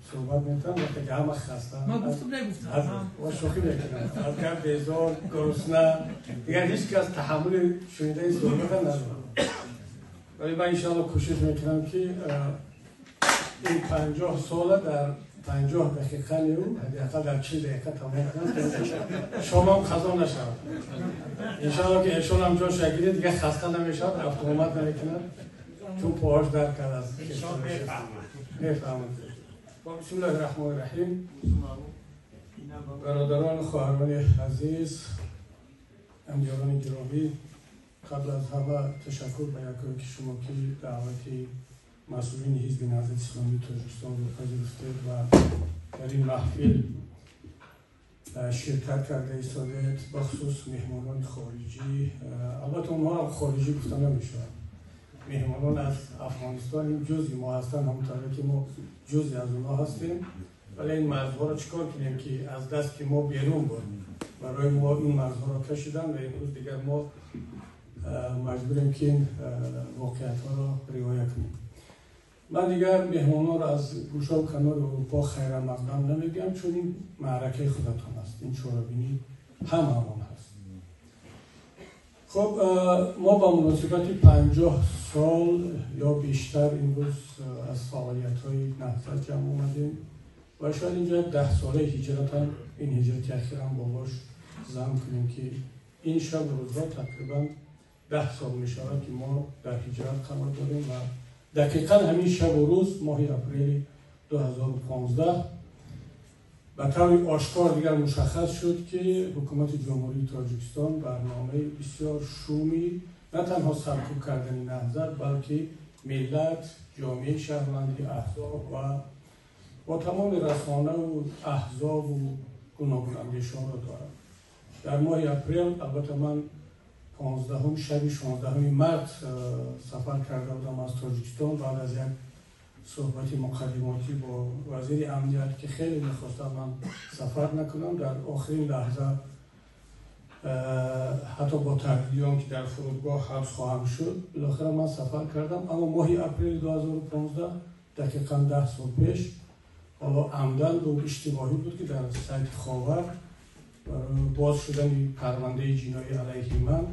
суҳбат метан, вақте ки ҳама хастанд. Ман гуфтам, нагуфтам. Ва шӯхӣ мекунам. Аз гап безор, гурусна, дигар ҳеҷ кас таҳаммули шунидани суҳбата надорад. Вале ман иншоалло кӯшиш мекунам ки ин 50 сола дар 50 дақиқа неу, ҳадди ақал дар 40 дақиқа тамом кунам, шомам қазо нашавад. Иншоалло ки эшонам ҷо шагирд дигар хаста намешавад, рафту омад намекунад, чун поҳош дард кард аз мефаҳмад. Бисмиллоҳи раҳмони раҳим. Бародарон, хоҳарони азиз, ҳамёрони гиромӣ, қабл аз ҳама ташаккур ба якое ки шумо ки даъвати масъулини ҳизби Наҳзати Исломии Тоҷикистонро пазируфтед ва дар ин маҳфил ширкат карда истодед, бахусус меҳмонони хориҷӣ. Албатта онҳоам хориҷӣ гуфта намешавад. Меҳмонон аз Афғонистон ин ҷузъи мо ҳастанд, ҳамон тавре ки мо ҷузъи аз онҳо ҳастем. Вале ин марзҳоро чӣ кор кунем ки аз дасти мо берун буд? Барои мо ин марзҳоро кашиданд ва имрӯз дигар мо маҷбурем ки ин воқеиятҳоро риоя кунем. Ман дигар меҳмонҳоро аз гӯшаву канори Аврупо хайрамақдам намегӯям, чун ин маъракаи худатон аст, ин чорабинӣ ҳамаамон ҳаст. Хуб, мо ба муносибати 50 сол ё бештар имрӯз аз фаъолиятҳои Наҳзат ҷамъ омадем ва шояд инҷо як 10 солаи ҳиҷрат ҳам, ин ҳиҷрати ахирам болош зам кунем, ки ин шаб рӯзҳо тақрибан 10 сол мешавад, ки мо дар ҳиҷрат қарор дорем ва дақиқан ҳамин шабу рӯз, моҳи апрели 2015, ба таври ошкор дигар мушаххас шуд, ки ҳукумати Ҷумҳурии Тоҷикистон барномаи бисёр шуми на танҳо саркӯб кардани Наҳзат, балки миллат, ҷомеаи шаҳрвандӣ, аҳзоб ва бо тамоми расонаву аҳзобу гуногунандешонро дорад. Дар моҳи апрел, албатта ман 15 шаби 16 март сафар карда будам аз Тоҷикистон, баъд аз як суҳбати муқаддимотӣ бо вазири амният, ки хеле мехостам ман сафар накунам, дар охирин лаҳза ҳатто бо таҳдиди он ки дар фурудгоҳ ҳабс хоҳам шуд, билохира ман сафар кардам. Аммо моҳи апрели 2015, дақиқан 10 сол пеш, ҳоло амдан буд, иштибоҳӣ буд, ки дар сайти Ховар боз шудани парвандаи ҷиноӣ алайҳи ман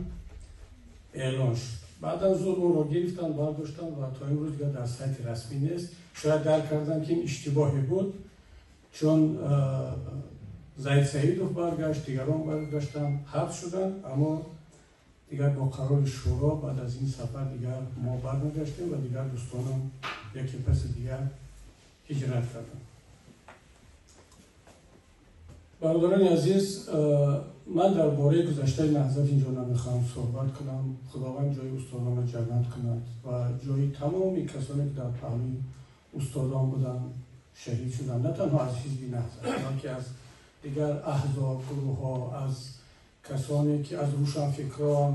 эълон шуд. Баъдан зуд онро гирифтанд, бардоштанд ва то имрӯз дигар дар сайти расмӣ нест. Шояд дарк карданд, ки ин иштибоҳе буд, чун Зайд Саидов баргашт, дигарон баргаштанд, ҳабс шуданд, аммо дигар бо қарори шӯро баъд аз ин сафар дигар мо барнагаштем ва дигар дӯстонам яке паси дигар ҳиҷрат карданд. Бародарони азиз, ман дар бораи гузаштаи Наҳзат инҷо намехоҳам суҳбат кунам. Худованд ҷои устодонро ҷаннат кунад ва ҷои тамоми касоне ки дар паҳлӯи устодон буданд, шаҳид шуданд, на танҳо аз ҳизби Наҳзат, балки аз дигар аҳзоб, гурӯҳҳо, аз касоне ки аз рӯшанфикрон,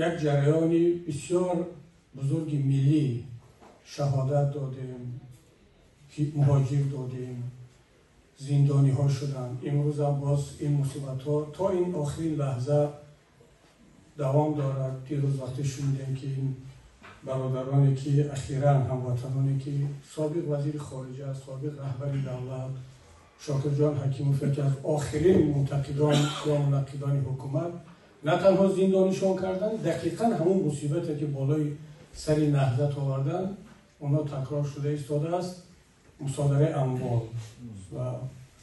як ҷараёни бисёр бузурги миллӣ шаҳодат додем, муҳоҷир додем, зиндониҳо шуданд. Имрӯзам боз ин мусибатҳо то ин охирин лаҳза давом дорад. Дирӯз вақте шунидем, ки ин бародароне ки ахиран, ҳамватаноне ки собиқ вазири хориҷа, собиқ раҳбари давлат Шокирҷон Ҳакимов, яке аз охирин мунтақидон ё мунаққидони ҳукумат, на танҳо зиндонишон карданд, дақиқан ҳамон мусибате ки болои сари Наҳзат оварданд, онҳо такрор шуда истодааст. Мусодараи амвол ва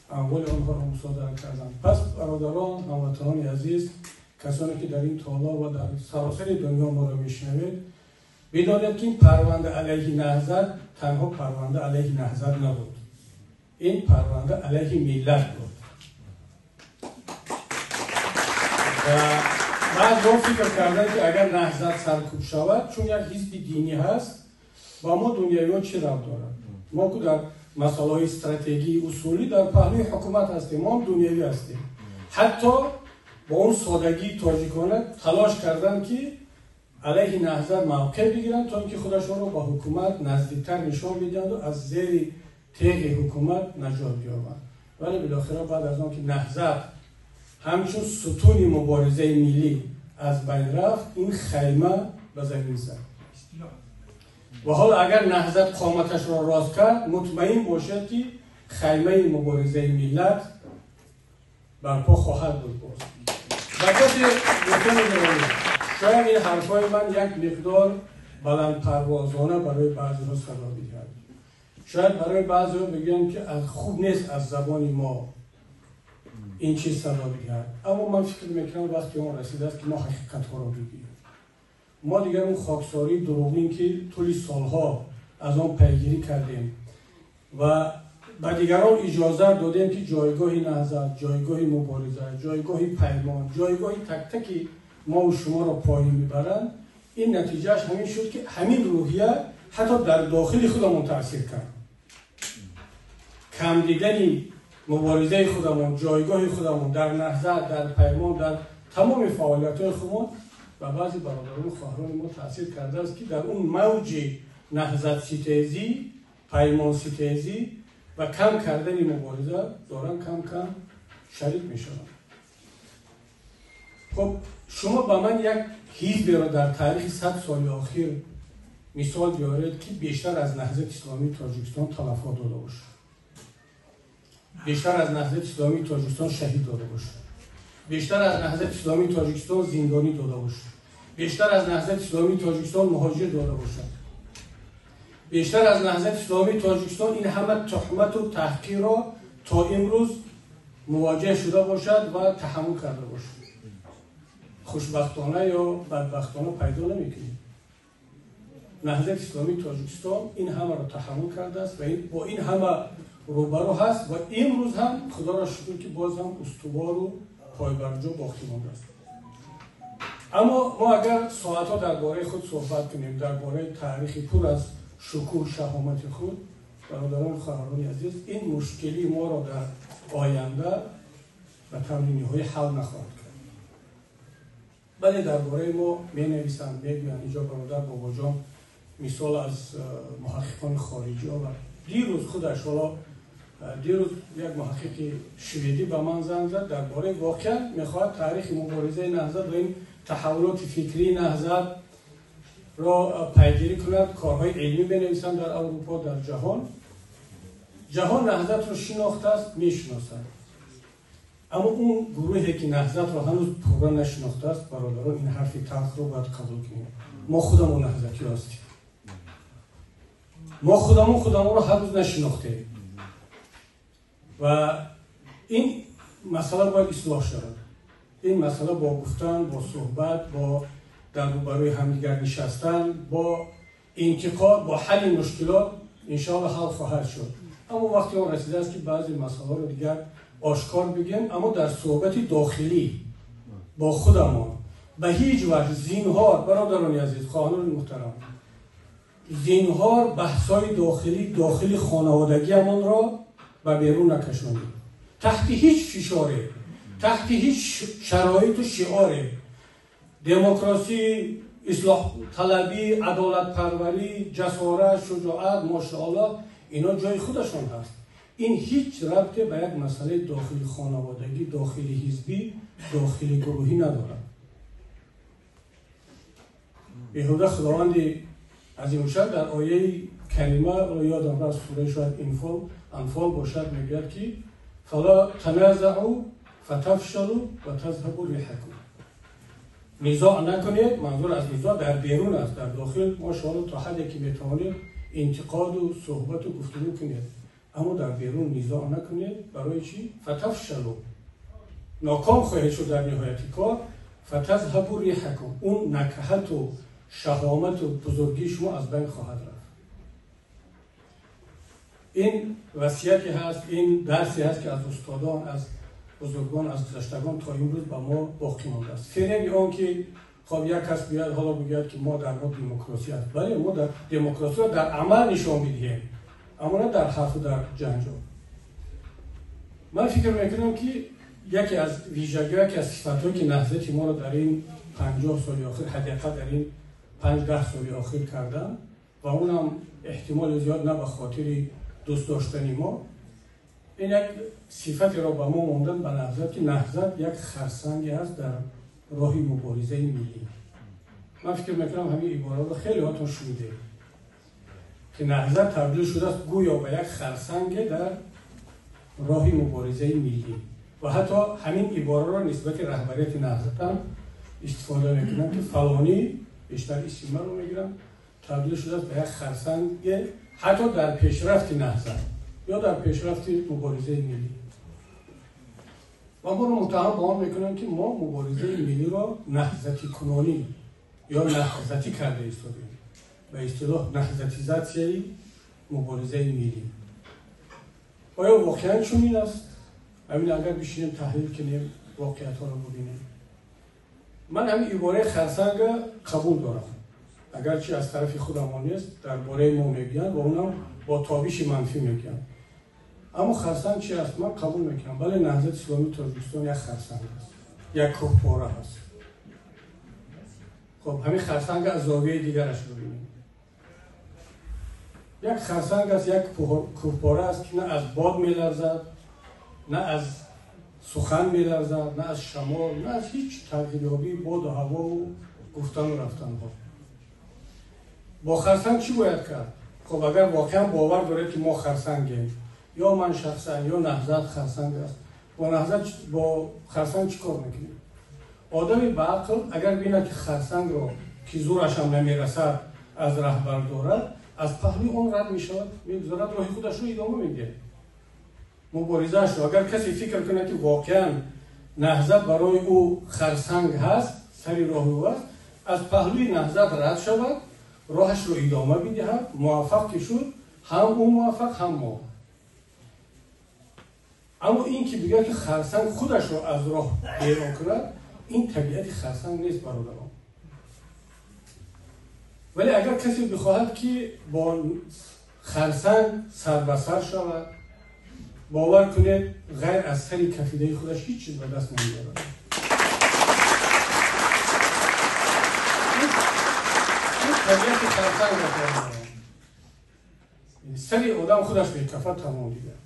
амволи онҳоро мусодара карданд. Пас бародарон, ҳамватанони азиз, касоне ки дар ин толор ва дар саросари дунё моро мешунавед, бидонед, ки ин парванда алайҳи Наҳзат танҳо парванда алайҳи Наҳзат набуд, ин парванда алайҳи миллат буд. Ва баъзеҳо фикр карданд, ки агар Наҳзат саркӯб шавад, чун як ҳизби динӣ ҳаст, ба мо дунявиҳо чӣ рабт дорад? Мо ку дар масъалаҳои стратегии усулӣ дар паҳлӯи ҳукумат ҳастем, мо ҳам дунявӣ ҳастем. Ҳатто бо он содагии тоҷикона талош карданд, ки алайҳи Наҳзат мавқеъ бигиранд, то ин ки худашонро ба ҳукумат наздиктар нишон бидиҳанду аз зери теғи ҳукумат наҷот биёбанд. Вале билохира баъд аз он ки Наҳзат ҳамчун сутуни муборизаи миллӣ аз байн рафт, ин хайма ба замин зад. Ва ҳоло агар Наҳзат қоматашро рост кард, мутмаин бошад, ки хаймаи муборизаи миллат барпо хоҳад буд боз. Ба касе, дӯстони гиромӣ, шояд ин ҳарфҳои ман як миқдор баландпарвозона барои баъзеҳо садо бидиҳад. Шояд барои баъзеҳо бигӯянд, ки хуб нест аз забони мо ин чиз садо бидиҳад. Аммо ман фикр мекунам, вақти он расидааст, ки мо ҳақиқатҳоро бигӯем. Мо дигар он хоксории дурӯғин, ки тӯли солҳо аз он пайгирӣ кардем ва ба дигарон иҷозат додем, ки ҷойгоҳи Наҳзат, ҷойгоҳи мубориза, ҷойгоҳи паймон, ҷойгоҳи тактаки мову шуморо поин мебаранд, ин натиҷааш ҳамин шуд, ки ҳамин рӯҳия ҳатто дар дохили худамон таъсир кард. Кам дидани муборизаи худамон, ҷойгоҳи худамон дар Наҳзат, дар паймон, дар тамоми фаъолиятҳои худамон ба баъзе бародарону хоҳарони мо таъсир кардааст, ки дар он мавҷи наҳзатситезӣ, паймонситезӣ ва кам кардани мубориза доранд кам кам шарик мешаванд. Хуб, шумо ба ман як ҳизберо дар таърихи 100 соли охир мисол биёред, ки бештар аз Наҳзати Исломии Тоҷикистон талафот дода бошад, бештар аз Наҳзати Исломии Тоҷикистон шаҳид дода бошад, бештар аз Наҳзати Исломии Тоҷикистон зиндонӣ дода бошад, бештар аз Наҳзати Исломии Тоҷикистон муҳоҷир дода бошад, бештар аз Наҳзати Исломии Тоҷикистон ин ҳама туҳмату таҳқирро то имрӯз мувоҷеҳ шуда бошад ва таҳаммул карда бошад. Хушбахтона ё бадбахтона пайдо намекунем. Наҳзати Исломии Тоҷикистон ин ҳамаро таҳаммул кардааст ва бо ин ҳама рӯбарӯ ҳаст ва имрӯз ҳам худоро шукр, ки боз ҳам устувору пойбарҷо боқӣ мондааст. Аммо мо агар соатҳо дар бораи худ суҳбат кунем, дар бораи таърихи пур аз шукӯҳ шаҳомати худ, бародарон хоҳарони азиз, ин мушкилии моро дар оянда ба таври ниҳоӣ ҳал нахоҳад кард. Бале, дар бораи мо менависанд, мегӯянд. Инҷо бародар Бобоҷон мисол аз муҳаққиқони хориҷӣ овард. Дирӯз худаш, ҳоло дирӯз як муҳаққиқи шведӣ ба ман занг зад, дар бораи воқеан мехоҳад таърихи муборизаи Наҳзат ва ин таҳаввулоти фикрии Наҳзат ро пайгирӣ кунад, корҳои илмӣ бинависанд дар Аврупо, дар ҷаҳон. Ҷаҳон Наҳзатро шинохтааст, мешиносад. Аммо он гурӯҳе ки Наҳзатро ҳанӯз пурра нашинохтааст, бародарон, ин ҳарфи талхро бояд қабул кунем. Мо худамон наҳзатиҳо ҳастем. Мо худамон худамонро ҳанӯз нашинохтем ва ин масъала бояд ислоҳ шавад. Ин масъала бо гуфтан, бо суҳбат, бо дар рӯбарӯи ҳамдигар нишастан, бо интиқод, бо ҳалли мушкилот иншоалло ҳал хоҳад шуд. Аммо вақти он расидааст, ки баъзе масъалаҳоро дигар ошкор бигем, аммо дар суҳбати дохилӣ бо худамон ба ҳеҷ ваҷҳ зинҳор, бародарони азиз, хоҳарони муҳтарам, зинҳор баҳсҳои дохилӣ, дохили хонаводагиамонро ба берун накашонем. Таҳти ҳеҷ фишоре, таҳти ҳеҷ шароиту шиоре демокрасӣ, ислоҳталабӣ, адолатпарварӣ, ҷасорат, шуҷоат, мошааллоҳ, ино ҷои худашон ҳаст. Ин ҳеҷ рабте ба як масъалаи дохили хонаводагӣ, дохили ҳизбӣ, дохили гурӯҳӣ надорад. Беҳуда Худованди азимушшаън дар ояи карима, ёдам рафт, сураи шояд Анфол бошад, мегӯяд, ки фала таназаъу фатафшалу ва тазҳабу риҳакум. Низоъ накунед, манзур аз низоъ дар берун аст, дар дохил мошоалло то ҳадде ки метавонед интиқоду суҳбату гуфтугӯ кунед, аммо дар берун низоъ накунед. Барои чӣ? Фатафшалу, ноком хоҳед шуд дар ниҳояти кор. Фатазҳабу риҳакум, он накҳату шаҳомату бузургии шумо аз байн хоҳад рафт. Ин васияте ҳаст, ин дарсе ҳаст, ки аз устодон, аз бузургон, аз гузаштагон то имрӯз ба мо боқӣ мондааст. Фиреби он ки хоб як кас биёяд, ҳоло бигӯяд, ки мо дар мо демократия аст. Бале, мо дар демократияро дар амал нишон бидиҳем, аммо на дар ҳарфу дар ҷанҷол. Ман фикр мекунам, ки яке аз вижагиҳо, яке аз сифатҳое, ки наҳзати моро дар ин 50 соли охир, ҳадди ақал дар ин 5-10 соли охир кардам, ва онам эҳтимоли зиёд на ба хотири дӯст доштани мо, ин як сифатеро ба мо мондан ба Наҳзат, ки Наҳзат як харсанге аст дар роҳи муборизаи миллӣ. Ман фикр мекунам, ҳамин ибораро хеле ҳотон шунидем, ки Наҳзат табдил шудааст гӯё ба як харсанге дар роҳи муборизаи миллӣ ва ҳатто ҳамин ибораро нисбати раҳбарияти Наҳзатам истифода мекунанд, ки фалонӣ, бештар исми маро мегиранд, табдил шудааст ба як харсанге ҳатто дар пешрафти Наҳзат ё дар пешрафти муборизаи миллӣ. Ва моро муттаҳам ба он мекунанд, ки мо муборизаи миллиро наҳзатикунонӣ ё наҳзатӣ карда истодем, ба истилоҳ наҳзатизатсияи муборизаи миллӣ. Оё воқеан чунин аст? Ҳамин агар бишинем, таҳлил кунем, воқеиятҳоро бубинем. Ман ҳамин ибораи харсанга қабул дорам, агарчи аз тарафи худамон нест, дар бораи мо мегӯянд ва онам бо тобиши манфӣ мегӯянд. Аммо харсанг чи аст? Ман қабул мекунам, бале, Наҳзати Исломии Тоҷикистон як харсанг аст, як кӯҳпора аст. Хоб, ҳамин харсанга аз зовияи дигараш бибинем. Як харсанг аст, як кӯҳпора аст, ки на аз бод меларзад, на аз сухан меларзад, на аз шамол, на аз ҳеҷ тағйирёбии боду ҳавову гуфтану рафтанҳо. Бо харсанг чӣ бояд кард? Хоб, агар воқеан бовар доред, ки мо харсангем, ё ман шахсан, ё Наҳзат харсанг аст, бо Наҳзат, бо харсанг чӣ кор мекунем? Одами ба ақл агар бинад, ки харсангро, ки зӯрашам намерасад, аз раҳ бардорад, аз паҳлӯи он рад мешавад, мегузарад, роҳи худашро идома медиҳад, муборизаашро. Агар касе фикр кунад, ки воқеан Наҳзат барои ӯ харсанг ҳаст, сари роҳи ӯ аст, аз паҳлӯи Наҳзат рад шавад, роҳашро идома бидиҳад, муваффақ ки шуд, ҳам ӯ муваффақ, ҳам мо. Аммо ин ки бигӯяд, ки харсанг худашро аз роҳ берун кунад, ин табиати харсанг нест, бародарон. Вале агар касе бихоҳад, ки бо харсанг сар ба сар шавад, бовар кунед, ғайр аз сари кафидаи худаш ҳеҷ чиз ба даст намеорад. Ин табиати харсанг аст. Сари одам худаш мекафад, тамом дигар.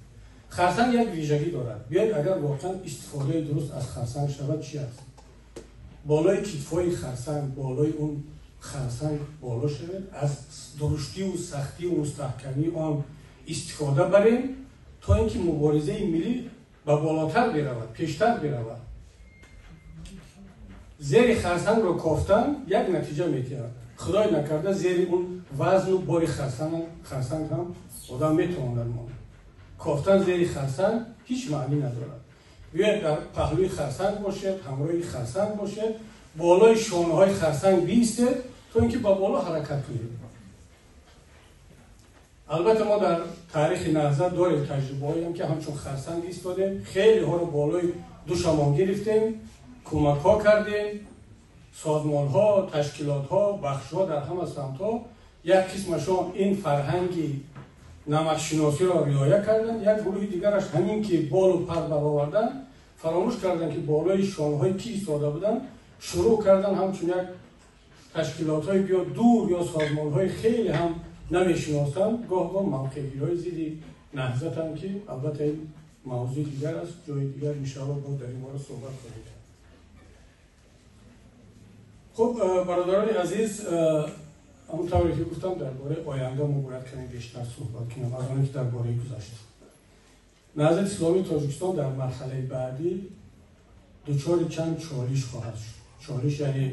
Харсанг як вижагӣ дорад. Биёед, агар воқеан истифодаи дуруст аз харсанг шавад, чи аст? Болои китфҳои харсанг, болои он харсанг боло шавед, аз дуруштиву сахтиву мустаҳкамии он истифода барем, то ин ки муборизаи миллӣ ба болотар биравад, пештар биравад. Зери харсангро кофтан як натиҷа медиҳад: худой накарда, зери он вазну бори харсанг ҳам одам метавонад монд. Кофтан зери харсанг ҳеҷ маънӣ надорад. Биёед, дар паҳлӯи харсанг бошед, ҳамроҳи харсанг бошед, болои шонаҳои харсанг биистед, то ин ки ба боло ҳаракат кунед. Албатта, мо дар таърихи Наҳзат дорем таҷрибаҳоем, ки ҳамчун харсанг истодем, хелеҳоро болои душамон гирифтем, кӯмакҳо кардем, созмонҳо, ташкилотҳо, бахшҳо дар ҳама самтҳо. Як қисмашон ин фарҳанги намакшиносиро риоя карданд, як гурӯҳи дигараш ҳамин ки болу пар баровардан, фаромӯш карданд, ки болои шонаҳои кӣ истода буданд. Шурӯъ кардан ҳамчун як ташкилотҳои ё дур ё созмонҳои хеле ҳам намешиносанд, гоҳ-гоҳ мавқеъгириҳои зидди Наҳзатам, ки албатта ин мавзӯи дигар аст, ҷои дигар иншоалло боз дар ин бора суҳбат хоҳем кард. Хуб, бародарони азиз, ҳамон тавре ки гуфтам, дар бораи оянда мо бояд каме бештар суҳбат кунем аз оне ки дар бораи гузашта. Наҳзати Исломии Тоҷикистон дар марҳалаи баъдӣ дучори чанд чолиш хоҳад шуд. Чолиш яъне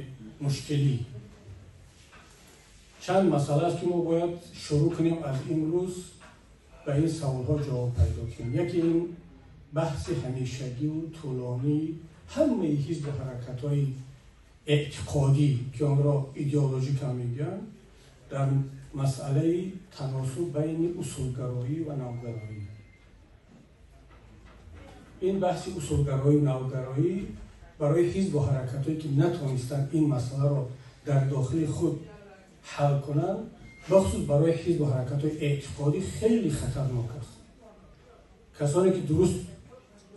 мушкилӣ. Чанд масъала аст, ки мо бояд шурӯъ кунем аз имрӯз ба ин саволҳо ҷавоб пайдо кунем. Яке ин баҳси ҳамешагиву тӯлонии ҳамаи ҳизбу ҳаракатҳои эътиқодӣ, ки онро идеологика мегӯянд, дар масъалаи таносуб байни усулгароӣ ва навгароӣ. Ин баҳси усулгароию навгароӣ барои ҳизбу ҳаракатҳое, ки натавонистанд ин масъаларо дар дохили худ ҳал кунанд, бахусус барои ҳизбу ҳаракатҳои эътиқодӣ хеле хатарнок аст. Касоне ки дуруст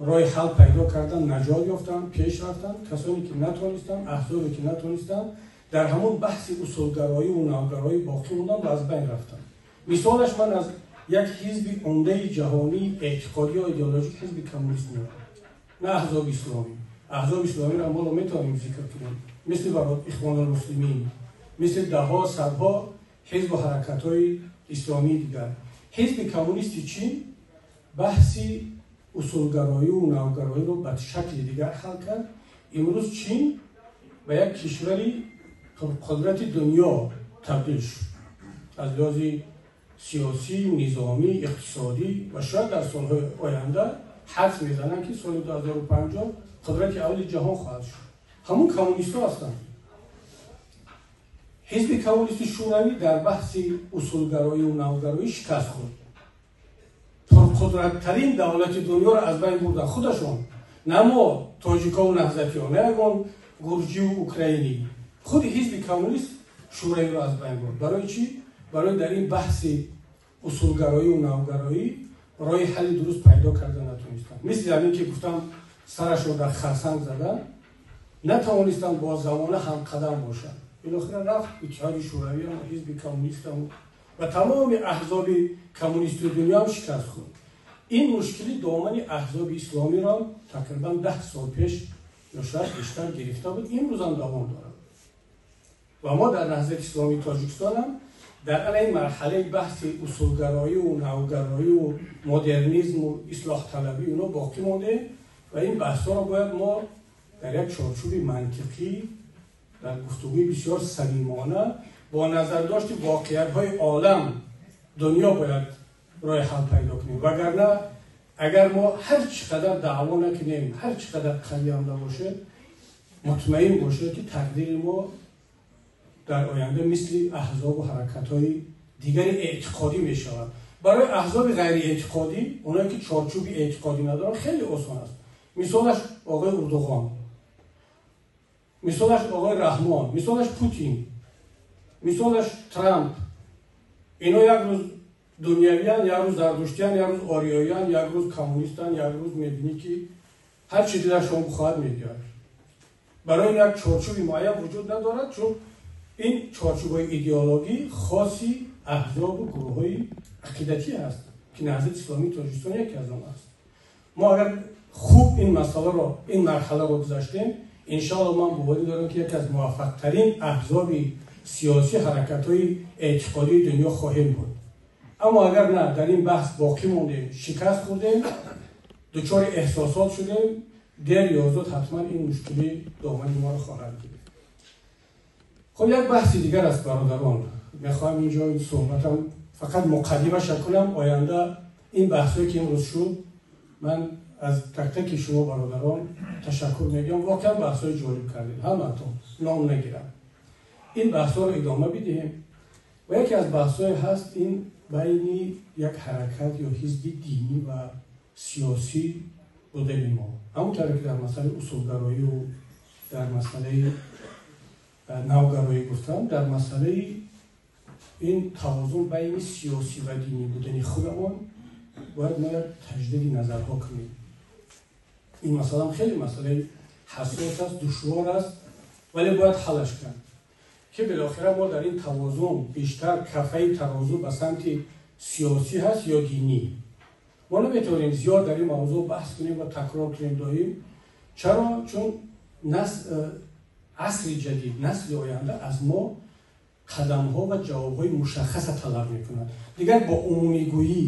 роҳи ҳал пайдо карданд, наҷот ёфтанд, пеш рафтанд. Касоне ки натавонистанд, аҳзобе ки натавонистанд, дар ҳамон баҳси усулгароиву навгароӣ боқӣ монданд ва аз байн рафтанд. Мисолаш ман аз як ҳизби умдаи ҷаҳонии эътиқодӣ ё идеологик, ҳизби коммунист меорам, на аҳзоби исломӣ. Аҳзоби исломиро мо метавонем зикр кунем, мисли Ихвонулмуслимин, мисли даҳҳо, садҳо ҳизбу ҳаракатҳои исломии дигар. Ҳизби коммунисти Чин баҳси усулгароиву навгароиро ба шакли дигар ҳал кард. Имрӯз Чин ба як кишвари пурқудрати дунё табдил шуд аз лиҳози сиёсӣ, низомӣ, иқтисодӣ ва шояд дар солҳои оянда ҳадс мезананд, ки соли 2050 қудрати аввали ҷаҳон хоҳад шуд. Ҳамун коммунистҳо ҳастанд. Ҳизби коммунисти Шӯравӣ дар баҳси усулгароиву навгароӣ шикаст хӯрд. Пурқудраттарин давлати дунёро аз байн бурданд худашон, на мо тоҷикову наҳзатиҳо, на ягон гурҷиву украинӣ. Худи ҳизби коммунист Шӯравиро аз байн бурд. Барои чӣ? Барои дар ин баҳси усулгароиву навгароӣ роҳи ҳалли дуруст пайдо карда натонистанд. Мисли ҳамин ки гуфтам, сарашро дар харсанг задан, натавонистанд бо замона ҳамқадам бошанд. Билохира рафт Иттиҳоди Шӯравиам, ҳизби коммунистам ва тамоми аҳзоби коммунистии дунёам шикаст хӯрд. Ин мушкили домани аҳзоби исломиро тақрибан 10 сол пеш ё шояд бештар гирифта буд, имрӯзам давом дорад. Ва мо дар Наҳзати Исломии Тоҷикистон ҳам дар ана ин марҳалаи баҳси усулгароӣ навгароӣ модернизму ислоҳталабӣ ино боқӣ монде ва ин баҳсҳоро бояд мо дар як чорчӯби мантиқӣ, дар гуфтугӯи бисёр самимона бо назардошти воқеиятҳои олам, дунё бояд роҳи ҳал пайдо кунем. Вагарна агар мо ҳар чӣ қадар даъво накунем, ҳар чӣ қадар қавӣ ҳам набошед, мутмаин бошед, ки тақдири мо дар оянда мисли аҳзобу ҳаракатҳои дигари эътиқодӣ мешавад. Барои аҳзоби ғайриэътиқодӣ, оное ки чорчӯби эътиқодӣ надоранд, хеле осон аст. Мисолаш оғои Урдуғон, мисолаш оғои Раҳмон, мисолаш Путин, мисолаш Трамп. Ино як рӯз дунявиян, як рӯз зардуштиян, як рӯз ориёян, як рӯз коммунистан, як рӯз мебинӣ, ки ҳар чӣ дилашон бихоҳад мегӯяд. Барои ин як чорчӯби муайян вуҷуд надорад, чун ин чорчӯбҳои идеологӣ хоси аҳзобу гурӯҳҳои ақидатӣ аст, ки Наҳзати Исломии Тоҷикистон яке аз он аст. Мо агар хуб ин масъаларо, ин марҳаларо гузаштем, иншоалло ман боварӣ дорам, ки яке аз муваффақтарин аҳзоби сиёсӣ, ҳаракатҳои эътиқодии дунё хоҳем буд. Аммо агар на, дар ин баҳс боқӣ мондем, шикаст хӯрдем, дучори эҳсосот шудем, дер ё зуд ҳатман ин мушкилӣ домани моро хоҳад гирифт. Хоб, як баҳси дигар аст, бародарон. Мехоҳам инҷо суҳбатам фақат муқаддимаша кунам. Оянда ин баҳсое ки имрӯз шуд, ман аз тактаки шумо бародарон ташаккур мегӯям. Воқеан баҳсҳои ҷолиб кардед ҳаматон, ном нагирам. Ин баҳсҳоро идома бидиҳем. Ва яке аз баҳсҳое ҳаст ин байни як ҳаракат ё ҳизби динӣ ва сиёсӣ будани мо. Ҳамон тавре ки дар масъалаи усулгароию дар масъалаи навгароӣ гуфтам, дар масъалаи ин тавозун байни сиёсӣ ва динӣ будани худамон бояд мо як таҷдиди назарҳо кунем. Ин масъалаам хеле масъалаи ҳассос аст, душвор аст, вале бояд ҳаллаш кард, ки билохира мо дар ин тавозун бештар кафаи тарозу ба самти сиёсӣ ҳаст ё динӣ. Мо наметавонем зиёд дар ин мавзӯъ баҳс кунем ва такрор кунем доим. Чаро? Чун асри ҷадид, насли оянда аз мо қадамҳо ва ҷавобҳои мушаххаса талаб мекунад. Дигар бо умумигӯӣ,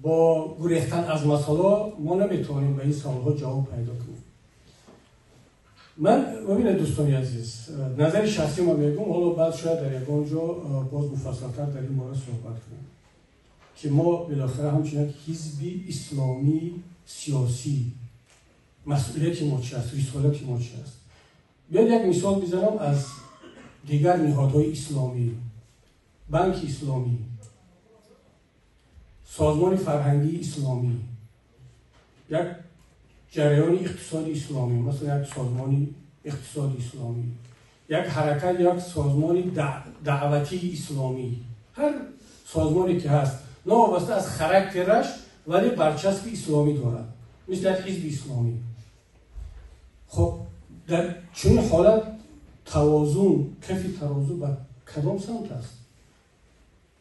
бо гурехтан аз масъало мо наметавонем ба ин саволҳо ҷавоб пайдо кунем. Ман, бибинед, дӯстони азиз, назари шахсӣ ма мегӯм, ҳоло баъд шояд дар ягон ҷо боз муфассалтар дар ин бора суҳбат кунем, ки мо билохира ҳамчун як ҳизби исломии сиёсӣ масъулияти мо чи аст, рисолати мо чи аст. Биёед як мисол бизанам аз дигар ниҳодҳои исломӣ: Банки Исломӣ, Созмони Фарҳангии Исломӣ, як ҷараёни иқтисоди исломӣ, масалан як созмони иқтисоди исломӣ, як ҳаракат, як созмони даъватии исломӣ. Ҳар созмоне ки ҳаст, новобаста аз характераш, вале барчаспи исломӣ дорад, мисли як ҳизби исломӣ. Хоб, дар чунин ҳолат тавозун, кафи тарозу ба кадом самт аст?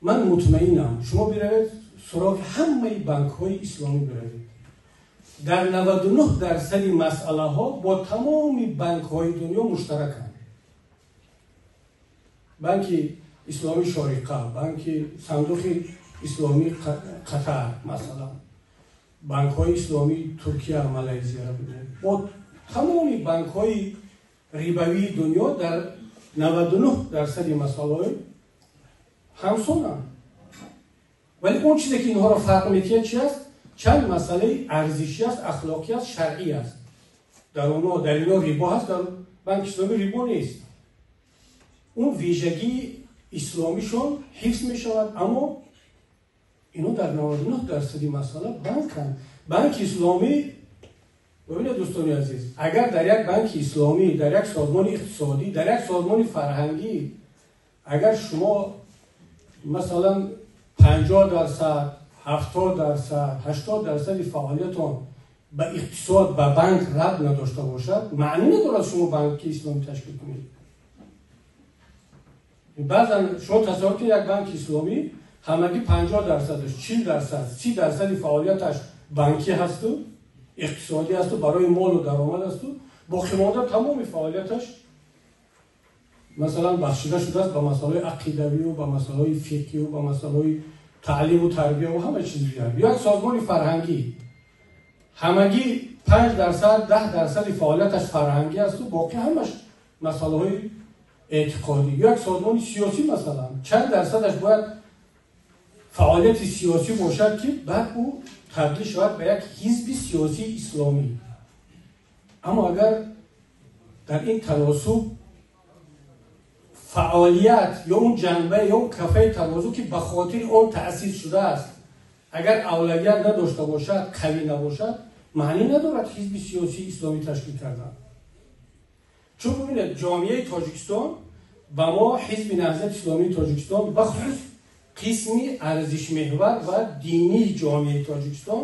Ман мутмаинам, шумо биравед суроғи ҳамаи банкҳои исломӣ биравед, дар 99% масъалаҳо бо тамоми банкҳои дунё муштараканд. Банки Исломии Шориқа, банки Сандуқи Исломии Қатар, масалан банкҳои исломии Туркия, Малайзияро бибинед, бо тамоми банкҳои рибавии дунё дар 99% масъалаҳои ҳамсонанд. Вале он чизе ки инҳоро фарқ метиҳад чи аст? Чанд масъалаи арзишӣ аст, ахлоқӣ аст, шаръӣ аст. Дар онҳо, дар ино рибо ҳаст, дар Банки Исломӣ рибо нест. Он вижагии исломишон ҳифз мешавад, аммо ино дар 99% масъала банканд. Банки Исломӣ, бибинед, дӯстони азиз, агар дар як банки исломӣ, дар як созмони иқтисодӣ, дар як созмони фарҳангӣ агар шумо масалан 50%, 70%, 80% фаъолиятон ба иқтисод, ба банк рабт надошта бошад, маънӣ надорад шумо банки исломӣ ташкил кунед. Баъзан шумо тасаввур кунед, як банки исломӣ ҳамагӣ 50%-аш, 40%, 30% фаъолияташ банкӣ ҳасту, иқтисодӣ ҳасту, барои молу даромад ҳасту, боқимонда тамоми фаъолияташ масалан бахшида шудааст ба масъалаҳои ақидавию, ба масъалаҳои фиқҳию, ба масъалаҳои таълиму тарбияву ҳама чиз дигар. Ё як созмони фарҳангӣ ҳамагӣ 5%, 10% фаъолияташ фарҳангӣ асту, боқӣ ҳамаш масъалаҳои эътиқодӣ. Ё як созмони сиёсӣ масалан чанд дарсадаш бояд фаъолияти сиёсӣ бошад, ки баъд ӯ табдил шавад ба як ҳизби сиёсии исломӣ. Аммо агар дар ин таносуб фаъолият ё он ҷанба ё он кафаи тарозу, ки ба хотири он таъсис шудааст, агар авлавият надошта бошад, қавӣ набошад, маънӣ надорад ҳизби сиёсии исломӣ ташкил кардан. Чун бибинед, ҷомеаи Тоҷикистон ба мо, Ҳизби Наҳзати Исломии Тоҷикистон, бахусус қисми арзишмеҳвар ва динии ҷомеаи Тоҷикистон,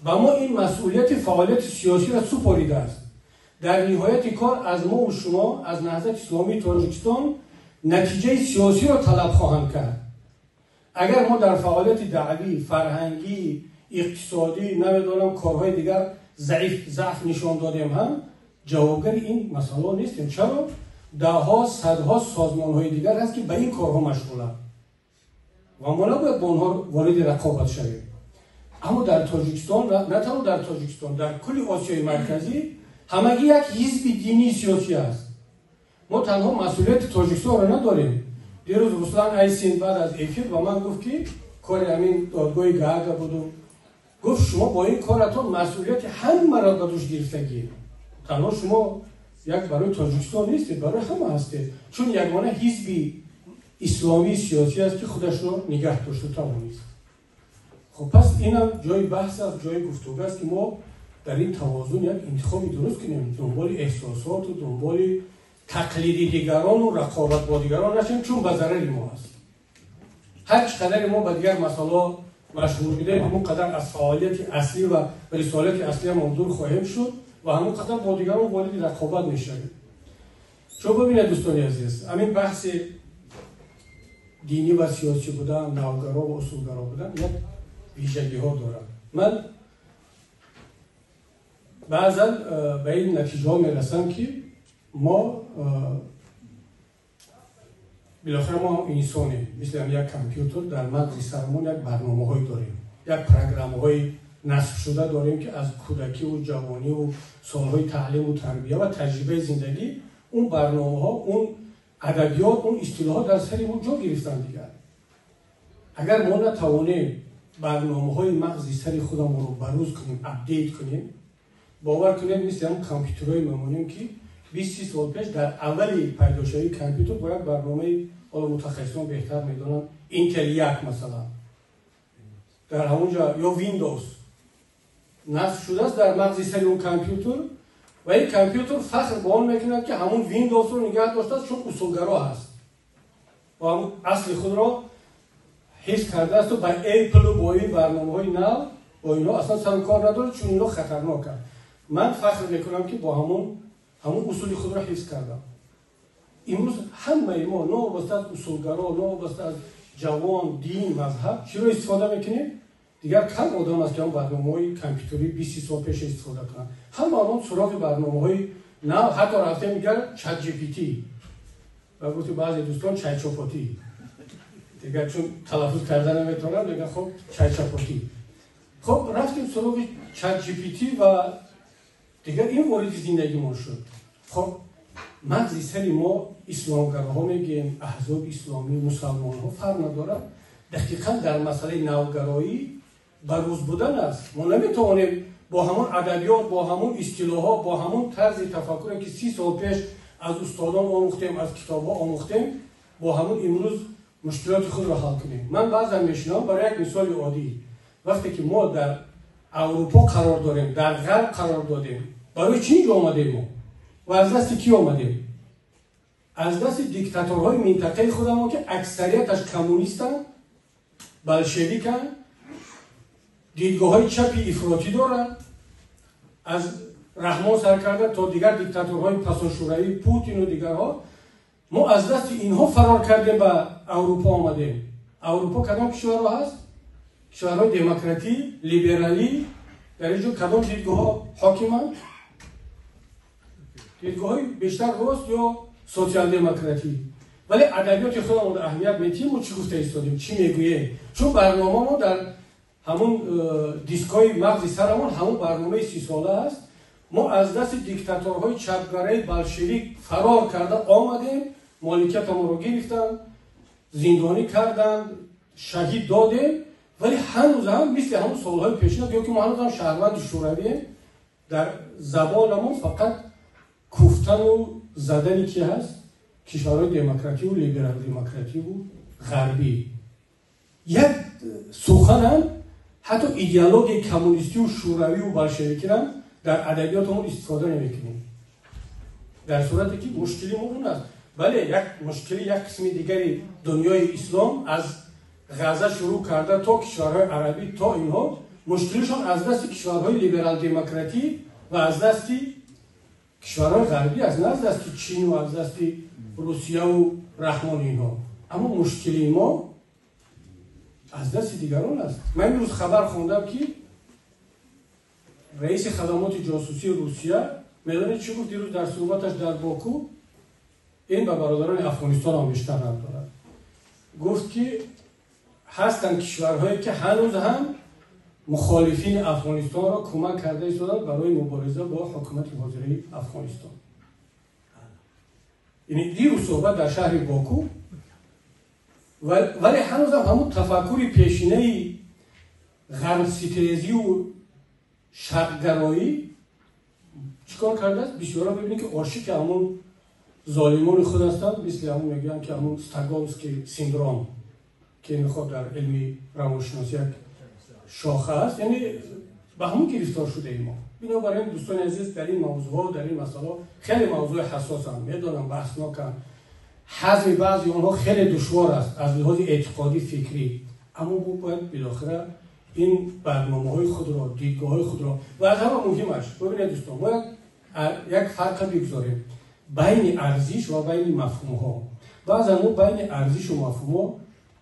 ба мо ин масъулияти фаъолияти сиёсиро супоридааст. Дар ниҳояти кор аз мову шумо, аз Наҳзати Исломии Тоҷикистон натиҷаи сиёсиро талаб хоҳанд кард. Агар мо дар фаъолияти даъвӣ, фарҳангӣ, иқтисодӣ, намедонам, корҳои дигар заъф нишон додем ҳам, ҷавобгари ин масъала нестем. Чаро? Даҳҳо, садҳо созмонҳои дигар ҳаст, ки ба ин корҳо машғуланд ва мо набояд бо онҳо вориди рақобат шавем. Аммо дар Тоҷикистон, на танҳо дар Тоҷикистон, дар кулли Осиёи Марказӣ ҳамагӣ як ҳизби динии сиёсӣ аст. Мо танҳо масъулияти Тоҷикистонро надорем. Дирӯз Руслан Айсин баъд аз эфир ба ман гуфт, ки кори ҳамин додгоҳи Гаага буду, гуфт, шумо бо ин коратон масъулияти ҳамаро ба дӯш гирифтагӣ. Танҳо шумо як барои Тоҷикистон нестед, барои ҳама ҳастед, чун ягона ҳизби исломии сиёсӣ аст, ки худашро нигаҳ дошта тавонист. Хоб, пас инам ҷои баҳс аст, ҷои гуфтугӯ аст, ки мо дар ин тавозун як интихоби дуруст кунем, дунболи эҳсосоту дунболи тақлиди дигарону рақобат бо дигарон нашем, чун ба зарари мо аст. Ҳар чӣ қадаре мо ба дигар масъалаҳо машғул бидем, ҳамон қадар аз фаъолияти аслӣ ва рисолати аслиамон дур хоҳем шуд ва ҳамон қадар бо дигарон вориди рақобат мешавем. Чун бибинед, дӯстони азиз, ҳамин баҳси динӣ ва сиёсӣ будан, навгаро ва усулгаро будан як вижагиҳо дорад. Ман баъзан ба ин натиҷаҳо мерасам, ки мо билохира мо ҳам инсонем, мисли ҳам як компютер дар мағзи сарамон як барномаҳое дорем, як программаҳои насбшуда дорем, ки аз кӯдакиву ҷавониву солҳои таълиму тарбия ва таҷрибаи зиндагӣ он барномаҳо, он адабиёт, он истилоҳот дар сари мо ҷо гирифтанд. Дигар агар мо натавонем барномаҳои мағзи сари худамонро барӯз кунем, апдейт кунем, бовар кунед, мисли ҳам компютерҳое мемонем, ки 20-30 сол пеш дар аввали пайдошавии компютер бо як барномаи, ҳоло мутахассисон беҳтар медонанд, Intel 1 масалан, дар ҳамонҷа ё Windows насб шудааст дар мағзи сари он компютер, ва ин компютер фахр ба он мекунад, ки ҳамон Windowsро нигаҳ доштааст, чун усулгаро ҳаст ва ҳамон асли худро ҳифз кардаасту ба Apple бо ин барномаҳои нав, бо инҳо аслан сару кор надорад, чун инҳо хатарноканд. Ман фахр мекунам, ки бо ҳамон усули худро ҳифз кардам. Имрӯз ҳамаи мо, новобаста аз усулгаро, новобаста аз ҷавон, дин, мазҳаб, чиро истифода мекунем? Дигар кам одам аст, ки он барномаҳои компютерии 20 сол пеш истифода кунанд. Ҳама онон суроғи барномаҳои нав, ҳатто рафтем дигар Чат GPT ва гуфти баъзе дӯстон, чайчопотӣ. Дигар чун талаффуз карда наметавонам, мегӯям, хоб, чайчапотӣ. Хоб, рафтем суроғи Чат GPT ва дигар ин вориди зиндагимон шуд. Хоб, мағзи сари мо, исломгароҳо мегӯем, аҳзоби исломӣ, мусалмонҳо, фарқ надорад, дақиқан дар масъалаи навгароӣ ба рӯз будан аст. Мо наметавонем бо ҳамон адабиёт, бо ҳамон истилоҳҳо, бо ҳамон тарзи тафаккуре, ки 30 сол пеш аз устодон омӯхтем, аз китобҳо омӯхтем, бо ҳамон имрӯз мушкилоти худро ҳал кунем. Ман баъзан мешунавам, барои як мисоли оддӣ, вақте ки мо дар Аврупо қарор дорем, дар Ғарб қарор додем, барои чӣ инҷо омадем мо ва аз дасти кӣ омадем? Аз дасти диктаторҳои минтақаи худамон, ки аксарияташ коммунистанд, болшевиканд, дидгоҳҳои чапи ифротӣ доранд, аз Раҳмон сар карда то дигар диктаторҳои пасошӯравӣ, Путину дигарҳо. Мо аз дасти инҳо фарор кардем, ба Аврупо омадем. Аврупо кадом кишварҳо ҳаст? Кишварҳои демократӣ, либералӣ. Дар инҷо кадом дидгоҳҳо ҳокиманд? Дидгоҳҳои бештар рост ё социал-демократӣ. Вале адабиёти худамон аҳамият медиҳем, мо чӣ гуфта истодем, чӣ мегӯем? Чун барнома мо дар ҳамун дискҳои мағзи сарамон ҳамун барномаи 30 сола аст. Мо аз дасти диктаторҳои чапгараи болшевик фарор карда омадем, моликиятамонро гирифтанд, зиндонӣ карданд, шаҳид додем, вале ҳанӯз ҳам мисли ҳамун солҳои пешина, гӯё ки мо ҳанӯз ҳам шаҳрванди шӯравием. Дар забонамон фақат куфтану задани ки ҳаст? Кишварҳои демокративу либерал-демокративу ғарбӣ. Як суханам ҳатто идеологияи коммунистию шӯравию болшевикирам дар адабиётамон истифода намекунем, дар сурате ки мушкили мо он аст. Бале, як мушкили як қисми дигари дунёи ислом, аз Ғаза шурӯъ карда то кишварҳои арабӣ, то инҳо, мушкилишон аз дасти кишварҳои либерал-демократӣ ва аз дасти кишварҳои ғарбӣ аст, на аз дасти Чину аз дасти Русияву Раҳмони инҳо. Аммо мушкили мо аз дасти дигарон аст. Ман имрӯз хабар хондам, ки раиси хадамоти ҷосусии Русия, медонед, чӣ гуфт дирӯз дар суҳбаташ дар Боку? Ин ба бародарони Афғонистон ҳам бештар рабт дорад. Гуфт, ки ҳастанд кишварҳое, ки ҳанӯз ҳам мухолифини Афғонистонро кӯмак карда истоданд барои мубориза бо ҳукумати ҳозираи Афғонистон. Яъне дирӯз суҳбат дар шаҳри Боку. Вале ҳанӯзам ҳамун тафаккури пешинаи ғарбситезию шарқгароӣ чӣ кор кардааст? Бисёра бибинед, ки ошиқи ҳамун золимони худ ҳастанд. Мисли ҳамун мегӯянд, ки ҳамун Стокгольмский синдром, ки мехоҳ дар илми равоншиносӣ як шоха аст, яъне ба ҳамун гирифтор шудаем мо. Бинобар ин, дӯстони азиз, дар ин мавзӯъҳо, дар ин масъалаҳо, хеле мавзӯи ҳассосанд, медонам, баҳсноканд, ҳазми баъзи онҳо хеле душвор аст аз лиҳози эътиқодӣ, фикрӣ, аммо мо бояд билохира ин барномаҳои худро, дидгоҳҳои худро ва аз ҳама муҳимаш, бибинед, дӯстон, бояд як фарқа бигузорем байни арзиш ва байни мафҳумҳо. Баъзан мо байни арзишу мафҳумҳо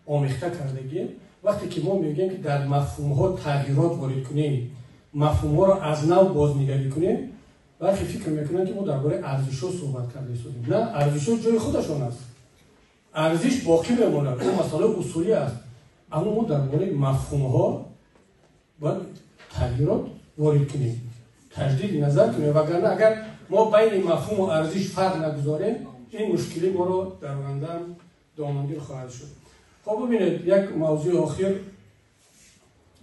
омехта кардагием. Вақте ки мо мегӯем, ки дар мафҳумҳо тағйирот ворид кунем, мафҳумҳоро аз нав бознигарӣ кунем, бархе фикр мекунанд, ки мо дар бораи арзишҳо суҳбат карда истодем. На, арзишҳо ҷои худашон аст, арзиш боқӣ мемонад, он масъалаи усулӣ аст, аммо мо дар бораи мафҳумҳо бояд тағйирот ворид кунем, таҷдиди назар кунем, вагарна агар мо байни мафҳуму арзиш фарқ нагузорем, ин мушкилӣ моро дар ояндаам домангир хоҳад шуд. Хоб, бибинед, як мавзӯи охир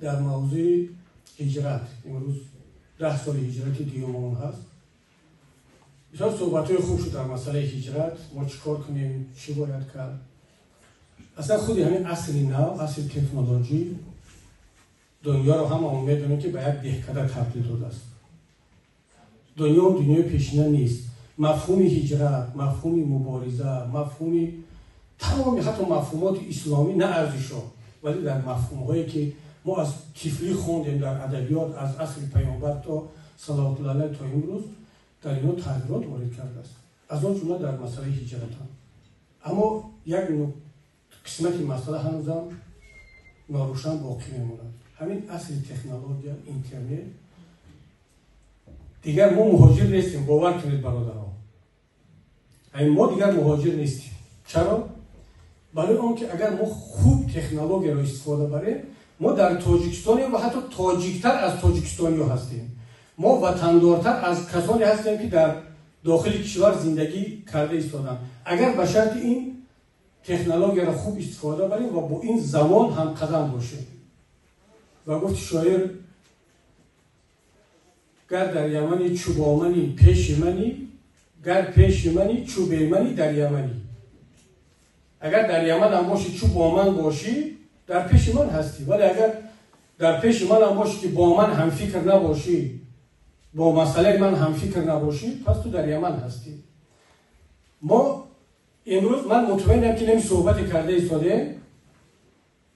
дар мавзӯи ҳиҷрат. Имрӯз 10 соли ҳиҷрати дуюмамон ҳаст. Бисёр суҳбатҳои хуб шуд дар масъалаи ҳиҷрат. Мо чӣ кор кунем, чӣ бояд кард? Аслан худи ҳамин асри нав, асри технологӣ, дунёро ҳамаон медонем, ки ба як деҳкада табдил додааст. Дунё дунёи пешина нест. Мафҳуми ҳиҷрат, мафҳуми мубориза, мафҳуми тамоми ҳатто мафҳумоти исломӣ, на арзишҳо, вале дар мафҳумҳое, ки мо аз тифлӣ хондем дар адабиёт, аз асри паёмбар то салавотуллоҳ алайҳ то имрӯз, дар инҳо тағйирот ворид кардааст, аз он ҷумла дар масъалаи ҳиҷратам. Аммо як қисмати масъала ҳанӯзам норӯшан боқӣ мемонад. Ҳамин асри технология, интернет, дигар мо муҳоҷир нестем. Бовар кунед, бародарон, ҳамин мо дигар муҳоҷир нестем. Чаро? Барои он ки агар мо хуб технологияро истифода барем, мо дар Тоҷикистонем ва ҳатто тоҷиктар аз тоҷикистониё ҳастем. Мо ватандортар аз касоне ҳастем, ки дар дохили кишвар зиндагӣ карда истоданд, агар ба шарти ин технологияро хуб истифода барем ва бо ин замон ҳамқадам бошем. Ва гуфти шоир: «Гар дар Ямани чу бо мани пеши мани, гар пеши мани чу бемани дар Ямани». Агар дар Яманам бошӣ, чу бо ман бошӣ, дар пеши ман ҳастӣ, вале агар дар пеши манам бошӣ, ки бо ман ҳамфикр набошӣ, бо масъалаи ман ҳамфикр набошӣ, пас ту дар Яман ҳастӣ. Мо имрӯз, ман мутмаинам, ки неми суҳбате карда истодем,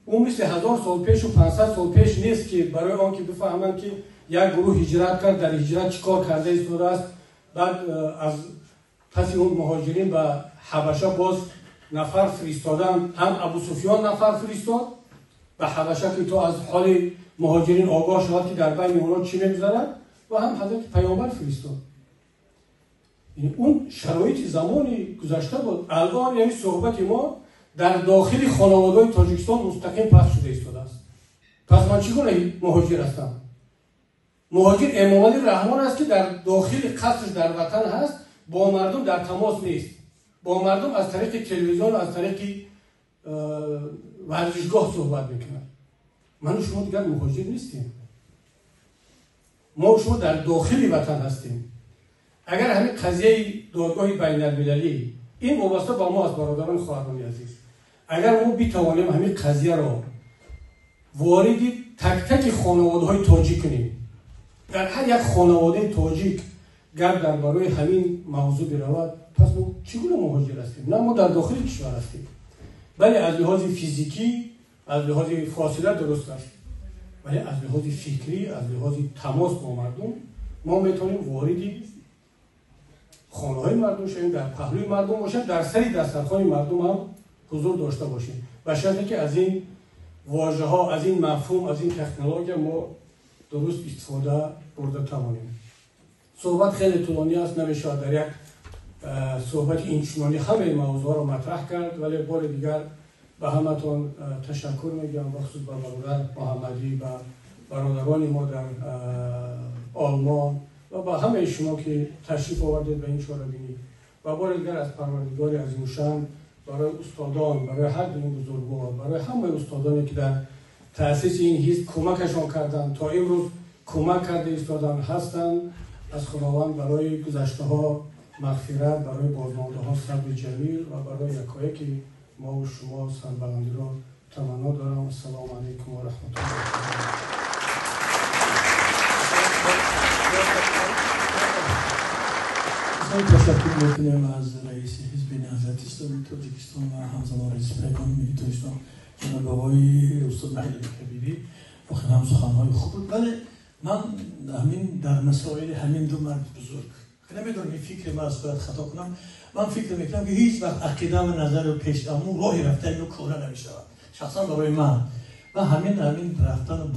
ӯ мисли 1000 сол пешу 500 сол пеш нест, ки барои он ки бифаҳманд, ки як гурӯҳ ҳиҷрат кард, дар ҳиҷрат чӣ кор карда истодааст, баъд аз паси он муҳоҷирин ба Ҳабаша боз нафар фиристоданд. Ҳам Абусуфён нафар фиристод ба Ҳабаша, ки то аз ҳоли مهاجرین آگاه شود که در بین اونها چی میگذرد و هم حضرت پیامبر فرستاد. یعنی اون شرایط زمانی گذشته بود. الان یعنی صحبت ما در داخل خانواده‌های تاجیکستان مستقیم پخش شده ایستاده است. پس من چگونه مهاجر هستم؟ مهاجر امامعلی رحمان است که در داخل قصرش در وطن هست، با مردم در تماس نیست، با مردم از طریق تلویزیون، از طریق ورزشگاه صحبت میکنند. من و شما دیگر مهاجر نیستیم، ما و شما در داخل وطن هستیم. اگر همین قضیه دادگاه بین المللی این وابسته با ما از برادران خواهران عزیز، اگر ما بتوانیم همین قضیه را وارد تک تک خانواده های تاجیک کنیم، در هر یک خانواده تاجیک گپ درباره همین موضوع برود، پس ما چگونه مهاجر هستیم؟ نه، ما در داخل کشور هستیم. ولی از لحاظ فیزیکی، از لحاظ فاصله درست است، ولی از لحاظ فکری، از لحاظ تماس با مردم، ما میتونیم وارد خانه های مردم شویم، در پهلوی مردم باشیم، در سری دسترخوان مردم هم حضور داشته باشیم، و شرطی که از این واژه ها، از این مفهوم، از این تکنولوژی ما درست استفاده برده توانیم. صحبت خیلی طولانی است، نمیشه در یک صحبت اینچنانی همه موضوع را مطرح کرد، ولی بار دیگر به همتون تشکر میگم، بخصوص به برادر محمدی و برادران ما در آلمان و به همه شما که تشریف آوردید به این چاره‌بینی. و بار دیگر از پروردگار عظیم‌الشأن برای استادان، برای هر دو بزرگوار، برای همه استادانی که در تأسیس این حزب کمکشان کردند، تا امروز کمک کرده ایستادن هستند، از خداوند برای گذشته ها مغفرت، برای بازمانده ها صبر جمیل و برای یکایک ما و شما سربلندی را تمنا دارم. السلام علیکم و رحمت الله. تشکر میکنیم از رئیس حزب نهضت اسلامی تاجیکستان و همزمان رئیس پیکان ملی تاجیکستان جناب آقای استاد محمد کبیری. واقعا هم سخنهای خوب بود، ولی من همین در مسائل همین دو مرد بزرگ نمیدونم این فکر من از باید خطا کنم، من فکر میکنم که هیچ وقت عقیده و نظر و پیش امون راهی رفتن اینو کوره نمیشود. شخصا برای من و همین رفتن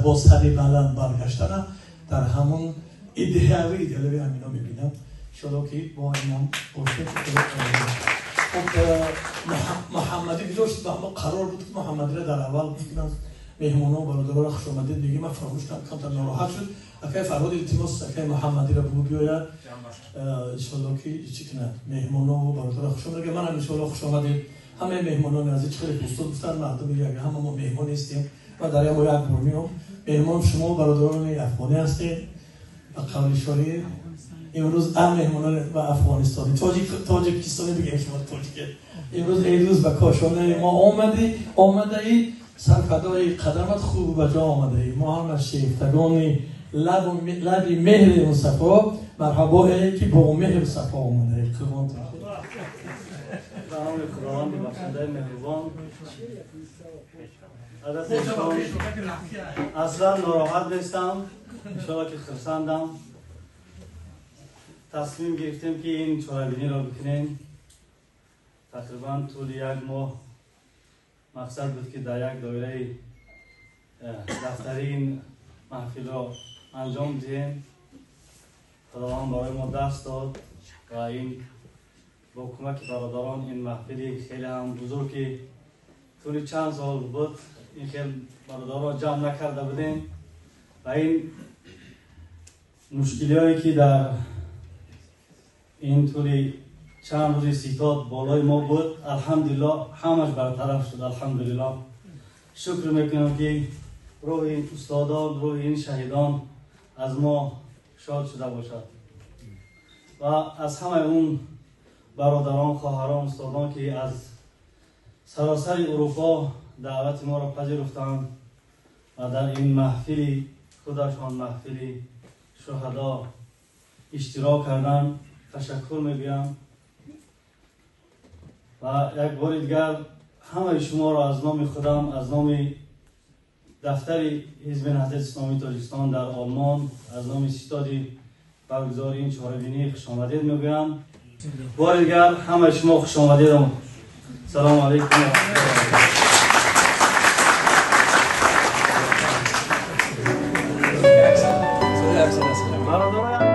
با سر بلند برگشتن در همون ایده‌های ایدئولوژی همینا میبینم. انشالله که با اینم باشه. خب محمدی گذاشت، ما قرار بود که محمدی را در اول بکنم مهمونا و برادران خوش آمدید بگیم، من فراموش کردم، کمتر ناراحت شد. اکای فرهاد التماس اکای محمدی را بگو بیاید انشالله که چی کنه مهمونا و برادران خوش آمدید. منم انشالله خوش آمدید همه مهمانان عزیز. خیلی دوستان گفتن مردم میگه همه ما مهمان هستیم و در یک بار میام مهمان شما و برادران افغانی هستید. و قول شاری امروز هم مهمانان و افغانستانی تاجیکستانی بگیم شما تاجیک امروز ایروز به کاشانه ما آمده ای سرفدای قدمت خوب و جا آمده ای. ما هم از شیفتگان لب مهر و صفا مرحبا ای که با مهر و صفا آمده ای. قربان تو. به نام خداوند بخشنده مهربان. حضرت ایشان اصلا ناراحت نیستم، انشاءالله که خرسندم. تصمیم گرفتیم که این چاره‌بینی را بکنیم. تقریبا طول یک ماه مقصد بود که در یک دایره دفتری این محفل را انجام دهیم. خداوند برای ما دست داد و این با کمک برادران این محفلی خیلی هم بزرگی طول چند سال بود این خیلی برادران را جمع نکرده بودیم و این مشکلی هایی که در این طول چند روز ستاد بالای ما بود الحمدلله همش برطرف شد. الحمدلله شکر میکنم که روح این استادان، روح این شهیدان از ما شاد شده باشد و از همه اون برادران، خواهران، استادان که از سراسر اروپا دعوت ما را پذیرفتند و در این محفل خودشان، محفل شهدا اشتراک کردند، تشکر میگویم و یک بار دیگر همه شما را از نام خودم، از نام دفتر حزب نهضت اسلامی تاجیکستان در آلمان، از نام ستاد برگزار این چهاربینی خوش آمدید میگویم. بار دیگر همه شما خوش آمدید. سلام علیکم. Бародароям.